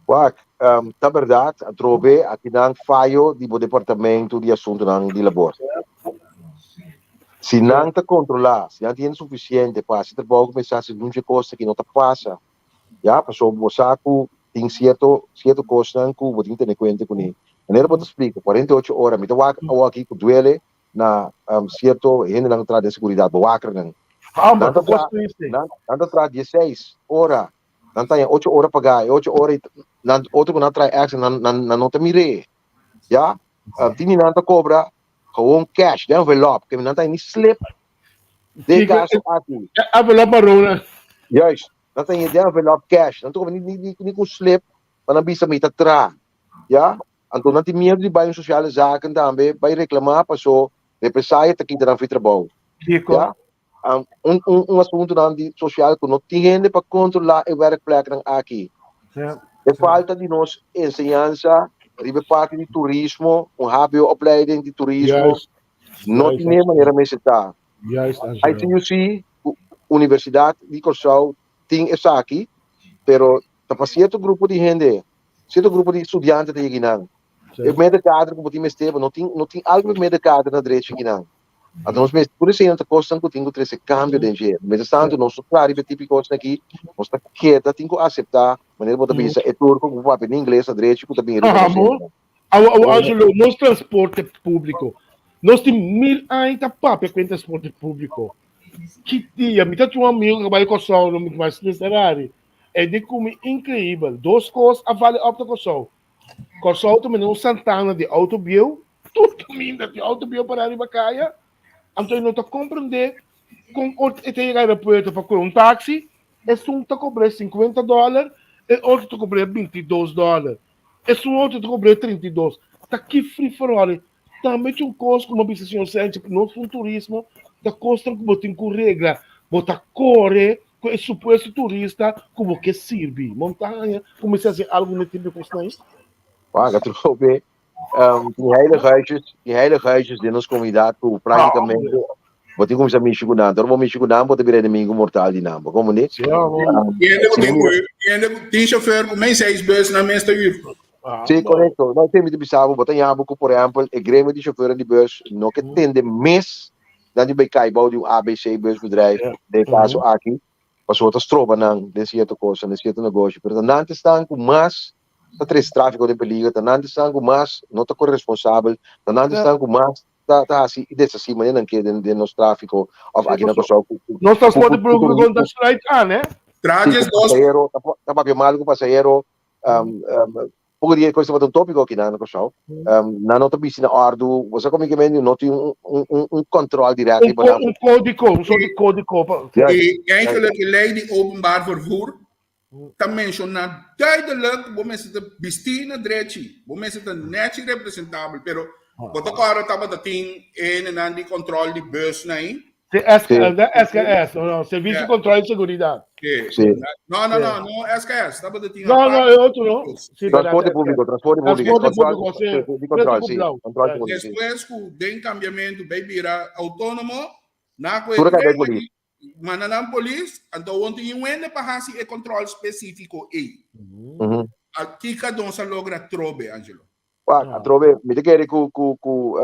Speaker 2: Wak, ta berdad, atrobe akinan fayo di bo departamento di asuntonan di labor. Si nan ta controla, si nan tin hende suficiente pa haci trabou cu mester haci, nunca e cos aki no ta pasa. Ya, pasobra bo sa cu tin cierto, cierto cosnan cu bo tin tene cuenta cune. Manera bo ta splica, 48 ora, mi ta wak awor aki cu duele na cierto hendenan cu traha den seguridad, bewakernan.
Speaker 3: Hamba,
Speaker 2: Nan ta
Speaker 3: ta cos
Speaker 2: traha,
Speaker 3: triste.
Speaker 2: nan, nan ta traha 16 ora, nan ta haña 8 ora pagá, e 8 ora nan, otro cu nan traha extra, nan, nan, nan no ta mir'é. Ya, tin di nan ta cobra gewoon cash, den envelop, ke nan ta haña ni slip den
Speaker 3: Kiko,
Speaker 2: caso aki.
Speaker 3: e envelop marron nan.
Speaker 2: Juist, nan ta haña den envelop cash, nan ta cobra ni, ni, ni, ni cu slip pa nan bisa mi ta traha. Ya, anto nan tin miedu di bai un sociale zaken tambe, bai reclama paso represaille ta kita nan fi trabou.
Speaker 3: Kiko.
Speaker 2: Ya, un, un, un asuntonan di social ku no tin hende pa kontrolá e werkpleknan aki.
Speaker 3: Ja.
Speaker 2: E falta di nos enseñansa riba e parti di turismo, un HBO-opleiding di turismo,
Speaker 3: Juist.
Speaker 2: no
Speaker 3: Juist,
Speaker 2: tin e manera mester ta.
Speaker 3: Juist, Angelo.
Speaker 2: ITUC, ku Universidat di Kòrsou tin esaki, pero ta pa sierto grupo di hende, sierto grupo di studiante ta yega nan. E middenkader ku bo tin mester, bo no tin, no tin algu di middenkader na drechi kinan. Anto nos mester, tur esei ta kosnan ku tin ku trese kambio den dje. Mientras tanto nos no kla riba e tipo di kosnan aki, nos ta keda tin ku aseptá, manera bo ta bisa, e turko ku papia na ingles na drechi ku ta bini riba nos
Speaker 3: Amo, awo, awo, Angelo, nos transporte públiko. Nos tin mil aña ta papia ku e transporte públiko. Ki dia, mi ta tin un amigo ku a bai Kòrsou, no mi mas Ferrari. E di ku mi inkreibel. Dos kos a vale òp na Kòrsou. Kòrsou ta manera un santana di outo bieu, tur kaminda tin outo bieu pará riba kaya, anto e no ta komprendé kon ora e ta yega aeropuerto pa kohe un taksi, esun ta kobr'é sinkuenta dòler, e otro ta kobr'é bintidos dòler, esun otro ta kobr'é trintidos. Ta ki free for all e? Tambe tin un kos ku mi a bisa señor Sánchez, nos un turismo ta kosnan ku bo tin ku regla, bo ta kore ku e supuesto turista ku bo ke sirbi. Montaña kuminsá hasi algu na e tipo di kosnan ei.
Speaker 2: Wak, atrobe, tin heilig huisjes, tin heilig huisjes den nos komunidat ku práktikamente bo tin kuminsá mishi ku nan. Ora bo mishi ku nan, bo ta bira enemigo mortal di nan. Bo komprendé?
Speaker 3: Sí, amo.
Speaker 4: Hende ku
Speaker 2: Si
Speaker 4: tin
Speaker 2: bo mira.
Speaker 4: ku hende ku tin chofer ku mei seis bus nan mes ta hür.
Speaker 2: Sí, korekto. No, esei mi ta bisa bo, bo ta yabu ku, por ehèmpel, e gremio di chofernan di bus no ke tende mes nan di bai kai bou di un ABC busbedrijf den e kaso aki, pasobra ta stroba nan den sierto kosnan, den sierto negoshi. Pero ta nan ta esnan ku mas ta trese tráfiko den peligro, ta nan ta esnan ku mas no ta kore responsabel, ta nan ta esnan ku mas ta ta hasi i deshasí manera nan ke den den nos tráfiko òf aki na Kòrsou ku ku
Speaker 3: Nos
Speaker 2: ku
Speaker 3: transporte
Speaker 2: ku
Speaker 3: públiko
Speaker 2: ku
Speaker 3: ta sluit aan, hè?
Speaker 2: sí,
Speaker 4: Trajes
Speaker 2: ku
Speaker 4: dos
Speaker 2: pasahero ta ta papia malu ku pasahero poko dia kos tabata un tópiko aki na Kòrsou. Nan no ta bisti na òrdu, bo sa komo ke men no tin un un un un kòntròl dirèkt
Speaker 3: Un
Speaker 2: riba
Speaker 3: ko
Speaker 2: nan.
Speaker 3: un kódiko, un sort di kódiko pa.
Speaker 2: Juist,
Speaker 4: I eigenlijk e lei di openbaar vervoer ta menshoná duidelijk ku bo mester ta bistí na drechi, bo mester ta nèchi representabel, pero bo ta kòrda tabata tin e hendenan di kòntròl di bùsnan ei?
Speaker 3: Sí,
Speaker 2: Sí.
Speaker 3: SKS, no, no, Servicio
Speaker 4: Ja.
Speaker 3: Control y Seguridad.
Speaker 4: Sí.
Speaker 2: Sí.
Speaker 4: No, no, no, no SKS, tabata tin
Speaker 3: No, no,
Speaker 4: apart.
Speaker 3: e otro no. Sí, verdad,
Speaker 2: Transporte
Speaker 3: SKS.
Speaker 2: públiko, transporte públiko,
Speaker 3: Transporte
Speaker 2: kòntròl,
Speaker 3: públiko, sí.
Speaker 2: di kòntròl,
Speaker 3: Pretu ku
Speaker 2: sí,
Speaker 3: blauw.
Speaker 2: kòntròl
Speaker 3: Ja.
Speaker 2: públiko, sí.
Speaker 4: Despues ku den kambiamentu bai bira outónomo, na ku e
Speaker 2: Tur a kai bai
Speaker 4: tren
Speaker 2: polis.
Speaker 4: aki Manda nan polis, anto awor tin un hende pa hasi e control specifico ei. A kika nos a logra trobe, Angelo?
Speaker 2: Wak, atrobe, mi ta kere ku ku ku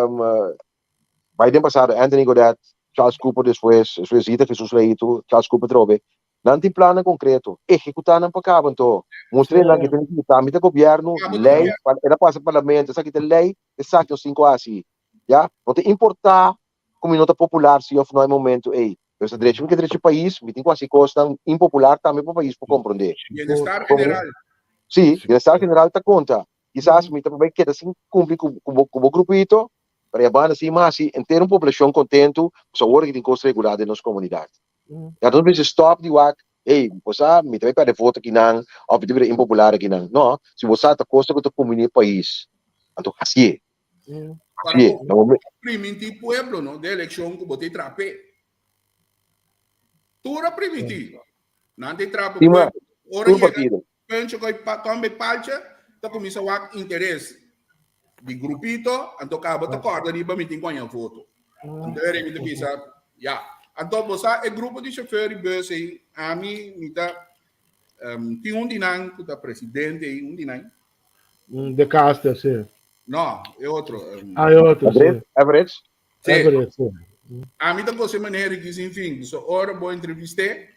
Speaker 2: bai den pasado Anthony Godett, Charles Cooper despues, despues Rita Jesus Leito, Charles Cooper trobe, nan tin plannan konkreto, ehekutá nan pa kaba anto. Mustra nan ke tin ehekutá, mi ta gobièrnu, lei, el a pasa parlamento, esaki ta lei, esaki nos tin ku hasi, ya. No ta importá ku mi no ta popular si òf no e momentu ei. Pero sa drechi mi ke drechi pais, mi tin ku hasi kosnan impopular tambe pa pais por komprondé.
Speaker 4: Bienestar general.
Speaker 2: Sí, bienestar general ta konta. Kisas mi ta por bai keda sin kumpli ku ku bo grupito, pero e banda si mi hasi henter un poblashon kontentu, pasobra awor aki tin kos regulá den nos komunidat. Ya nos mester stòp di wak, hey, bo sa mi ta bai pèrdè voto akinan òf mi ta bira impopular akinan. No, si bo sa ta kosnan ku ta kumbiní e pais, anto hasié.
Speaker 4: Para
Speaker 2: Sí,
Speaker 4: bo
Speaker 2: na momen-
Speaker 4: primintí pueblo, no? De eleccion ku bo te trape. Tur a primintí. Nan te trapa
Speaker 2: Sí, ma,
Speaker 4: pueblo. Ora
Speaker 2: tur
Speaker 4: yega
Speaker 2: partido.
Speaker 4: Pencho koi pa tombe palcha, ta kuminsa wak interes di grupito, anto kaba ta korda riba mi tin ku haña voto. Anto ere mi ta bisa, ya. Anto bo sa e grupo di chauffeur di bus ei, ami mi ta tin un di nan ku ta presidente ei, un di nan.
Speaker 3: De Caster, si.
Speaker 4: No, e otro.
Speaker 3: Ah, e otro, si.
Speaker 2: Everett?
Speaker 4: Si.
Speaker 3: Everett, si.
Speaker 4: Ami ta gosa e manera ki sin fin. So ora bo entrevist'é,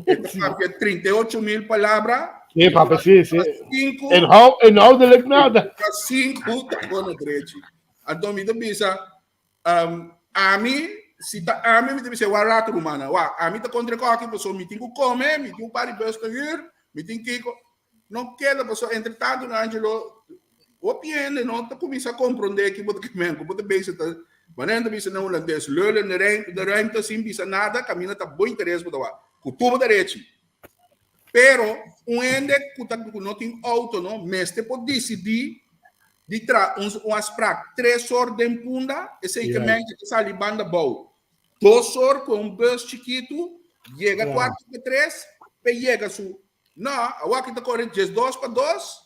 Speaker 4: e ta papia 38 mil palabra.
Speaker 3: Si, papia, si, si.
Speaker 4: Sinku.
Speaker 3: Inhoudelijk nada.
Speaker 4: Sinku ta kono drechi. Anto mi ta bisa, Ami, si ta ami, mi ta bisa, wak rato rumannan, wak, ami ta kontra e kòki pasobra mi tin ku kome, mi tin un par di bus ta hür, mi tin kiko. No keda pasobra entre tantu no Angelo, hopi hende no ta kuminsá komprondé ki bo ta kimen, ku bo ta bisa ta, manera nan ta bisa na hulandes, lullen de ruimte sin bisa nada, kaminda ta bo interes bo ta wak, ku tur bo derechi. Pero un hende ku ta ku no tin outo no mester por disidí di tra un un afspraak tres or den Punda, esei ke men ke ta sali banda bou dos or ku un bus chikitu yega kuarto pa tres pe yega su no awor ki ta kore diesdos pa dos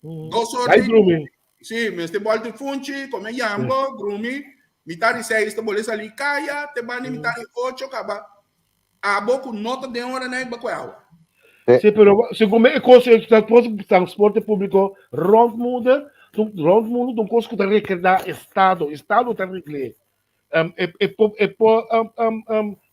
Speaker 4: dos or
Speaker 3: Bai drumi.
Speaker 4: Si mester bolta funchi kome yambo drumi mitar di seis ta bole sali kaya te banda mitar di ocho kaba Abo ku no ta den ora nei ba ku awa.
Speaker 3: Sí, pero segun mi e kos e transporte públiko rònt mundu, rònt mundu ta un kos ku ta rekordá estado, estado ta regl'é. E e por e por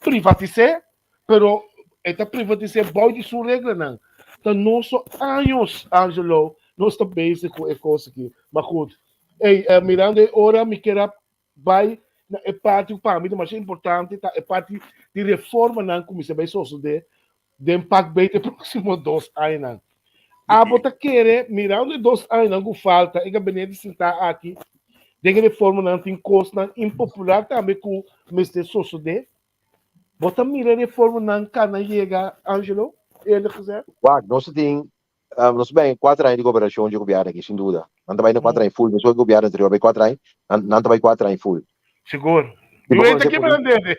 Speaker 3: privatis'é, pero e ta privatis'é bou di su reglanan. Ta nos so años, Angelo, nos ta bezig ku e kos aki. Ma goed, ey, mirando e ora mi kier a bai na e parti ku pa mi ta masha importante ta e parti di reformanan ku mester bai sosodé den pak bei te próksimo dos añanan. Abo ta kere mirando e dos añanan ku falta e gabinete sintá aki den e reformanan tin kosnan impopular tambe ku mester sosodé? Bo ta mira e reformanan kana yega, Angelo, eerlijk gezegd?
Speaker 2: Wak, nos ta tin Nos ta bai kuater aña di gobernashon dje gobièrnu aki, sin duda. Nan ta bai na kuater aña full, mesora ku gobièrnu anterior bai kuater aña, nan nan ta bai kuater aña full.
Speaker 3: Sigur.
Speaker 2: Si
Speaker 3: Mi
Speaker 2: bo
Speaker 3: wei ta
Speaker 2: konosé
Speaker 3: kibra
Speaker 2: polítika,
Speaker 3: dede.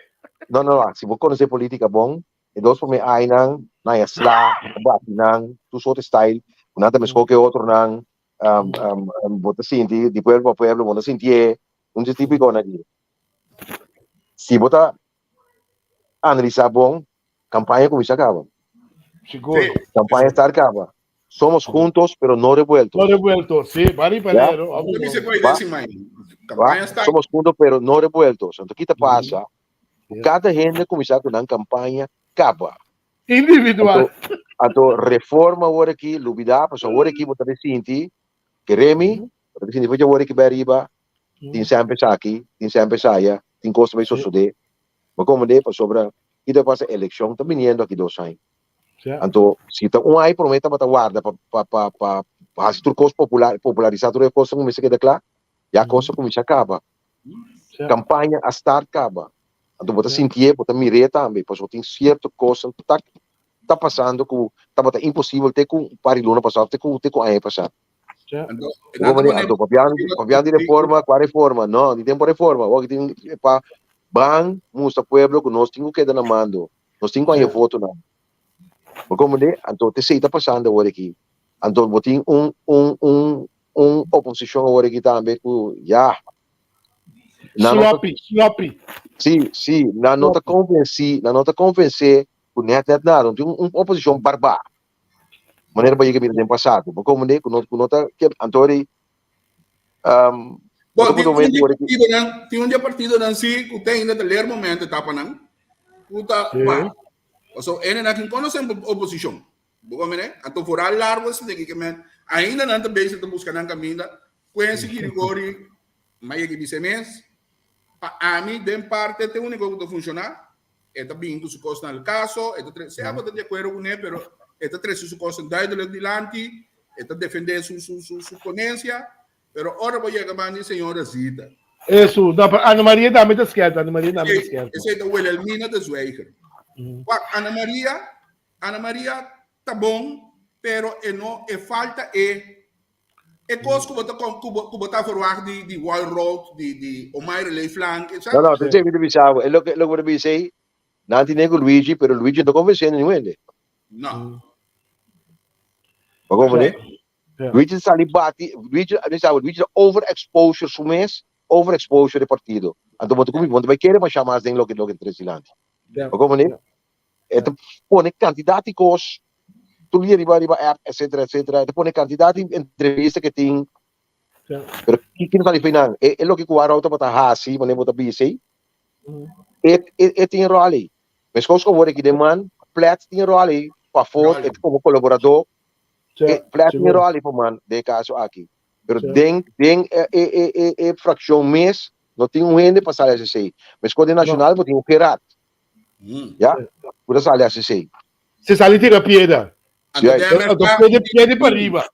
Speaker 2: no, no, no, si bo konosé polítika bon, e dos promé añanan, nan haña sla, a bati nan, tur sorte style, ku nan ta meskó ku e otronan, bo ta sinti di pueblo pa pueblo, bo no sintié, un dje típikonan aki. Si bo ta analisá bon, Campaña cuminsa caba.
Speaker 3: Sigur.
Speaker 4: Sí.
Speaker 2: Campaña estar caba. Somos juntos, pero no revueltos.
Speaker 3: No revueltos, sí, bari
Speaker 2: Ya?
Speaker 3: panero.
Speaker 4: Yo dice
Speaker 2: Va?
Speaker 4: pues decir, man. Campaña
Speaker 2: Va?
Speaker 4: está.
Speaker 2: Somos juntos, pero no revueltos. Entonces, ¿qué te pasa?
Speaker 3: Yeah.
Speaker 2: Cada gente cuminsa con una campaña caba.
Speaker 3: Individual.
Speaker 2: Anto, anto reforma awor aki, lubida, pasobra awor aki bo ta sinti, keremi, bo ta sinti fo'i awor aki bai ariba, tin semper esaki, tin semper esaya, tin kos ta bai sosodé. Bo komprendé? Pasobra ki ta pasa, elekshon ta biniendo aki dos aña. Anto, si ta un aña promé tabata warda pa pa pa pa hasi tur kos popular, popularisá tur e kosnan ku mester keda kla, ya kos a kuminsá kaba. Kampaña a start kaba. Anto bo ta sintié, bo ta mir'é tambe, pasobra tin sierto kosnan ta ta pasando ku tabata imposibel te ku un par di luna pasá òf te ku te ku aña pasá. Anto papiando di reforma, kua reforma? No, ni tempo reforma. Awor tin pa ban mustra pueblo ku nos tin ku keda na mando. Nos tin ku haña votonan. Bo komprende? Anto esei ta pasando awor aki. Anto bo tin un un un un oposishon awor aki tambe ku ya.
Speaker 3: Nan no ta, Sloppy, sloppy.
Speaker 2: Sí, sí, nan no ta konvensí, nan no ta konvensé ku nèt nèt nada. Tin un oposishon barbá. Manera bo yega mira den pasado. Bo komprende ku no ku no ta ke anto di um,
Speaker 4: Bo, tin un di partidonan, tin un di partidonan si ku te ainda ta leer momento etapanan ku ta
Speaker 3: Sí.
Speaker 4: pa. Paso ene na kin konosem oposishon. Bo komprende? Anto vooral largo si ke men ainda nan ta bezig ta buska nan kaminda. Quincy Girigorie ma yega bisa mes pa ami den parte te uniko ku ta funshoná. E ta bin ku su kosnan al kaso, e ta trese, sea bo ta di akuerdo kuné, pero e ta trese su kosnan duidelijk dilanti, e ta defendé su, su, su, su ponensia, pero ora bo yega banda di señora Zita.
Speaker 3: Eso, no, pero Ana Maria tambe ta skerp, Ana Maria tambe ta skerp.
Speaker 4: Esei ta Wilhelmina de Zwijger. Wak, Ana Maria, Ana Maria ta bon, pero e no, e falta e E kos ku bo ta ku bo ku bo ta verwacht di di Wall Road, di di Omaire Leeflank, e sa.
Speaker 2: No, no, te mi ta bisa bo, e loke loke bo ta bisa ei, nan tin ku Luigi, pero Luigi no ta konvensé ningun hende.
Speaker 4: No.
Speaker 2: Bo komprendé? Luigi ta sali bati, Luigi, mi sa bo, Luigi ta over exposure su mes, over exposure e partido. Anto bo ta kuminsá, bo no ta bai kere masha mas den loke loke ta trese dilanti. Bo comprende? E ta pone kantidat di kos tur dia riba riba app etcetera etcetera. E ta pone kantidat di entrevista ke tin. Pero ki no ta di nan? E e loke ku Arau tabata hasi, manera bo ta bisa ei, e e e tin ròl ei. Meskos ku awor aki den man, Plet tin ròl ei pafó, e komo kolaboradó. E Plet tin ròl ei pa man den e kaso aki. Pero den den e e e e frakshon mes no tin un hende pa sali hasi esei. Meskos den Nashonal bo tin un Gerard. Ya, ku ta sali hasi esei.
Speaker 3: Se sali tira piedra.
Speaker 4: Anto
Speaker 2: Ja.
Speaker 4: de MFK
Speaker 3: Anto piedra piedra pa riba.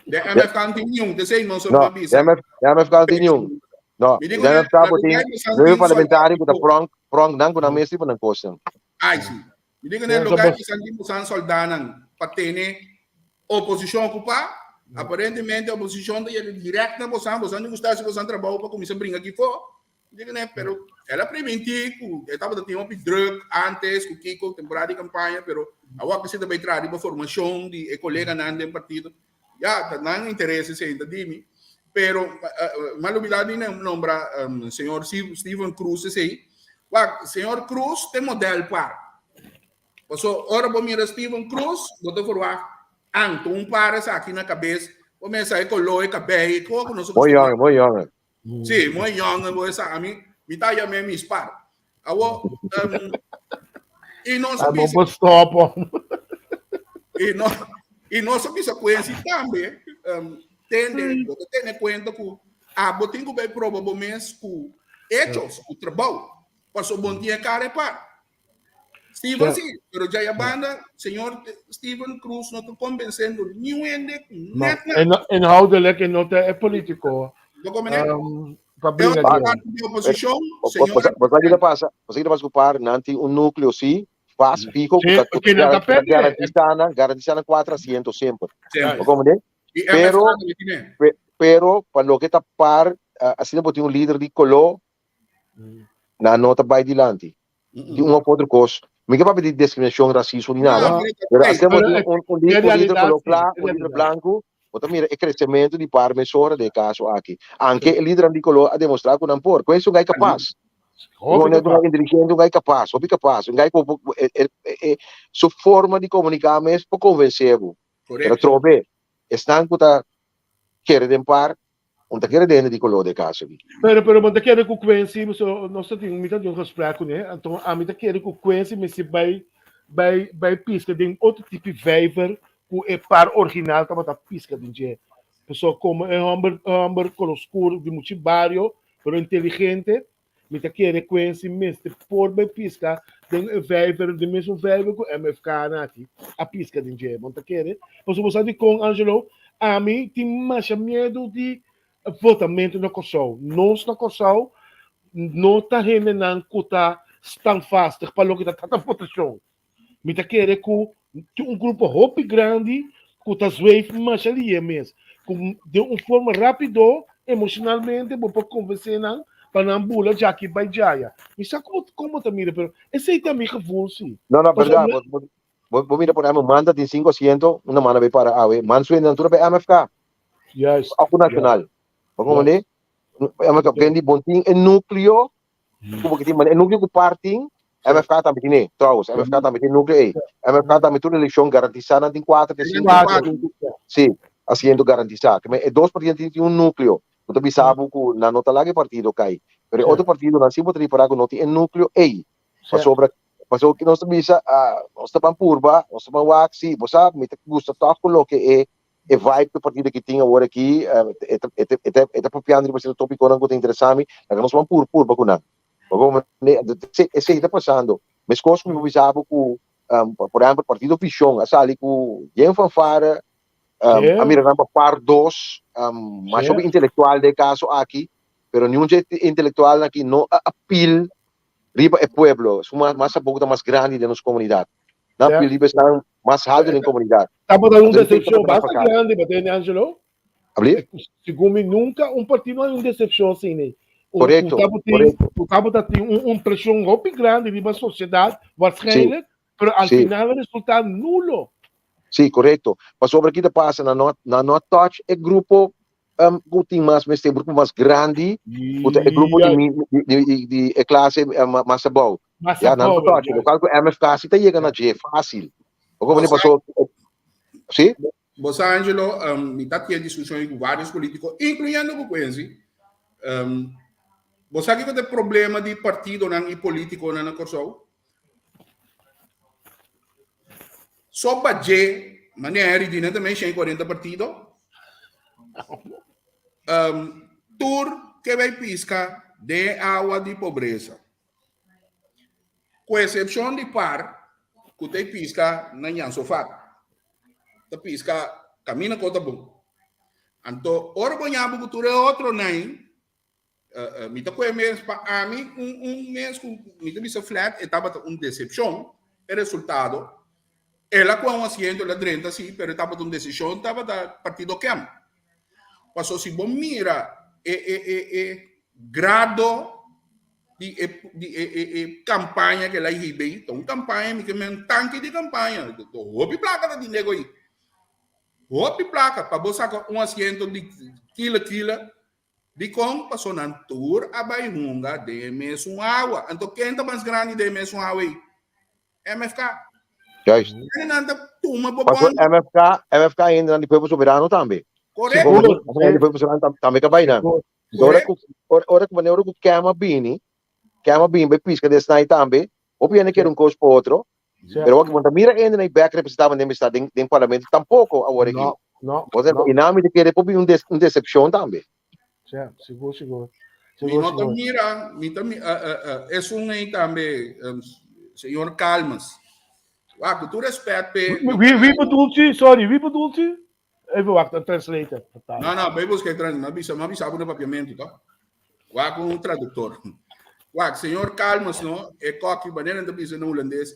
Speaker 4: De MFK no tin niun, tesei nos
Speaker 2: No,
Speaker 4: a bisa.
Speaker 2: de MF, de MFK no tin niun. No,
Speaker 4: Mi
Speaker 2: de
Speaker 4: digo,
Speaker 2: MFK bo tin
Speaker 4: lugar que san
Speaker 2: nueve
Speaker 4: tin
Speaker 2: parlamentario ku ta
Speaker 4: soldado.
Speaker 2: pronk, pronk nan ku nan mes riba nan kosnan.
Speaker 4: Ai si. Mi digo,
Speaker 3: Ja,
Speaker 4: ne
Speaker 3: so
Speaker 4: lugar
Speaker 3: bos-
Speaker 4: que san tin bosan soldanan pa tene oposishon okupá, aparentemente oposishon ta yega direct na bosan, bosan di gusta hasi bosan trabou pa kuminsá bringa aki fo. Digo, ne, pero el a primintí ku e tabata tin hopi druk antes ku kiko temporada di kampaña, pero awor ku si ta bai traha riba formashon di e koleganan den partido. Ya, ta nan interes esei ta di mi. Pero m'a lubida di nombra señor Steven Cruz esei. Wak, señor Cruz te model par. Paso ora bo mira Steven Cruz, bo ta verwacht anto un par esaki na kabes, bo mesa e koló, e kabei, e koko nos a
Speaker 2: Mooi
Speaker 4: kustumá.
Speaker 2: jongen, mooi jongen.
Speaker 4: Sí, mooi jongen, bo esa ami, mi ta yam'é mis par. Awo, um, i nos a
Speaker 3: Ah, bo
Speaker 4: bisa,
Speaker 3: bo stop hom.
Speaker 4: i no, i nos a bisa Quincy tambe, um, tende, bo ta tene kuenta ku abo tin ku bai proba bo mes ku hechos, ku trabou, paso bo no tin e kara e par. Steven sí, pero djaya banda, señor Steven Cruz no ta convencendo niun hende ku
Speaker 3: No,
Speaker 4: net nada.
Speaker 3: en, inhoudelijk e no ta e politico.
Speaker 4: Bo komende?
Speaker 3: Um, pa
Speaker 4: Pero
Speaker 3: bringa
Speaker 4: pa
Speaker 3: dje.
Speaker 4: parte di oposicion,
Speaker 2: Bo
Speaker 4: señor
Speaker 2: bo sa ki ta pasa? Bo sa ki ta pasa ku par nan tin un núcleo sí, vast, fijo, ku
Speaker 3: Sí,
Speaker 2: ta ku
Speaker 3: ke nan ta
Speaker 2: ta
Speaker 3: perde.
Speaker 2: garantisa nan, garantisa nan kuater asiento semper.
Speaker 4: Semper.
Speaker 2: Bo komende?
Speaker 4: I
Speaker 2: Pero
Speaker 4: MFK tambe tin e.
Speaker 2: pe, pero pa loke ta par, asina bo tin un lider di koló, nan no ta bai dilanti. Di un of otro kos. Mi ke papia di diskriminashon, rasismo ni nada.
Speaker 4: No,
Speaker 2: Pero asina bo
Speaker 3: Pero
Speaker 2: tin
Speaker 3: e
Speaker 2: un, un,
Speaker 3: e
Speaker 2: un lider
Speaker 3: realidad
Speaker 2: koló
Speaker 3: sí,
Speaker 2: kla,
Speaker 3: e
Speaker 2: un lider
Speaker 3: realidad.
Speaker 2: blanku, bo ta mira e kresementu di par mesora den e kaso aki. Anke e lidernan di koló a demostrá ku nan por. Ku es un gai kapas.
Speaker 3: Hopi
Speaker 2: Un
Speaker 3: kapas.
Speaker 2: gai inteligente, un gai kapas, hopi kapas. Un gai ku bo e, e, e, su forma di komuniká mes por konvensé bo. Pero
Speaker 4: Korekto.
Speaker 2: atrobe, esnan ku ta kere den par, Un ta kere dende di koló de kaso aki.
Speaker 3: Pero, pero bo ta kere ku Quincy, so nos ta tin, mi ta tin un gesprek kuné, anto ami ta kere ku Quincy mester bai, bai, bai piska den otro tipo vijver ku e par original tabata piska den dje. Pasobra komo e hòmber, e hòmber koló skur di muchi bario, pero inteligente, Mi ta kere Quincy mester por bay pisca den e vijver, den mesun vijver cu MFK nan aki a pisca den dje. Bo ta kere? Pasobra bo sa dicon, Angelo? Ami tin masha miedo di votamento na Corsou. Nos na Corsou no ta hendenan cu ta standvastig pa loke ta trata votacion. Mi ta kere ku tin un grupo hopi grandi ku ta zweef masha lihe mes. Ku den un forma rápido, emoshonalmente bo por konvensé nan pa nan bula djaki bai djaya. Mi sa ku kon bo ta mira, pero esei ta mi gevoel si.
Speaker 2: No, no,
Speaker 3: Pasobra
Speaker 2: berdad. Bo, bo, bo mira por ehempel, Manta tin sinku asiento, una manda bai para awe. Man su hendenan tur bai MFK,
Speaker 3: Juist,
Speaker 2: òf ku
Speaker 3: juist,
Speaker 2: Nacional. Bo komprendé?
Speaker 3: juist.
Speaker 2: MFK, kendi bon tin e núkleo Ku bo tin e núkleo ku par tin, MFK tambe tin e, trouwens, MFK tambe tin núkleo ei. MFK tambe tur elekshon garantisá nan tin kuater te sinku, sí, asiento garantisá. Ke men e dos partido tin un núkleo ku ta bisa bo ku nan no ta laga e partido kai. Pero e otro partidonan sí bo ta ripará ku no tin e núkleo ei. Pasobra, pasobra ku nos ta bisa, nos ta ban purba, nos ta ban wak, sí, bo sa, mi ta gusta tòg ku loke e e vibe ku e partido aki tin awor aki, e ta e ta e ta e ta papiando riba sierto tópikonan ku ta interesá mi, laga nos ban pur purba ku nan. Bo komprendé? Anto esei esei ta pasando. Meskos ku mi por bisa bo ku por ehèmpel partido Vishon a sali ku yen fanfare, a mira nan pa par dos, masha hopi intelektual den e kaso aki, pero niun dje intelektualnan aki no a apil riba e pueblo, esun mas mas tampoko ta mas grandi den nos komunidat. Nan
Speaker 3: Ja.
Speaker 2: pil riba esnan mas haltu den komunidat.
Speaker 3: Tabata un
Speaker 2: Anto esei
Speaker 3: decepcion
Speaker 2: tabata
Speaker 3: basta
Speaker 2: fracas.
Speaker 3: grandi, batende Angelo.
Speaker 2: Abli?
Speaker 3: Segun mi nunca un partido no hay un decepcion asina nee. Un,
Speaker 2: Correcto,
Speaker 3: un tabatin,
Speaker 2: correcto.
Speaker 3: un tabatin un, un presión hopi grandi riba sociedad, waarschijnlijk, pero al
Speaker 2: Sí.
Speaker 3: final el resultado nulo.
Speaker 2: Sí, correcto. Pasobra ki ta pasa, nan no, nan no a touch e grupo um, ku tin mas mester, grupo mas grandi, ku ta e grupo di,
Speaker 3: Juist.
Speaker 2: mi, di, di, di, di e klase eh, mas abou.
Speaker 3: Masa
Speaker 2: Ya, nan no
Speaker 3: pober,
Speaker 2: touch.
Speaker 3: juist.
Speaker 2: Local ku MFK si ta yega na dje fácil. Oko mane paso. Si?
Speaker 4: Bo sa Angelo, mi ta tin discusion cu varios politico, incluyendo cu Quincy. Bo sa kico ta e problema di partidonan y politiconan na Corsou? So pa dje, manera Henry di, nan ta menciona 40 partido. Tur ke bay pisca den e awa di pobreza. Ku eksepshon di par ku ta e piska na Jan Sofat. Ta piska kaminda ku ta bon. Anto ora bo ña bo ku tur e otronan ei, mi ta kohe mes pa ami un un mes ku mi ta bisa flat e tabata un desepshon e resultado. El a kohe un asiento el a drenta si pero e tabata un desishon tabata partido KEM. Paso si bo mira e e e e grado di e di e e e campaña que la hiba ei, ta un campaña mi ke men tanki di campaña, hopi placa ta tin nego ei. Hopi placa pa bo saca un asiento di kila kila, dikon? Paso nan tur a bai hunga den e mesun awa. Anto ken ta mas grandi den e mesun awa ei? MFK.
Speaker 2: Juist.
Speaker 4: Hende nan ta tuma bo
Speaker 2: Paso
Speaker 4: bond.
Speaker 2: MFK, MFK hende nan di Pueblo Soberano tambe.
Speaker 4: Correcto.
Speaker 2: Si bo di Pueblo Soberano tambe ka bai nan. Ora ku ora ku ora ku Kem a bini, Kem a bini bai piska den snai tambe, hopi hende kere un kos pa otro, pero wak bo ta mira hende nan bek representá den mester den den parlamento tampoko awor aki.
Speaker 3: No, no,
Speaker 2: Bo ta
Speaker 3: no.
Speaker 2: i nan mi ta kere por bini un des un decepcion tambe.
Speaker 3: Ja, sigur, sigur.
Speaker 4: Mi
Speaker 3: Sigur,
Speaker 4: no ta
Speaker 3: sigur.
Speaker 4: mira, mi ta mi esun ei tambe, señor Calmes. Wak, ku tur respet p'e.
Speaker 3: Wie, wie bedoelt u? Sorry, wie bedoelt u? Even wacht, een translator. Vertaal.
Speaker 4: No, no, bai busca e translator. M'a bisa, m'a bisa bo na papiamento, toch? Wak un traductor. Wak, señor Calmes, no? E koki, wanneer nan ta bisa na hulandes.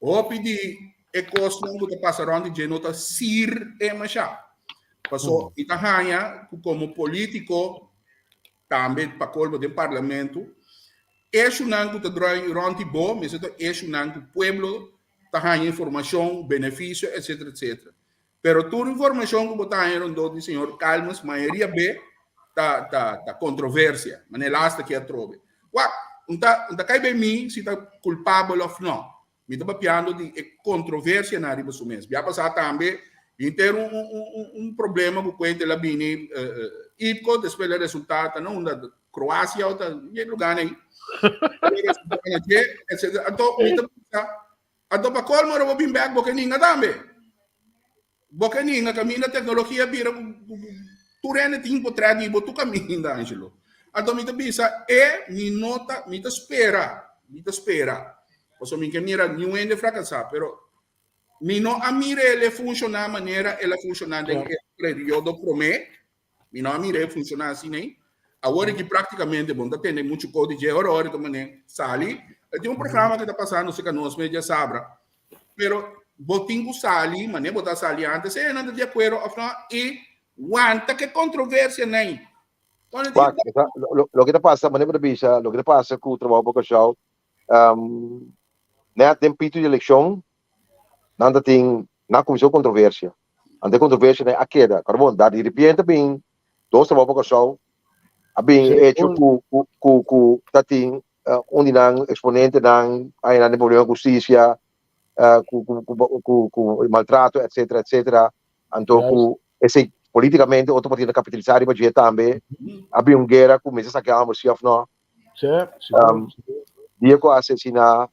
Speaker 4: Hopi di e kosnan ku ta pasa rond di dje no ta sir e masha. Paso, i ta haña ku komo politiko, tambe pa kolmo den parlamento, eshunan ku ta droi rond di bo mester ta eshunan ku pueblo ta haña informashon, benefisio, etcetera, etcetera. Pero tur informashon ku bo ta haña rondó di señor Calmes, mayoria be ta ta ta kontroversia, manera laatste ke atrobe. Wak, un ta un ta kai bei mi si ta kulpabel òf nò. Mi ta papiando di e kontroversianan riba su mes. Bia pasá tambe henter un un un un problema ku kuenta el a bini Ipco, despues el a resultá ta na unda Kroasia o ta e lugánan ei. El a resultá na dje, etcetera. Anto mi ta bisa Anto pa colmo ora bo bin bek bo ke ninga tambe. Bo ke ninga caminda tecnologia bira tur hende tin potret di bo tur caminda Angelo. Anto mi ta bisa e mi no ta mi ta spera mi ta spera pasobra mi ke mira niun hende fracasa pero mi no a mira el e funciona manera el a funciona den e periodo prome. Mi no a mira e funciona asina ei. Awor aki practicamente bo no ta tende mucho cos di dje ora ora ta mane sali. E tin un programa cu ta pasando cerca nos mes diasabra. Pero bo tin cu sali mane bo ta sali antes sea nan ta di acuerdo of no y wanta ke controversia nei. Cuando tin
Speaker 2: Wak, loke ta pasa, mane bo ta bisa, loke ta pasa cu Trabou pa Kòrsou, net den pito di eleccion, nan ta tin, nan a cuminsa cu controversia. Anto e controversia nan a keda. Pero bon, da di repente a bin dos Trabou pa Kòrsou, a bin e hecho cu cu cu ta tin un di nan exponentenan a haya nan den problema cu husticia, cu cu cu cu maltrato etcetera etcetera. Anto cu esey politicamente otro partido a capitaliza riba dje tambe. A bin un guera cu mester saca e homber si of no. Dia ku a asesiná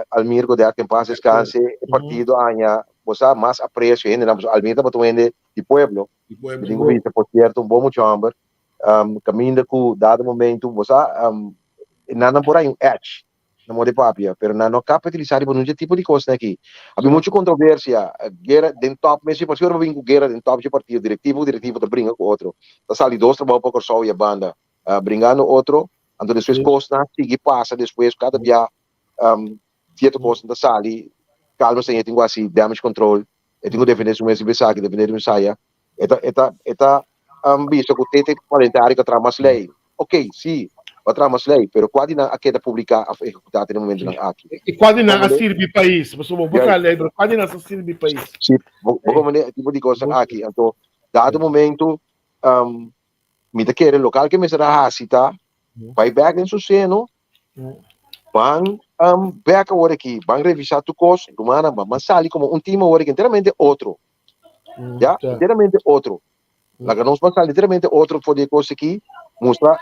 Speaker 2: Almir Godet, que en paz descanse, e partido a haña, bo sa, mas aprecio hendenan, pasobra Almir tabata un hende di pueblo, mi tin ku bisa, por cierto, un bon mucha homber, kaminda ku dado momento, bo sa, nan nan por haña un edge na modo di papia, pero nan no kapitalisá riba nunca tipo di kosnan aki. A bin muchu kontroversia, guera den top mes, pasobra ora bo bin ku guera den top dje partido, direktivo ku direktivo ta bringa ku otro, ta sali dos trabou pa Kòrsou i a banda. Bringando otro, anto despues kosnan a sigui pasa despues kada bia cierto kosnan ta sali, Calmes e tin ku hasi damage control, e tin ku defende su mes riba esaki, defende riba esaya, e ta e ta e ta bisa ku tete parlamentario ku a traha mas lei, ok si bo a traha mas lei, pero kua di nan a keda publica of ehecuta te na momentonan aki?
Speaker 3: I kua di nan a sirbi pais? Pasobra bo por traha lei, pero kua di nan sa sirbi pais?
Speaker 2: Si, bo comprende e tipo di kosnan aki, anto dado momento Mi ta kere lokal ke mester a hasi ta bai bek den su seno. Ban bek awor aki, ban revisá tur kos, rumannan, ban sali komo un tim awor aki enteramente otro. Ya, enteramente otro. Laga nos ban sali enteramente otro for di e kos aki, mustra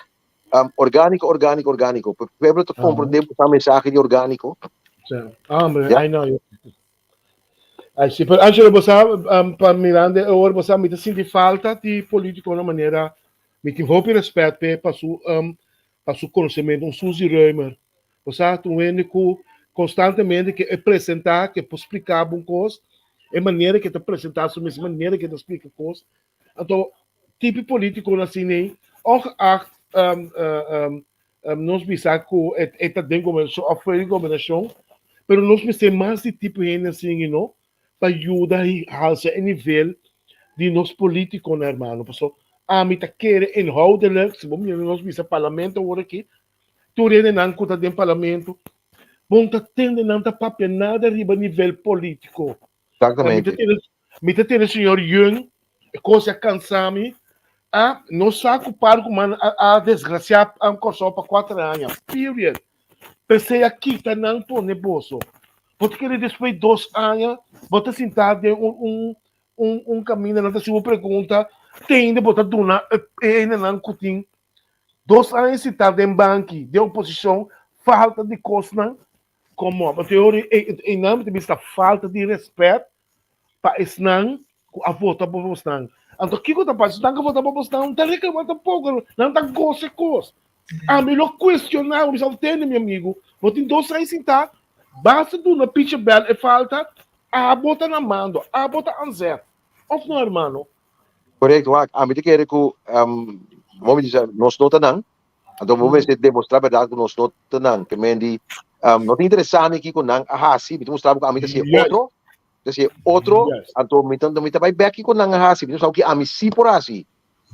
Speaker 2: orgániko, orgániko, orgániko. Pueblo ta komprendé bo sa mensahe di orgániko.
Speaker 3: Ya. Ai, si, pero Angelo, bo sa, pa mirando e ora, bo sa, mi ta sinti falta di politiconan manera, mi tin hopi respet p'e pa su, pa su conocemento, un Suzy Römer. Bo sa, ta un hende cu constantemente ke e presenta, ke por splica bo un cos, e manera ke ta presenta su mes, e manera ke ta splica cos. Anto, tipo politiconan asina ei, ongeacht nos bisa ku e ta den gobernashon òf fuera di gobernashon, pero nos mester mas di tipo hende asin i no pa yuda i halsa e nivel di nos politikonan hermano. Paso ami ta kere inhoudelijk, si bo mira nos bisa parlamento awor aki, tur hendenan ku ta den parlamento, bo no ta tende nan ta papia nada riba nivel politiko.
Speaker 2: Exactamente.
Speaker 3: Mi ta tende señor Jung, e kos a kansa mi. A no sa ku par ku man a desgracia a Kòrsou pa kuater aña. Period. P'esei a kita nan pone boso. Bo ta kere despues dos aña bo ta sinta den un un un un kaminda nan ta hasi bo pregunta tende bo ta duna e hendenan ku tin dos aña sinta den banki den oposishon falta di kosnan. Komo bo tin ora einan bo ta bisa falta di rèspèt pa esnan ku a vota pa bosnan. Anto kiko ta pasa? Esnan ku a vota pa bosnan no ta reklamá tampoko, nan ta gosa e kos. Ami lo kuestioná bo, bisa, Tende mi amigu, bo tin dos aña sintá, basta duna picha bèl e falta, abo ta na mando, abo ta anzèt. Òf no, hermano?
Speaker 2: Korekto, wak, ami ta kere ku, bo mi bisa, nos no ta nan, Anto bo mester demostra berdad ku nos no ta nan. Ke men di, um, no ta interesá mi kiko nan a hasi, mi ta mustra bo ku ami ta hasi otro, ta hasi otro, anto mi ta, mi ta bai bek kiko nan a hasi, mi ta mustra bo ki ami sí por hasi.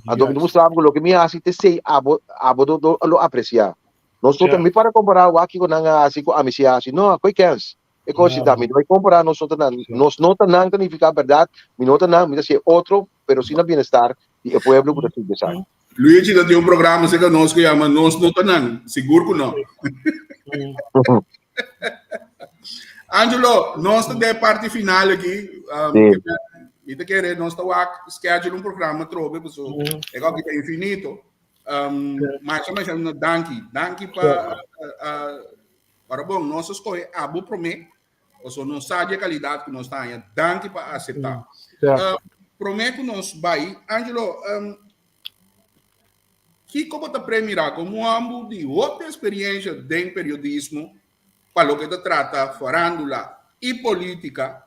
Speaker 2: Anto mi ta mustra bo ku loke mi hasi te sei abo, abo do, do, lo apresiá. Nos no ta, mi para kompará wak kiko nan a hasi ku ami sí a hasi. No, koi kens. E kos ta, mi ta bai kompará nos no ta nan. Nos no ta nan ta nifiká berdad, mi no ta nan, mi ta hasi otro, pero sí na bienestar di e pueblo ku ta sigui esaki.
Speaker 4: Luigi ta tin un programa cerca nos que llama Nos No Ta Nan. Sigur ku no. Angelo, nos ta den parti final aki. Um, sí. Mi ta kere nos ta wak schedule un programa trobe, paso e kok ta infinito. Um, masha masha no danki. Danki pa uh, para bon, nos a scoge abo prome, paso nos sa di calidad ku nos ta haña. Danki pa acepta. Uh, prome ku nos bai, Angelo, um, Kiko bo ta premirá komo un hòmber di hopi eksperiensha den periodismo pa loke ta trata farándula i polítika?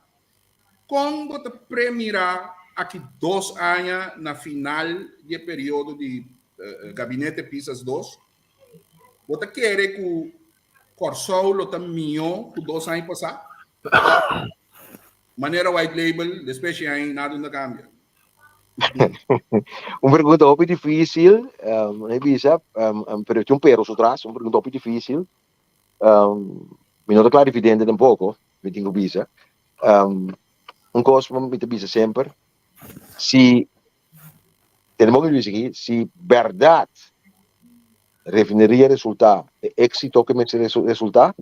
Speaker 4: Kon bo ta premirá aki dos aña na final di e periodo di Gabinete Pisas dos? Bo ta kere ku Kòrsou lo ta mihó ku dos aña pasá? Òf manera White Label, despues di aña nada no ta kambia?
Speaker 2: Un pregunta hopi difícil, um, he bisa, um, um, pero tin un pero su tras, un pregunta hopi difícil. Um, mi no ta clarividente tampoco, mi tin ku bisa. Um, un kos mi ta bisa semper, si, tenemos que bisa aquí, si berdad refineria resulta e éxito que mester resulta,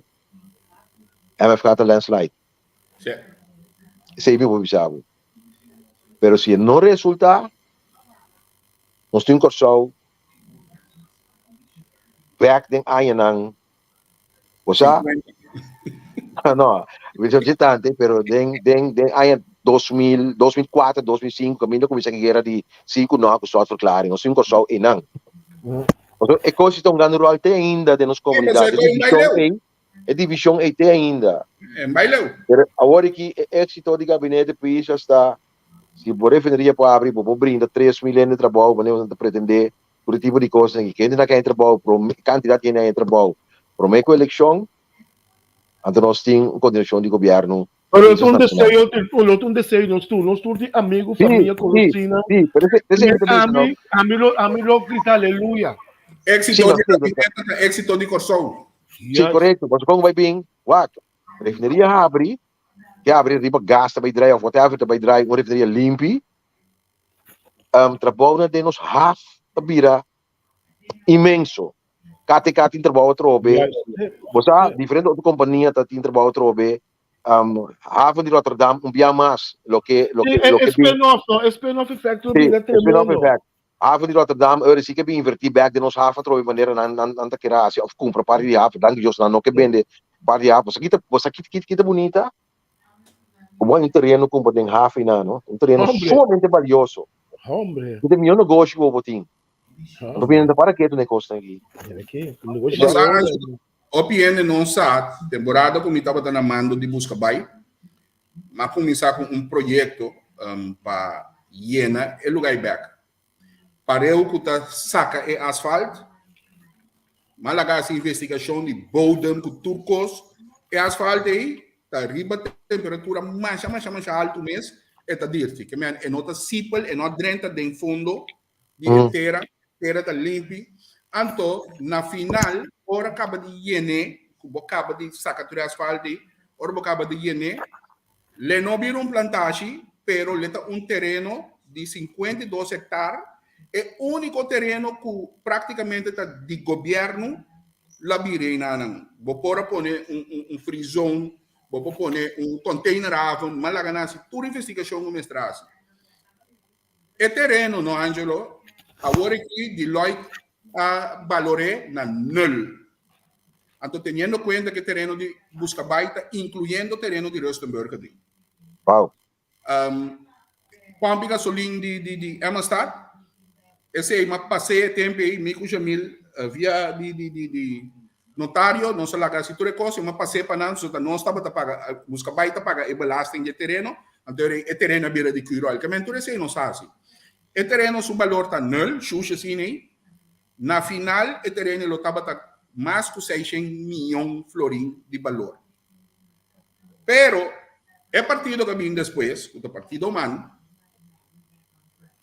Speaker 2: MFK ta landslide.
Speaker 4: Sí.
Speaker 2: Esei mi por bisa bo. Pero si e no resulta, nos tin Kòrsou bèk den añanan, bo sa? No, mi sa dje tante, pero den den den aña 2000, 2004, 2005, kaminda kuminsá ki guera di sí ku no ku slotverklaring, nos tin Kòrsou einan. Pasobra e kos ta un grandi ròl te ainda den nos komunidat, e divishon ei. E division ei te ainda.
Speaker 4: En bai leu.
Speaker 2: Pero awor aki e éxito di gabinete Pisas ta si bo refineria por abri bo por brinda 3000 hende trabou manera bo ta pretende tur e tipo di cosnan aki. Kende na ka haña trabou prome cantidad di hende haña trabou prome cu eleccion anto nos tin un continuacion di gobierno
Speaker 3: Pero lo ta un deseo, lo ta un deseo nos tur, nos tur tin amigo, familia, conocina.
Speaker 2: Sí, pero ese, ese mi ta bisa, no?
Speaker 3: Ami, ami lo, ami lo grita aleluya.
Speaker 4: Éxito di gabinete ta éxito di Kòrsou.
Speaker 2: Sí, korekto. Pasobra kon bai bin, wak, refineria habri, ke habri riba gas ta bai drai of whatever ta bai drai, un refineria limpi, um, trabounan den nos haf ta bira inmenso. KTK tin trabou atrobe. Bo sa, diferente otro kompania ta tin trabou atrobe. Um, haven di Rotterdam un bia mas, loke loke
Speaker 3: Sí,
Speaker 2: loke
Speaker 3: e spin-off, no? E spin-off effect lo
Speaker 2: Sí,
Speaker 3: bira
Speaker 2: e spin-off
Speaker 3: tremendo.
Speaker 2: effect. Haven di Rotterdam, ora si ke bin invertí bek den nos haven atrobe manera nan nan nan ta kere hasi of kumpra parti di haven. Danki Dios nan no ke bende parti di haven. Bo sa kita bo sa kita kita bunita? Ku bo un tereno kumpra den haven einan, no? Un tereno
Speaker 3: Hombre.
Speaker 2: sumamente balioso.
Speaker 3: Hombre.
Speaker 2: Kita mihó negoshi ku bo por tin. Anto bini ta para ketu na e kosnan aki.
Speaker 3: Negoshi
Speaker 4: Bo sa, Hopi hende no sa, temporada ku mi tabata na mando di Buska Bai, m'a kuminsá ku un proyekto pa yena e lugá ei bèk. Pareu ku ta saka e asfalt, m'a laga hasi investigashon di bodem ku tur kos. E asfalt ei ta riba temperatura masha masha masha altu mes e ta dirti. Ke men e no ta sipel, e no a drenta den fondo di e tera, tera ta limpi. Anto, na final, ora kaba di yen'é, ku bo kaba di saka tur e asfalt ei, ora bo kaba di yen'é, le no bira un plantashi, pero le ta un tereno di 52 hektar, e úniko tereno ku práktikamente ta di gobièrnu la bira einanan. Bo por a pone un un un free zone, bo por pone un containerhaven, mas laga nan hasi tur investigashon ku mester hasi. E tereno no Angelo, awor aki Deloitte a balor'é na nul. Anto teniendo cuenta cu e tereno di Buscabai ta incluyendo tereno di Rustenburg aden.
Speaker 2: Wow.
Speaker 4: Um, pompi gasolin di, di, di Emmerstad, esei ma pasé e tempo ei, mi cu Jamil, eh, via di, di, di, di notario, nos a laga hasi tur e kos, i mi a pas'é pa nan, so ta nos tabata paga, Buscabai ta paga e belasting di e tereno, anto e tereno a bira di Curoil. Ke men tur esei nos a hasi. E tereno su balor ta nul, shushi asina ei. Na final e tereno lo tabata mas ku seishen miyon florin di balor. Pero e partido ku a bin despues, ku ta Partido Man,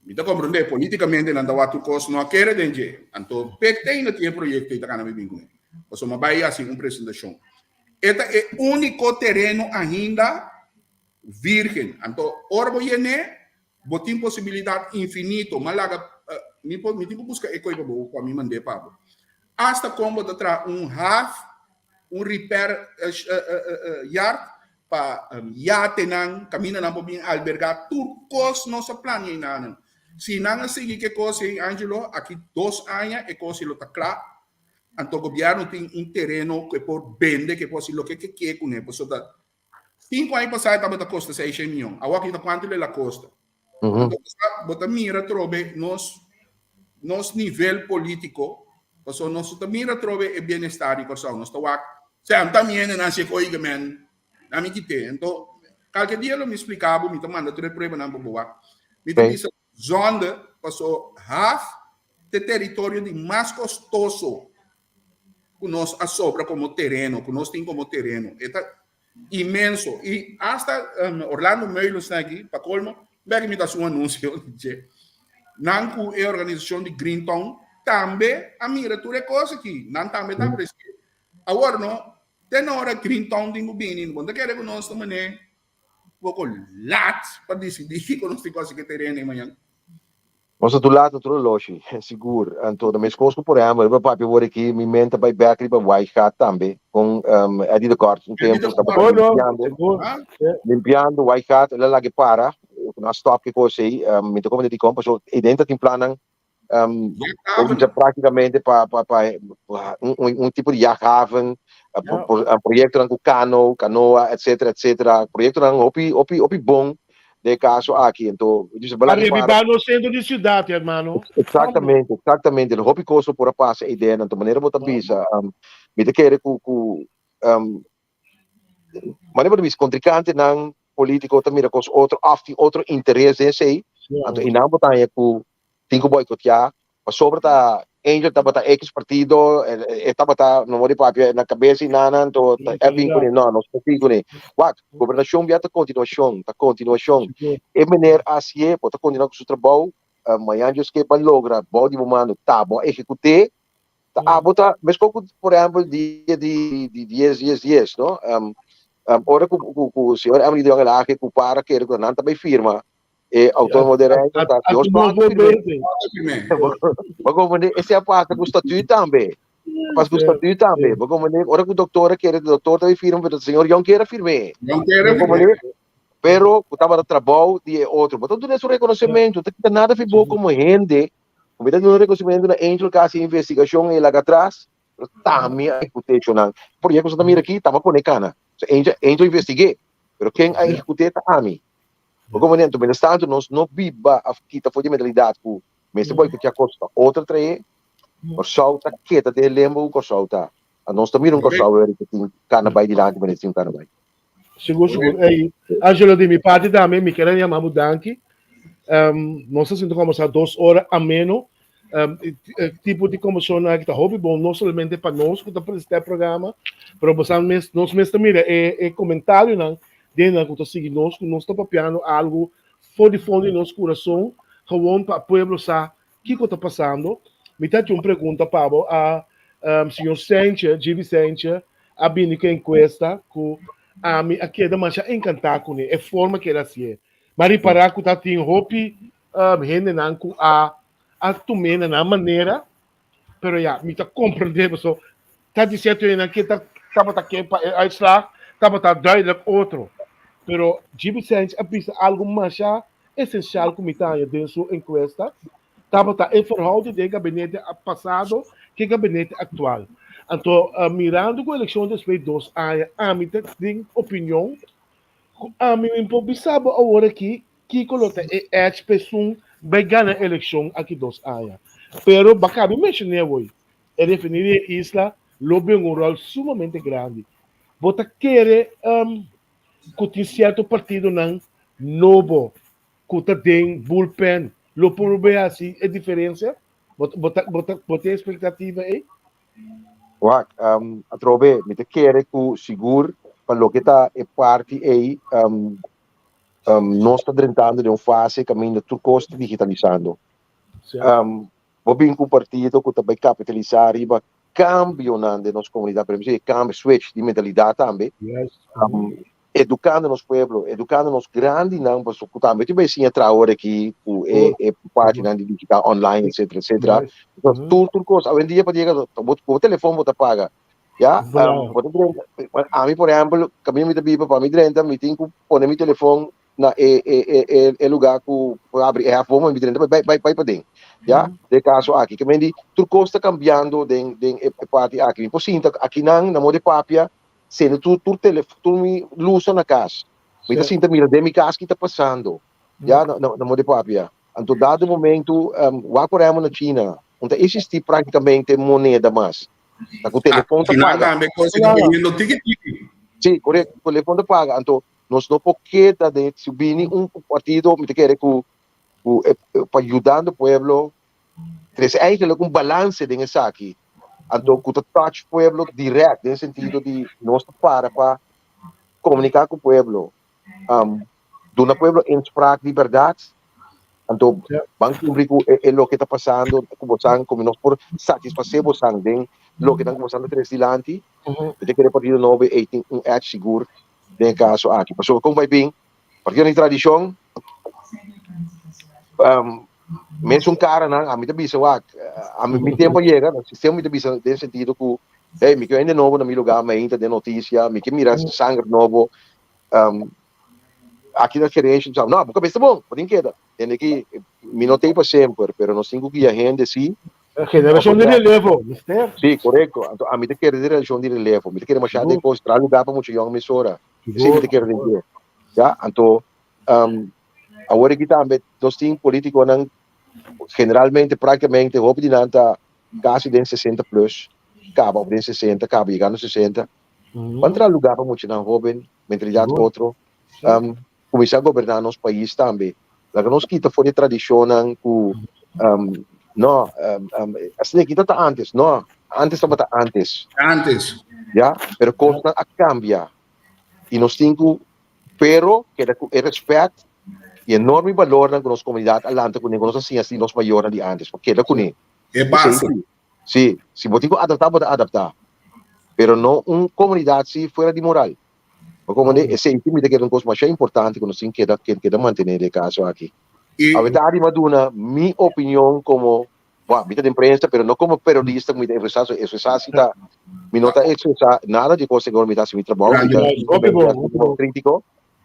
Speaker 4: mi ta komprondé polítikamente nan ta wak tur kos no a kere den dje. Anto pek te ainda tin e proyekto ei ta gana mi bin kuné. Pasobra mi a bai hasi un presentashon. E ta e úniko tereno ainda vírgen. Anto ora bo yen'é, Bo tin posibilidat infinito. M'a laga, mi por, mi tin ku buska e koi pa bo, pa mi mand'é pa bo. Asta kon bo ta traha un haf, un repair yard pa yatenan, kamindanan por bin albergá tur kos nos a plania einanan. Si nan a sigui ku e kos ei, Angelo, aki dos aña e kos ei lo ta kla. Anto gobièrnu tin un tereno ku e por bende, ku e por hasi loke ke ke kuné, pasobra ta Sinku aña pasá e tabata kosta seishen mion. Awor aki ta kuantu lo el a kosta? Anto bo ta mira atrobe nos nos nivel polítiko, pasobra nos no ta mira atrobe e bienestar di Kòrsou. Nos ta wak, sea, ta mi hende nan si e oiga men, nan mi kit'é. Anto, kalke dia lo mi splika bo, mi ta manda tur e pruebanan pa bo wak. Mi ta bisa zonde, pasobra haf ta e teritorio di mas kostoso ku nos a sobra komo tereno, ku nos tin komo tereno. E ta inmenso. I asta Orlando Meulensteen aki, pa kolmo, bek mi ta hasi un anunsio di dje. Nan ku e organisashon di Green Town tambe a mira tur e kos aki. Nan tambe ta apresi'é. Awor no, te na ora Green Town tin ku bini, bo no ta kere ku nos ta man'é poko lat pa disidí kiko nos tin ku hasi ku e tereno ei mañan.
Speaker 2: Nos ta tur laat otro oloshi, sigur. Anto ta meskos ku por ehèmpel, riba papia wor aki, mi mente ta bai bèk riba Waaigat tambe, kon Eddie de Kort un tempu tabata limpiando, limpiando Waaigat, el a laga e para, ku nan a stòp ki kos ei, mi ta komprende dikon, pasobra ei den ta tin plannan Bo práktikamente pa pa pa un un tipo di jachthaven, proyektonan ku kano, kanoa, etcetera, etcetera. Proyektonan hopi hopi hopi bon den e kaso aki. Anto, dus
Speaker 3: Pa rebibá nos sentro di siudat, hermano.
Speaker 2: Eksaktamente, eksaktamente. Hopi kos lo por a pasa ei den. Anto manera bo ta bisa, mi ta kere ku ku manera bo ta bisa kontrikantenan polítiko ta mira kos otro òf tin otro interes den esei. Anto einan bo ta haña ku tin ku boikoteá pasobra ta Angel tabata X partido e tabata no mor di papia na kabes i nana anto e bin kuné no nos no bin kuné wak gobernashon bia ta kontinuashon ta kontinuashon e meneer a hasié bo ta kontinuá ku su trabou mañan Dios ke pa logra bou di bo mando ta bo a ehekut'é ta abo ta meskos ku por ehèmpel dia di di dies dies dies no ora ku ku señor Emily de Jong Elhage ku para kere ku nan ta bai firma E autónomo de Reino ta Dios
Speaker 3: Nos
Speaker 2: firme.
Speaker 3: Bo
Speaker 2: Bo comprende? Ese a pasa ku statuut tambe. Pas ku statuut tambe. Bo komprendé? Ora ku doktor a kere, doktor ta firma, pero señor Young kier a firm'é.
Speaker 4: Young kier a
Speaker 2: Bo
Speaker 4: firm'é.
Speaker 2: komprendé? Pero ku tabata trabou di e otro. Bo ta duna su rekonosementu. Ta kita nada fi bo komo hende. Bo ta duna rekonosementu na Angel ku a hasi investigashon e laga atras. Pero tambe a ehekut'é shonnan. Proyekto ku sa ta mira aki, taba pone kana. So Angel, Angel investig'é. Pero ken a ehekut'é ta ami. Bo komprendé? Anto mientras tanto nos no biba of kita for di e mentalidat ku mester boikoteá kos pa otro traé. Kòrsou ta keda den e lembo ku Kòrsou ta. A nos ta mira un Kòrsou wèri ku tin kana bai dilanti manera tin kana bai.
Speaker 3: Sigur, sigur. Ey, Angelo, di mi parti tambe mi kier a yama bo danki. Nos a sinta kombersá dos ora ameno. E tipo di kombersashonnan aki ta hopi bon, no solamente pa nos ku ta presentá e programa, pero bosan mes, nos mes ta mira e e komentarionan den nan ku ta sigui nos, ku nos ta papiando algu for di fondo di nos kurason, gewoon pa pueblo sa Kiko ta pasando? Mi ta haci un pregunta pa bo. A señor Sentje, GB Sentje, a bini cu e encuesta cu ami a keda masha encanta cune, e forma cu el a hacié. Mi a ripara cu ta tin hopi hendenan cu a a tum'é na nan manera, pero ya, mi ta comprende pasobra ta di cierto hendenan ke ta tabata ke pa e uitslag tabata duidelijk otro. Pero GB Sentje a bisa algo masha esencial cu mi ta haña den su encuesta tabata e verhouding den e gabinete pasado cu e gabinete actual. Anto, mirando cu eleccion despues di dos aña, ami ta den opinion cu ami mi por bisa bo awor aki kico lo ta e edge pa esun bay gana eleccion aki dos aña. Pero bacaba mi menciona awor, e refineria di e isla lo bin un rol sumamente grandi. Bo ta kere ku tin sierto partidonan nobo ku ta den bullpen lo por bay hasi e diferensia? Bo bo ta bo ta bo tin espektativa ei?
Speaker 2: Wak, atrobe mi ta kere ku sigur pa loke ta e parti ei nos ta drentando den un fase kaminda tur kos ta digitalisando. Bo bin ku un partido ku ta bay kapitalisá riba kambionan den nos komunidat, pero mi si kambio, switch di mentalidat tambe, edukando nos pueblo, edukando nos grandinan, pasobra ku tambe tin bay siña traha ora aki ku e e partinan di digital online etcetera etcetera. Tur tur kos awendia pa yega bo bo telefon bo ta paga ya, bo ta drenta, ami por ehempel kaminda mi ta biba pa mi drenta mi tin ku pone mi telefon na e e e e e lugar ku por abri e haf boom mi drenta bai bai bai paden ya den e kaso aki ke men di tur kos ta kambiando den den e parti aki mi por sinta akinan na modo di papia sende tur tur tele tur mi lusnan na kas mi ta sinta mira den mi kas ki ta pasando ya na na modo di papia anto dado momento wak por ehempel na China no ta existi praktikamente moneda mas ta ku telefon ta paga si korekto telefon ta paga anto Nos no por keda den si bini un partido mi ta kere ku ku pa yudando pueblo trese eigenlijk un balance den esaki anto ku ta touch pueblo direct den sentido di nos ta para pa komunika ku pueblo duna pueblo inspraak di bèrdat anto ban kumpli ku e loke ta pasando ku bosan ku nos por satisfasé bosan den loke nan ku bosan ta trese dilanti mi ta kere partido nobo ei tin un edge sigur den e kaso aki. Pasobra kon bai bin partido di tradishon, mesun karanan, ami ta bisa wak, ami mi tempu a yega, na sistema mi ta bisa den sentido ku, hey, mi ke hende nobo na mi lugá, mi ainda den notisia, mi ke mira sanger nobo, aki na gerencia mi sa, no, bo kabes ta bon, bo tin keda. Tende ki mi no ta ei pa semper, pero nos tin ku guia hende si.
Speaker 3: Generashon di relevo, mister.
Speaker 2: Si, korekto. Anto ami ta kere generashon di relevo. Mi ta kere masha den kos, traha lugá pa mucha yòn mesora. Esei mi ta kere den dje. Ya, anto awor aki tambe nos tin politikonan generalmente, praktikamente hopi di nan ta kasi den sesenta plus kaba òf den sesenta kaba yegando sesenta. Ban traha lugá pa muchanan hóben, mentalidat otro. Kuminsá goberná nos pais tambe. Laga nos kita for di e tradishonnan ku no, asina kita ta antes. No, antes tabata antes.
Speaker 4: Antes.
Speaker 2: Ya, pero kosnan a kambia i nos tin ku pero keda ku e rèspèt i e norma i balornan ku nos komunidat a lanta kuné, ku nos a siña di nos mayornan di antes, pa keda kuné.
Speaker 4: E base.
Speaker 2: Sí, si bo tin ku adaptá, bo ta adaptá. Pero no un komunidat si fuera di moral. Bo comprende? Esei mi ta kere un kos masha importante ku nos tin keda keda mantené den e kaso aki.
Speaker 4: I
Speaker 2: Awor ta mi a duna mi opinion komo. Bueno, mi ta den prensa, pero no como periodista ku mi ta expresá, so expresá si ta, mi no ta expresá nada di kos segun mi ta hasi mi trabou, mi ta
Speaker 3: Hopi bon, hopi bon.
Speaker 2: krítiko.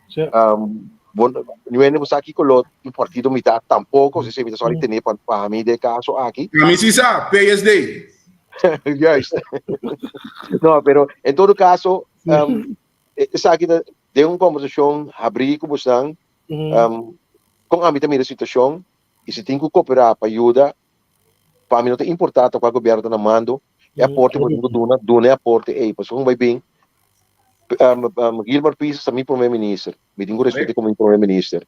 Speaker 3: Sí.
Speaker 2: Um, bon, nu hende bo sa kiko lo di partido mi ta tampoco, si mi ta sorry tene pa pa mi de caso aki.
Speaker 4: A mi si sa, PSD.
Speaker 2: Juist. No, pero en todo caso, um, esaki ta den un conversacion habrí ku bosnan, um, kon ami ta mira e situacion y si tin ku cooperá pa yuda, pa mi no ta importá ta kua gobierno ta na mando, e aporte ku bo tin ku duna, duna e aporte ei, pasobra bai bin, um, um, Gilmar Pisas ta mi prome minister, mi tin ku respet'é komo mi prome minister.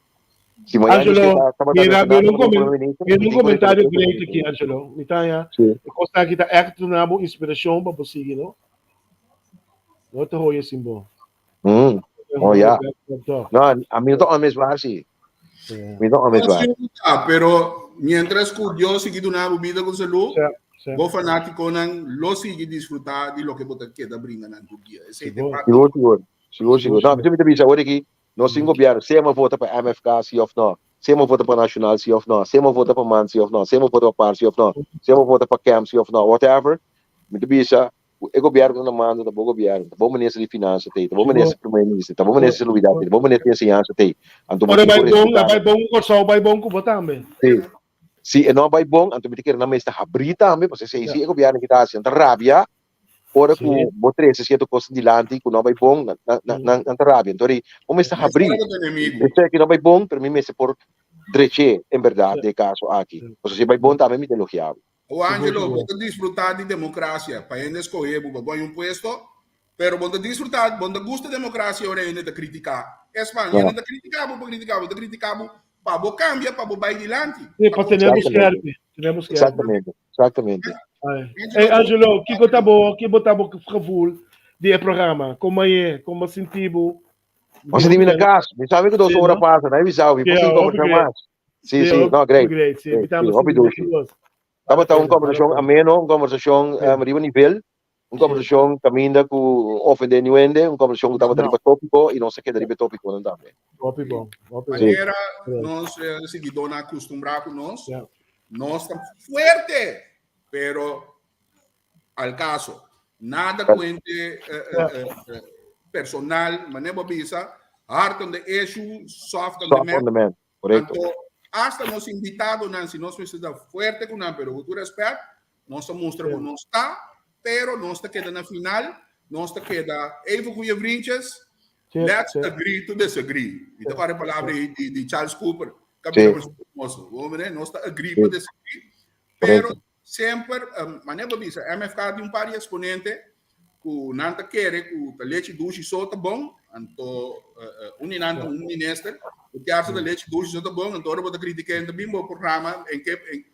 Speaker 2: Si mañana
Speaker 3: Angelo,
Speaker 2: ta tabata
Speaker 3: mira,
Speaker 2: representá
Speaker 3: mira un
Speaker 2: komo mi
Speaker 3: comen-
Speaker 2: prome minister,
Speaker 3: mira
Speaker 2: mi
Speaker 3: un
Speaker 2: tin ku
Speaker 3: comentario
Speaker 2: respet'é komo
Speaker 3: great
Speaker 2: prome
Speaker 3: aki,
Speaker 2: minister.
Speaker 3: Angelo. Mi ta ya,
Speaker 2: Sí.
Speaker 3: e kos aki ta echt duna bo inspiracion pa bo sigui, no? No te hoye sin bo.
Speaker 2: Mm. Oh, ja.
Speaker 3: Toch.
Speaker 2: No, a mi no ta onmisbaar, sí.
Speaker 3: Ja.
Speaker 2: Mi no ta onmisbaar.
Speaker 4: Ah, pero mientras ku Dios sigui duna bo bida ku salú,
Speaker 3: Sí, sí.
Speaker 4: bo fanátikonan lo sigui disfrutá di loke bo ta keda brinda nan tur dia. Esei ta e
Speaker 3: Sigur.
Speaker 4: parte.
Speaker 2: Sigur, sigur. Sigur, sigur.
Speaker 3: Sigur,
Speaker 2: No, mi ta bisa awor aki, nos tin gobierno, sea mi vota pa MFK sí of no, sea mi vota pa Nacional sí of no, sea mi vota pa man sí of no, sea mi vota pa par sí of no, sea mi vota pa KEM sí of no, whatever, mi ta bisa, ku e gobièrnu ku ta na mando ta bo gobièrnu, ta bo minister di finansa t'ei, ta bo minister prome minister, ta bo minister di salubridat t'ei, ta bo minister di enseñansa t'ei. Anto bo
Speaker 3: Ora
Speaker 2: tin ku
Speaker 3: bai bon, a
Speaker 2: respetá.
Speaker 3: bai bon ku Kòrsou, bai bon ku bo tambe.
Speaker 2: Sí. Si e no a bai bon, anto mi ta kere nan mester habrí tambe, pasobra esei
Speaker 3: Ja.
Speaker 2: si e gobièrnu ki ta hasi, nan ta rabia ora
Speaker 3: Sí.
Speaker 2: ku bo trese sierto kosnan dilanti ku no a bai bon, nan nan nan nan ta rabia. Anto ri bo mester
Speaker 4: Mester
Speaker 2: habrí.
Speaker 4: ora bo ta enemigu.
Speaker 2: Esei no a bai bon, pero mi mester por drech'é en bèrdat
Speaker 3: Ja.
Speaker 2: den e kaso aki.
Speaker 3: Ja.
Speaker 2: Pasobra si e bai bon tambe mi ta elogiá bo.
Speaker 4: O Angelo, bo ta disfrutá di demokrasia, pa hende skohé bo pa bo haña un puesto, pero bo no ta disfrutá, bo no ta gusta demokrasia ora hende ta kritiká. Es mas, hende ta kritiká bo pa kritiká bo, ta kritiká bo pa bo kambia, pa bo bai dilanti.
Speaker 3: Sí, pa tene bo skerpi, tene bo skerpi.
Speaker 2: Exactamente, exactamente.
Speaker 3: Hey Angelo, kiko ta bo, kiko ta bo gevoel di e programa? Kon a ye? Kon bo sinti bo?
Speaker 2: Bo sinti mi na kas, mi sabi ku dos ora pasa, na e bisa mi por sigui kombersá mas. Sí, sí, no, great.
Speaker 3: Great, sí.
Speaker 2: Great, sí, hopi dushi. Tabata un conversacion ameno, un conversacion um, riba nivel, un conversacion caminda cu ofende ni wende, un conversacion cu tabata riba tópico y nos a keda riba e tópico nan tambe.
Speaker 3: Hopi bon, hopi bon.
Speaker 4: Manera nos eh, siguidónan acostumbrá cu nos, nos ta fuerte, pero al caso. Nada cuente eh, eh, eh, personal, manera bo bisa, hard on the issue, soft on
Speaker 2: Soft
Speaker 4: the man.
Speaker 2: on the man, correcto.
Speaker 4: Anto, hasta nos invitadonan, si nos mester ta fuerte cu nan, pero cu tur respet, nos ta mustra cu nos ta, pero nos ta keda na final, nos ta keda even goeie vriendjes, let's agree to disagree. Mi ta kore palabra di, di, di Charles Cooper,
Speaker 2: Sí.
Speaker 4: Nos ta agree pa disagree, pero Semper, manera bo bisa, MFK tin un par di exponente cu nan ta kere cu ta lechi dushi so ta bon, anto un di nan ta un minister, cu kier sa ta lechi dushi so ta bon, anto ora bo ta critica nan ta bin bo programa en ke, en,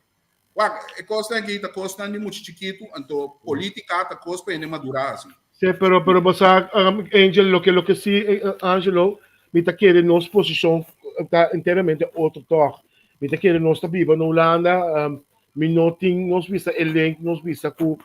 Speaker 4: wak, e cosnan aki ta cosnan di mucha chikitu, anto politica ta cos pa hende madura asi.
Speaker 3: Sí, pero, pero bo sa, Angel, loke, loke si, Angelo, mi ta kere nos posicion ta enteramente otro toch. Mi ta kere nos ta biba na Hulanda, Mi no tin nos bisa e link, nos bisa ku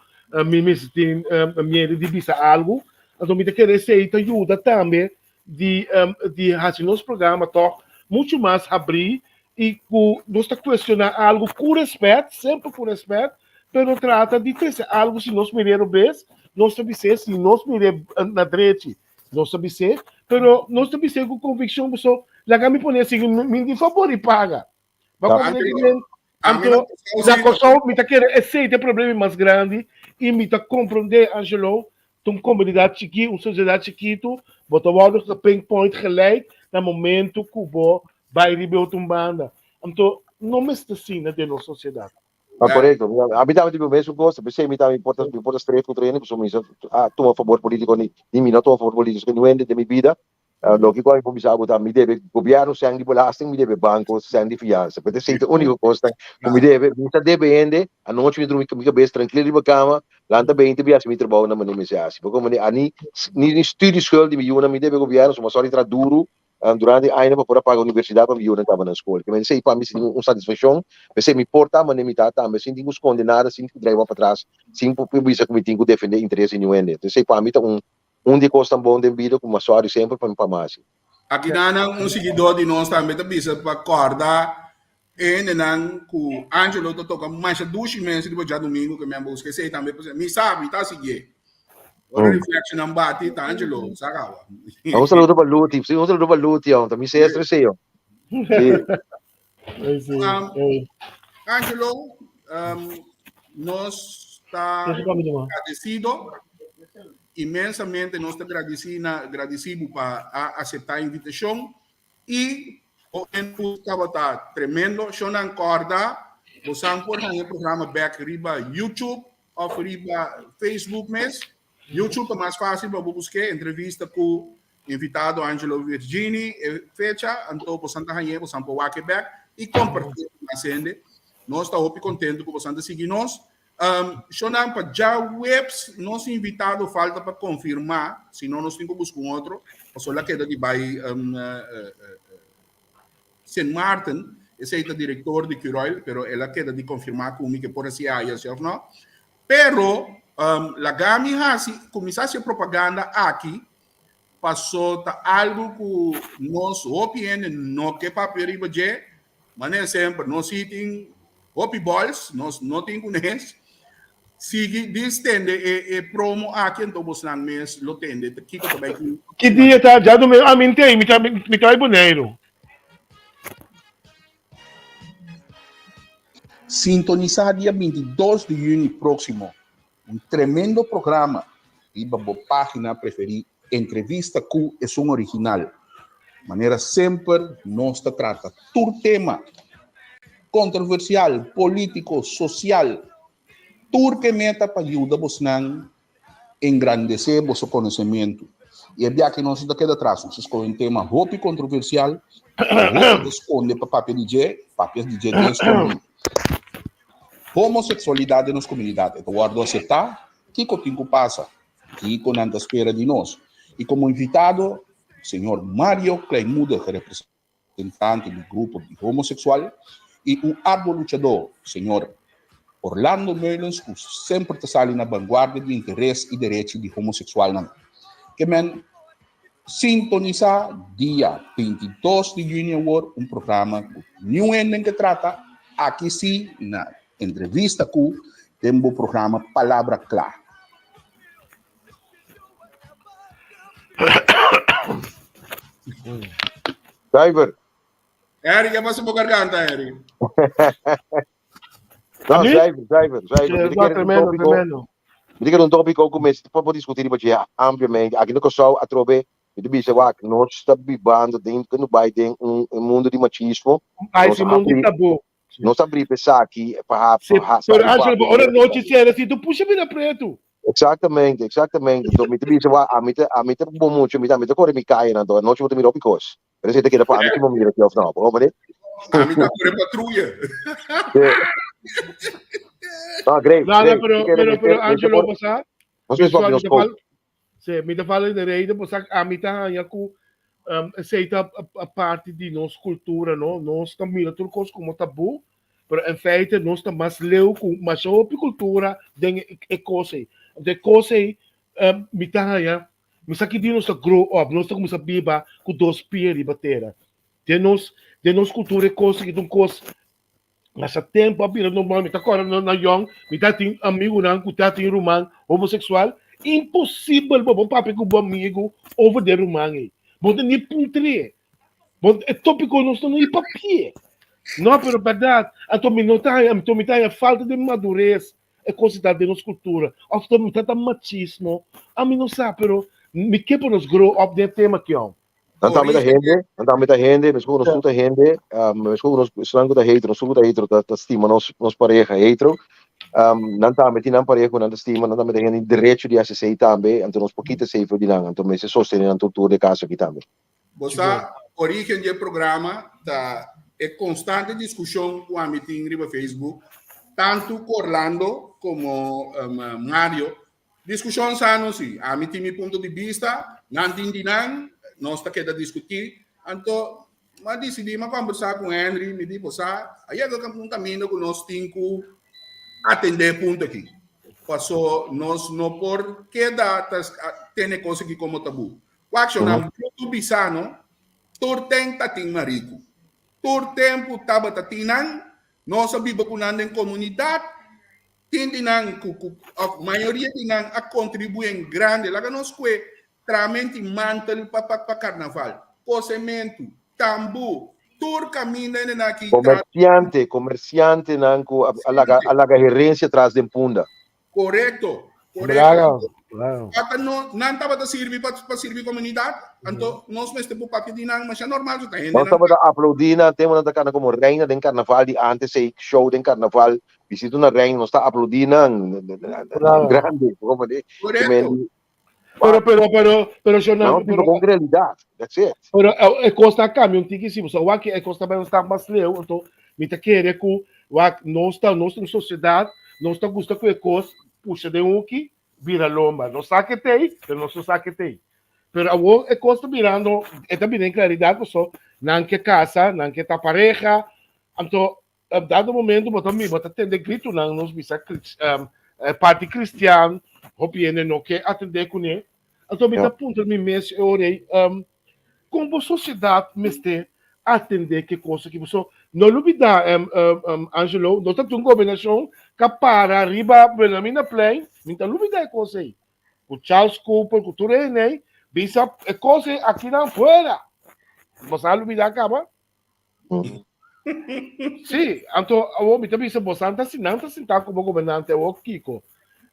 Speaker 3: mi mester tin miedu di bisa algu. Anto mi ta kere esei ta yuda tambe di di hasi nos programa tòg muchu mas habrí i ku nos ta kuestioná algu ku rèspèt, semper ku rèspèt, pero trata di trese algu si nos mir'é robes, nos ta bis'é, si nos mir'é na drechi, nos ta bis'é, pero nos ta bis'é ku konvikshon pasobra laga mi pone asin, mi tin fabor di paga. Ba comprende que men, anto, na Kòrsou mi ta kere esei ta e problema mas grandi i mi ta komprondé Angelo, ta un komunidat chikí, un sosiedat chikitu, bo ta wòrdu gepinpoint gelijk na momento ku bo bai riba e otro un banda. Anto no mester asina den nos sosiedat.
Speaker 2: Ta korekto. Ami tambe tin e mesun kos, p'esei mi tambe mi por ta streef ku trene, pasobra mi sa tuma fabor polítiko ni mi no tuma fabor polítiko, pasobra niun hende den mi bida Loke ku ami por bisa bo ta mi debe gobièrnu sèn di belasting, mi debe banko sèn di fiansa. Pero esei ta e úniko kosnan ku mi debe. Mi ta debe hende, anochi mi drumi ku mi kabes trankil riba kama, lanta beinti bi hasi mi trabou na manera mi mester hasi. Pasobra mi ani ni studieschuld di mi yunan mi debe gobièrnu, so mi a sòri traha duru durante e añanan pa por a paga universidat pa mi yunan kaba nan skol. Kimen esei pa mi si tin un satisfakshon, p'esei mi por ta manera mi ta tambe sin tin ku skonde nada, sin tin ku drai wak patras, sin por bisa ku mi tin ku defende interes di niun hende. Entonces esei pa mi ta un Un di e kosnan bon den bida ku mi a sòri semper pa mi pa masi.
Speaker 4: Aki nan un siguidó di nos tambe ta bisa pa kòrda. E hendenan ku Angelo ta toka masha dushi mes riba djadumingu ke mi a buska esei tambe pasobra mi sa mi ta siguié. Ora reflectionnan bati ta Angelo sa kawa.
Speaker 2: Un saludo pa Luti, sí, un saludo pa Luti, ta mi sestre sí.
Speaker 3: Sí.
Speaker 4: Angelo, nos ta agradecido inmensamente nos ta gradeci na gradeci bo pa a acepta e invitacion y bo input tabata tremendo. Shonnan corda bosan por haña e programa bek riba YouTube of riba Facebook mes. YouTube ta mas fácil pa bo busk'é entrevista ku invitado Angelo Virgini e fecha, anto bosan ta hañ'é, bosan por wak e bek i kompartié ku mas hende. Nos ta hopi kontentu ku bosan ta sigui nos. Shonnan, pa djaweps nos invitado falta pa konfirmá, si no nos tin ku buska un otro, pasobra el a keda di bai Sint Maarten, esei ta direktor di Curoil, pero el a keda di konfirmá ku mi ke por hasi aya si òf no. Pero laga mi hasi, kuminsá hasi e propaganda aki, paso ta algu ku nos hopi hende no ke papia riba dje, manera semper nos si tin hopi bòls, nos no tin kunes. Sigui di stende e promo aki anto bosnan mes lo tende kiko ta bai ku.
Speaker 3: Ki dia ta djadumingu? Ah, mi ntei, mi ta mi ta bai Boneiru.
Speaker 4: Sintonisá dia 22 di yüni próksimo un tremendo programa riba bo página preferí Entrevista ku esun original. Manera semper nos ta trata tur tema kontroversial, polítiko, sosial, tur ke meta pa yuda bosnan engrandesé boso konosementu. I e biaha nos no ta keda atras, nos a skohe un tema hopi kontroversial, hopi ta skonde pa papia di dje, papia di dje den skondí. Homoseksualidat den nos komunidat, e ta wòrdu aseptá? Kiko tin ku pasa? Kiko nan ta spera di nos? I komo invitado, señor Mario Kleinmoedig, representante di grupo di homoseksual, i un arduo luchadó, señor Orlando Meulens, ku semper ta sali na banguardia di interes i derechi di homoseksualnan. Ke men sintonisá dia 22 di yüni awor un programa ku niun hende ke trata aki sí na Entrevista ku den bo programa Palabra Kla.
Speaker 2: Zuiver.
Speaker 4: Harry, ke pasa bo garganta, Harry?
Speaker 2: No, zuiver, zuiver, zuiver. Mi ta kere un tópiko, mi ta kere un tópiko ku mester por diskutí riba dje ampliamente. Aki na Kòrsou atrobe mi ta bisa wak, nos ta bibando den, ku no bai den un mundu di machismo.
Speaker 3: Ai, si mundu di tabú.
Speaker 2: Nos a bri p'esaki pa ha
Speaker 3: Sí,
Speaker 2: pa
Speaker 3: pero
Speaker 2: sa
Speaker 3: Angelo,
Speaker 2: papia
Speaker 3: ora
Speaker 2: di
Speaker 3: nochi sera si tu pusha bira pretu.
Speaker 2: Exactamente, exactamente. Entonces mi ta bisa wa a mi ta a mi ta bo mucho, mi ta mi ta kore mi kaya nan to anochi bo ta mira hopi kos. Pero esei ta keda pa ami ki bo mira ki of no, bo comprende?
Speaker 4: A mi ta kore patruya.
Speaker 2: Sí. No, great,
Speaker 3: No, no,
Speaker 2: great.
Speaker 3: pero
Speaker 2: Mi kere
Speaker 3: pero
Speaker 2: mester
Speaker 3: pero
Speaker 2: mester
Speaker 3: Angelo,
Speaker 2: por
Speaker 3: bo sa,
Speaker 2: nos mester
Speaker 3: mi
Speaker 2: papia nos
Speaker 3: ta
Speaker 2: kos.
Speaker 3: fal Sí, mi ta fala de reden, bo sa ami ta haña ku um, esei ta parti di nos kultura, no? Nos ta mira tur kos komo tabú, pero en feite nos ta mas leu ku masha hopi kultura den e, e kos ei. Anto e kos ei um, mi ta haña, mi sa ki dia nos ta grow up, nos ta kuminsá biba ku dos pia riba tera. Den nos, den nos kultura e kos aki ta un kos Masa tempo a bira normal, mi ta kòrda na na yòn, mi ta tin amigunan ku ta tin ruman homoseksual, imposibel bo por papia ku bo amigu over di e ruman ei. Bo ta ni puntr'é. Bo e tópiko nos ta ni papi'é. No, pero bèrdat, anto mi no ta haña, anto mi ta haña falta di madures e kos ta den nos kultura, òf ta ta ta machismo, ami no sa, pero mi ke pa nos grow up den e tema aki aun.
Speaker 2: Nan tambe ta hende, nan tambe ta hende, mescos cu nos tur ta hende, mescos cu nos esnan cu ta hetero, nos tur cu ta hetero ta ta stima nos nos pareha hetero, nan tambe tin nan pareha cu nan ta stima, nan tambe ta hende tin derecho di haci esey tambe, anto nos por kita esey for di nan, anto mester sostene nan tur tur den caso aki tambe.
Speaker 4: Bo sa, origen di e programa ta e constante discusion cu ami tin riba Facebook, tanto cu Orlando como Mario, Diskushon sano si. Ami tin mi punto di bista, nan tin di nan, nos ta keda diskutí. Anto m'a disidí, m'a kòmbersá ku Henry, mi di, Bo sa, a yega un kaminda ku nos tin ku atendé e punto akí. Pasó nos no por keda ta tene kos akí komo tabú. Wak, shonnan, brutu bisa no, tur ten ta tin mariku. Tur tempu tabata tin nan, nos a biba ku nan den komunidat, tin di nan ku ku òf mayoria di nan a kontribuí en grande. Laga nos kue trahamento i mantel pa pa pa karnaval, kosementu, tambú, tur kaminda hende nan aki tra.
Speaker 2: Komersiante, komersiantenan ku a laga a laga herensia tras den Punda.
Speaker 4: Korekto, korekto. Ata no, nan tabata sirbi pa pa sirbi komunidat, anto nos mester por papia di nan masha normal, so ta hende
Speaker 2: Nos tabata aplaudí nan, tempu nan ta kanta komo reina den karnaval di antes ei, show den karnaval, bisita una reina, nos ta aplaudí nan, grande, komo di,
Speaker 4: Korekto.
Speaker 3: Pero, pero, pero, pero, yo
Speaker 2: no, pero, con realidad, that's it.
Speaker 3: Pero e kos ta kambia un tiki si, so wak e kos ta bai un stap mas leu, anto mi ta kere ku wak nos ta nos un sosiedat, nos ta gusta ku e kos pusha den huki, bira lomba. Nos sa ke tei, pero nos no sa ke tei. Pero awor e kos ta birando, e ta bira en klaridat paso nan ke kasa, nan ke ta pareha, anto Op dado momento bo ta mi bo ta tende gritonan nos bisa parti cristian hopi hende no ke atende kuné. Anto mi ta puntra mi mes e ora ei kon bo sosiedat mester atende ke kos aki paso no lubida Angelo no ta tin gobernashon ka para riba Wilhelminaplein mi ta lubida e kos ei ku Charles Cooper ku tur hende ei bisa e kos ei akinan fuera bo sa lubida kaba. Sí, anto awor mi ta bisa bosan ta nan ta sintá komo gobernante awor kiko?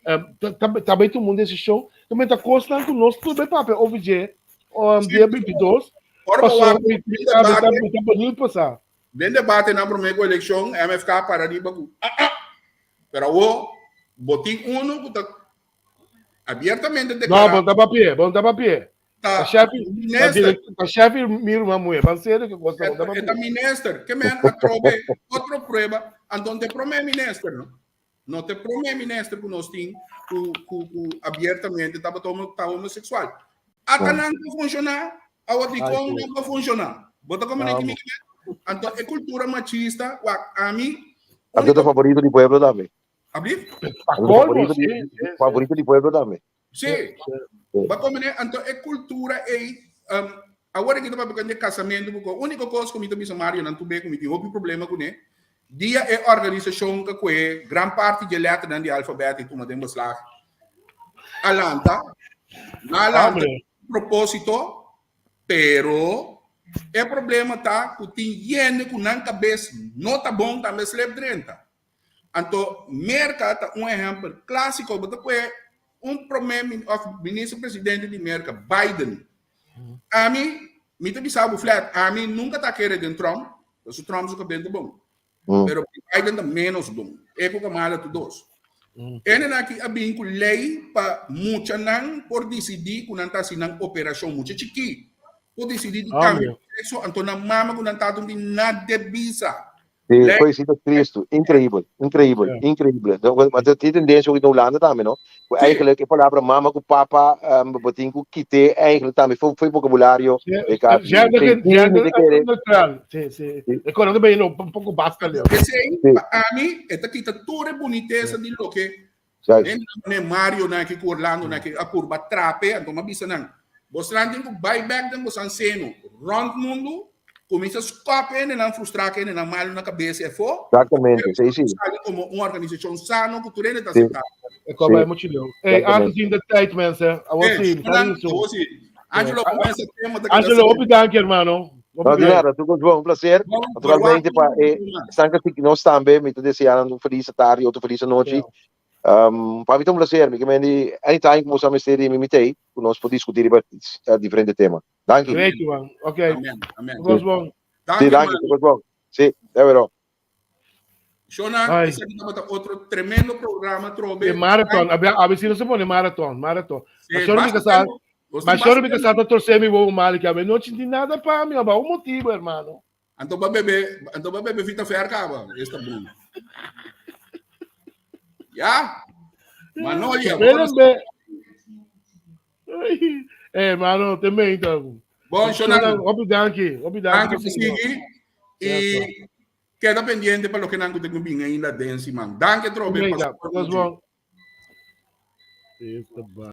Speaker 3: Ta ta ta bai tuma un desishon, ta meta kosnan ku nos tur bai papia over dje um, dia 22,
Speaker 4: Ora bo
Speaker 3: paso
Speaker 4: wak
Speaker 3: mi mi ta mi ta mi ta benieuwd pa sa.
Speaker 4: Den debate nan promé ku elekshon MFK para riba ku ah ah. Pero awor bo tin uno ku ta abiertamente
Speaker 3: No,
Speaker 4: deklará
Speaker 3: bon ta papia, bon ta papia.
Speaker 4: Ta
Speaker 3: Ta shefi, ta
Speaker 4: minister.
Speaker 3: direk, ta shefi mi ruman muhé. Ban serio ke kos ta
Speaker 4: E
Speaker 3: ta
Speaker 4: ta minister. Ke men atrobe otro prueba. Anto te prome minister, no? No te prome minister ku nos tin ku ku ku abiertamente tabata homo ta homosexual. Ata nan ta funciona, awa di kon nan ta funciona. Bo ta komprende ki mi ke men? Anto e kultura machista, wak ami
Speaker 2: Anto ta favorito di pueblo tambe.
Speaker 4: Ablief?
Speaker 3: Pa colmo, si.
Speaker 2: Favorito di pueblo tambe.
Speaker 4: Sí. Ba komene, anto e kultura ei, um, awor aki ta papia kon di kasamentu ku úniko kos ku mi ta bisa Mario nan tube ku mi tin hopi problema kuné, dia e organisashon ka kue gran parti dje lèternan di alfabèt i tuma den beslag a lanta, nan a lanta propósito, pero e problema ta ku tin yende ku nan kabes no ta bon tambe slep drenta. Anto Merka ta un ehèmpel klásiko, bo ta pue un promé òf minister presidente di Merka, Biden. Ami, mi ta bisa bo flat, ami nunka ta kere den Trump, pasobra Trump su kabel ta bon. Pero Biden ta ménos bon. E ku Kamala tur dos. Hendenan aki a bin ku lei pa muchanan por disidí ku nan ta hasi nan operashon, mucha chikí por disidí di kambia sekso, anto nan mama ku nan tata no tin nada bisa.
Speaker 2: Sí, poesito tristu. Increíbel, increíbel, yeah. increíbel. Maar dat die tendentie ook in Holanda tambe, no? Ku sí. Eigenlijk e palabra mama ku papa, um, botin ku kite eigenlijk tambe voor voor vocabulario.
Speaker 3: Gender, gender neutral. Sí, sí. E kono de ben un poco basta leo.
Speaker 4: Esei, pa ami, e ta kita tur e bonitesa di loke Den ne Mario nan ki ku Orlando nan ki a purba trape, anto m'a bisa nan, bosnan tin ku bai bek den bosan seno rònt mundu, kuminsá skòp hendenan frustrá ku hendenan malu na kabes efo,
Speaker 2: Exactamente, sí, sí.
Speaker 4: sali komo un organisashon sano ku tur hende ta aseptá.
Speaker 3: E kò bai muchu leu. Ey, antes in de tijd mensen. Awor sí, mi ta riso.
Speaker 4: Awor sí. Angelo, komo ese tema ta keda
Speaker 3: Angelo, hopi danki hermano.
Speaker 2: No, di nada, tur kos bon, un placer. Naturalmente pa e esnan ke sigui nos tambe, mi ta desea nan un felis tardi, otro felis anochi. Um, pa mi ta un placer, mi ke men di anytime ku boso a mester di mi, mi t'ei, ku nos por diskuti riba diferente tema. Danki.
Speaker 3: Great, man. Ok.
Speaker 4: Amen, amen.
Speaker 3: Tur kos bon.
Speaker 2: Sí, danki, tur kos bon. Sí, ya veró.
Speaker 4: Shona, esaki tabata otro tremendo programa trobe.
Speaker 3: E marathon, a ver si no se pone marathon, marathon. Ma shora mi casa, ma shora mi casa ta torce mi wowo mal que a ver no tinti nada pa mi, ba un motivo, hermano.
Speaker 4: Anto ba bebe, anto ba bebe Vita Fer caba, esta bon. Ya. Manolia.
Speaker 3: Eh, hermano, te menta.
Speaker 4: Bon, Shona.
Speaker 3: Hopi danki, hopi danki.
Speaker 4: Danki pa sigui. Y Keda pendiente pa loke nan ku ta bin ainda den siman. Danki atrobe.
Speaker 3: Venga, nos bon.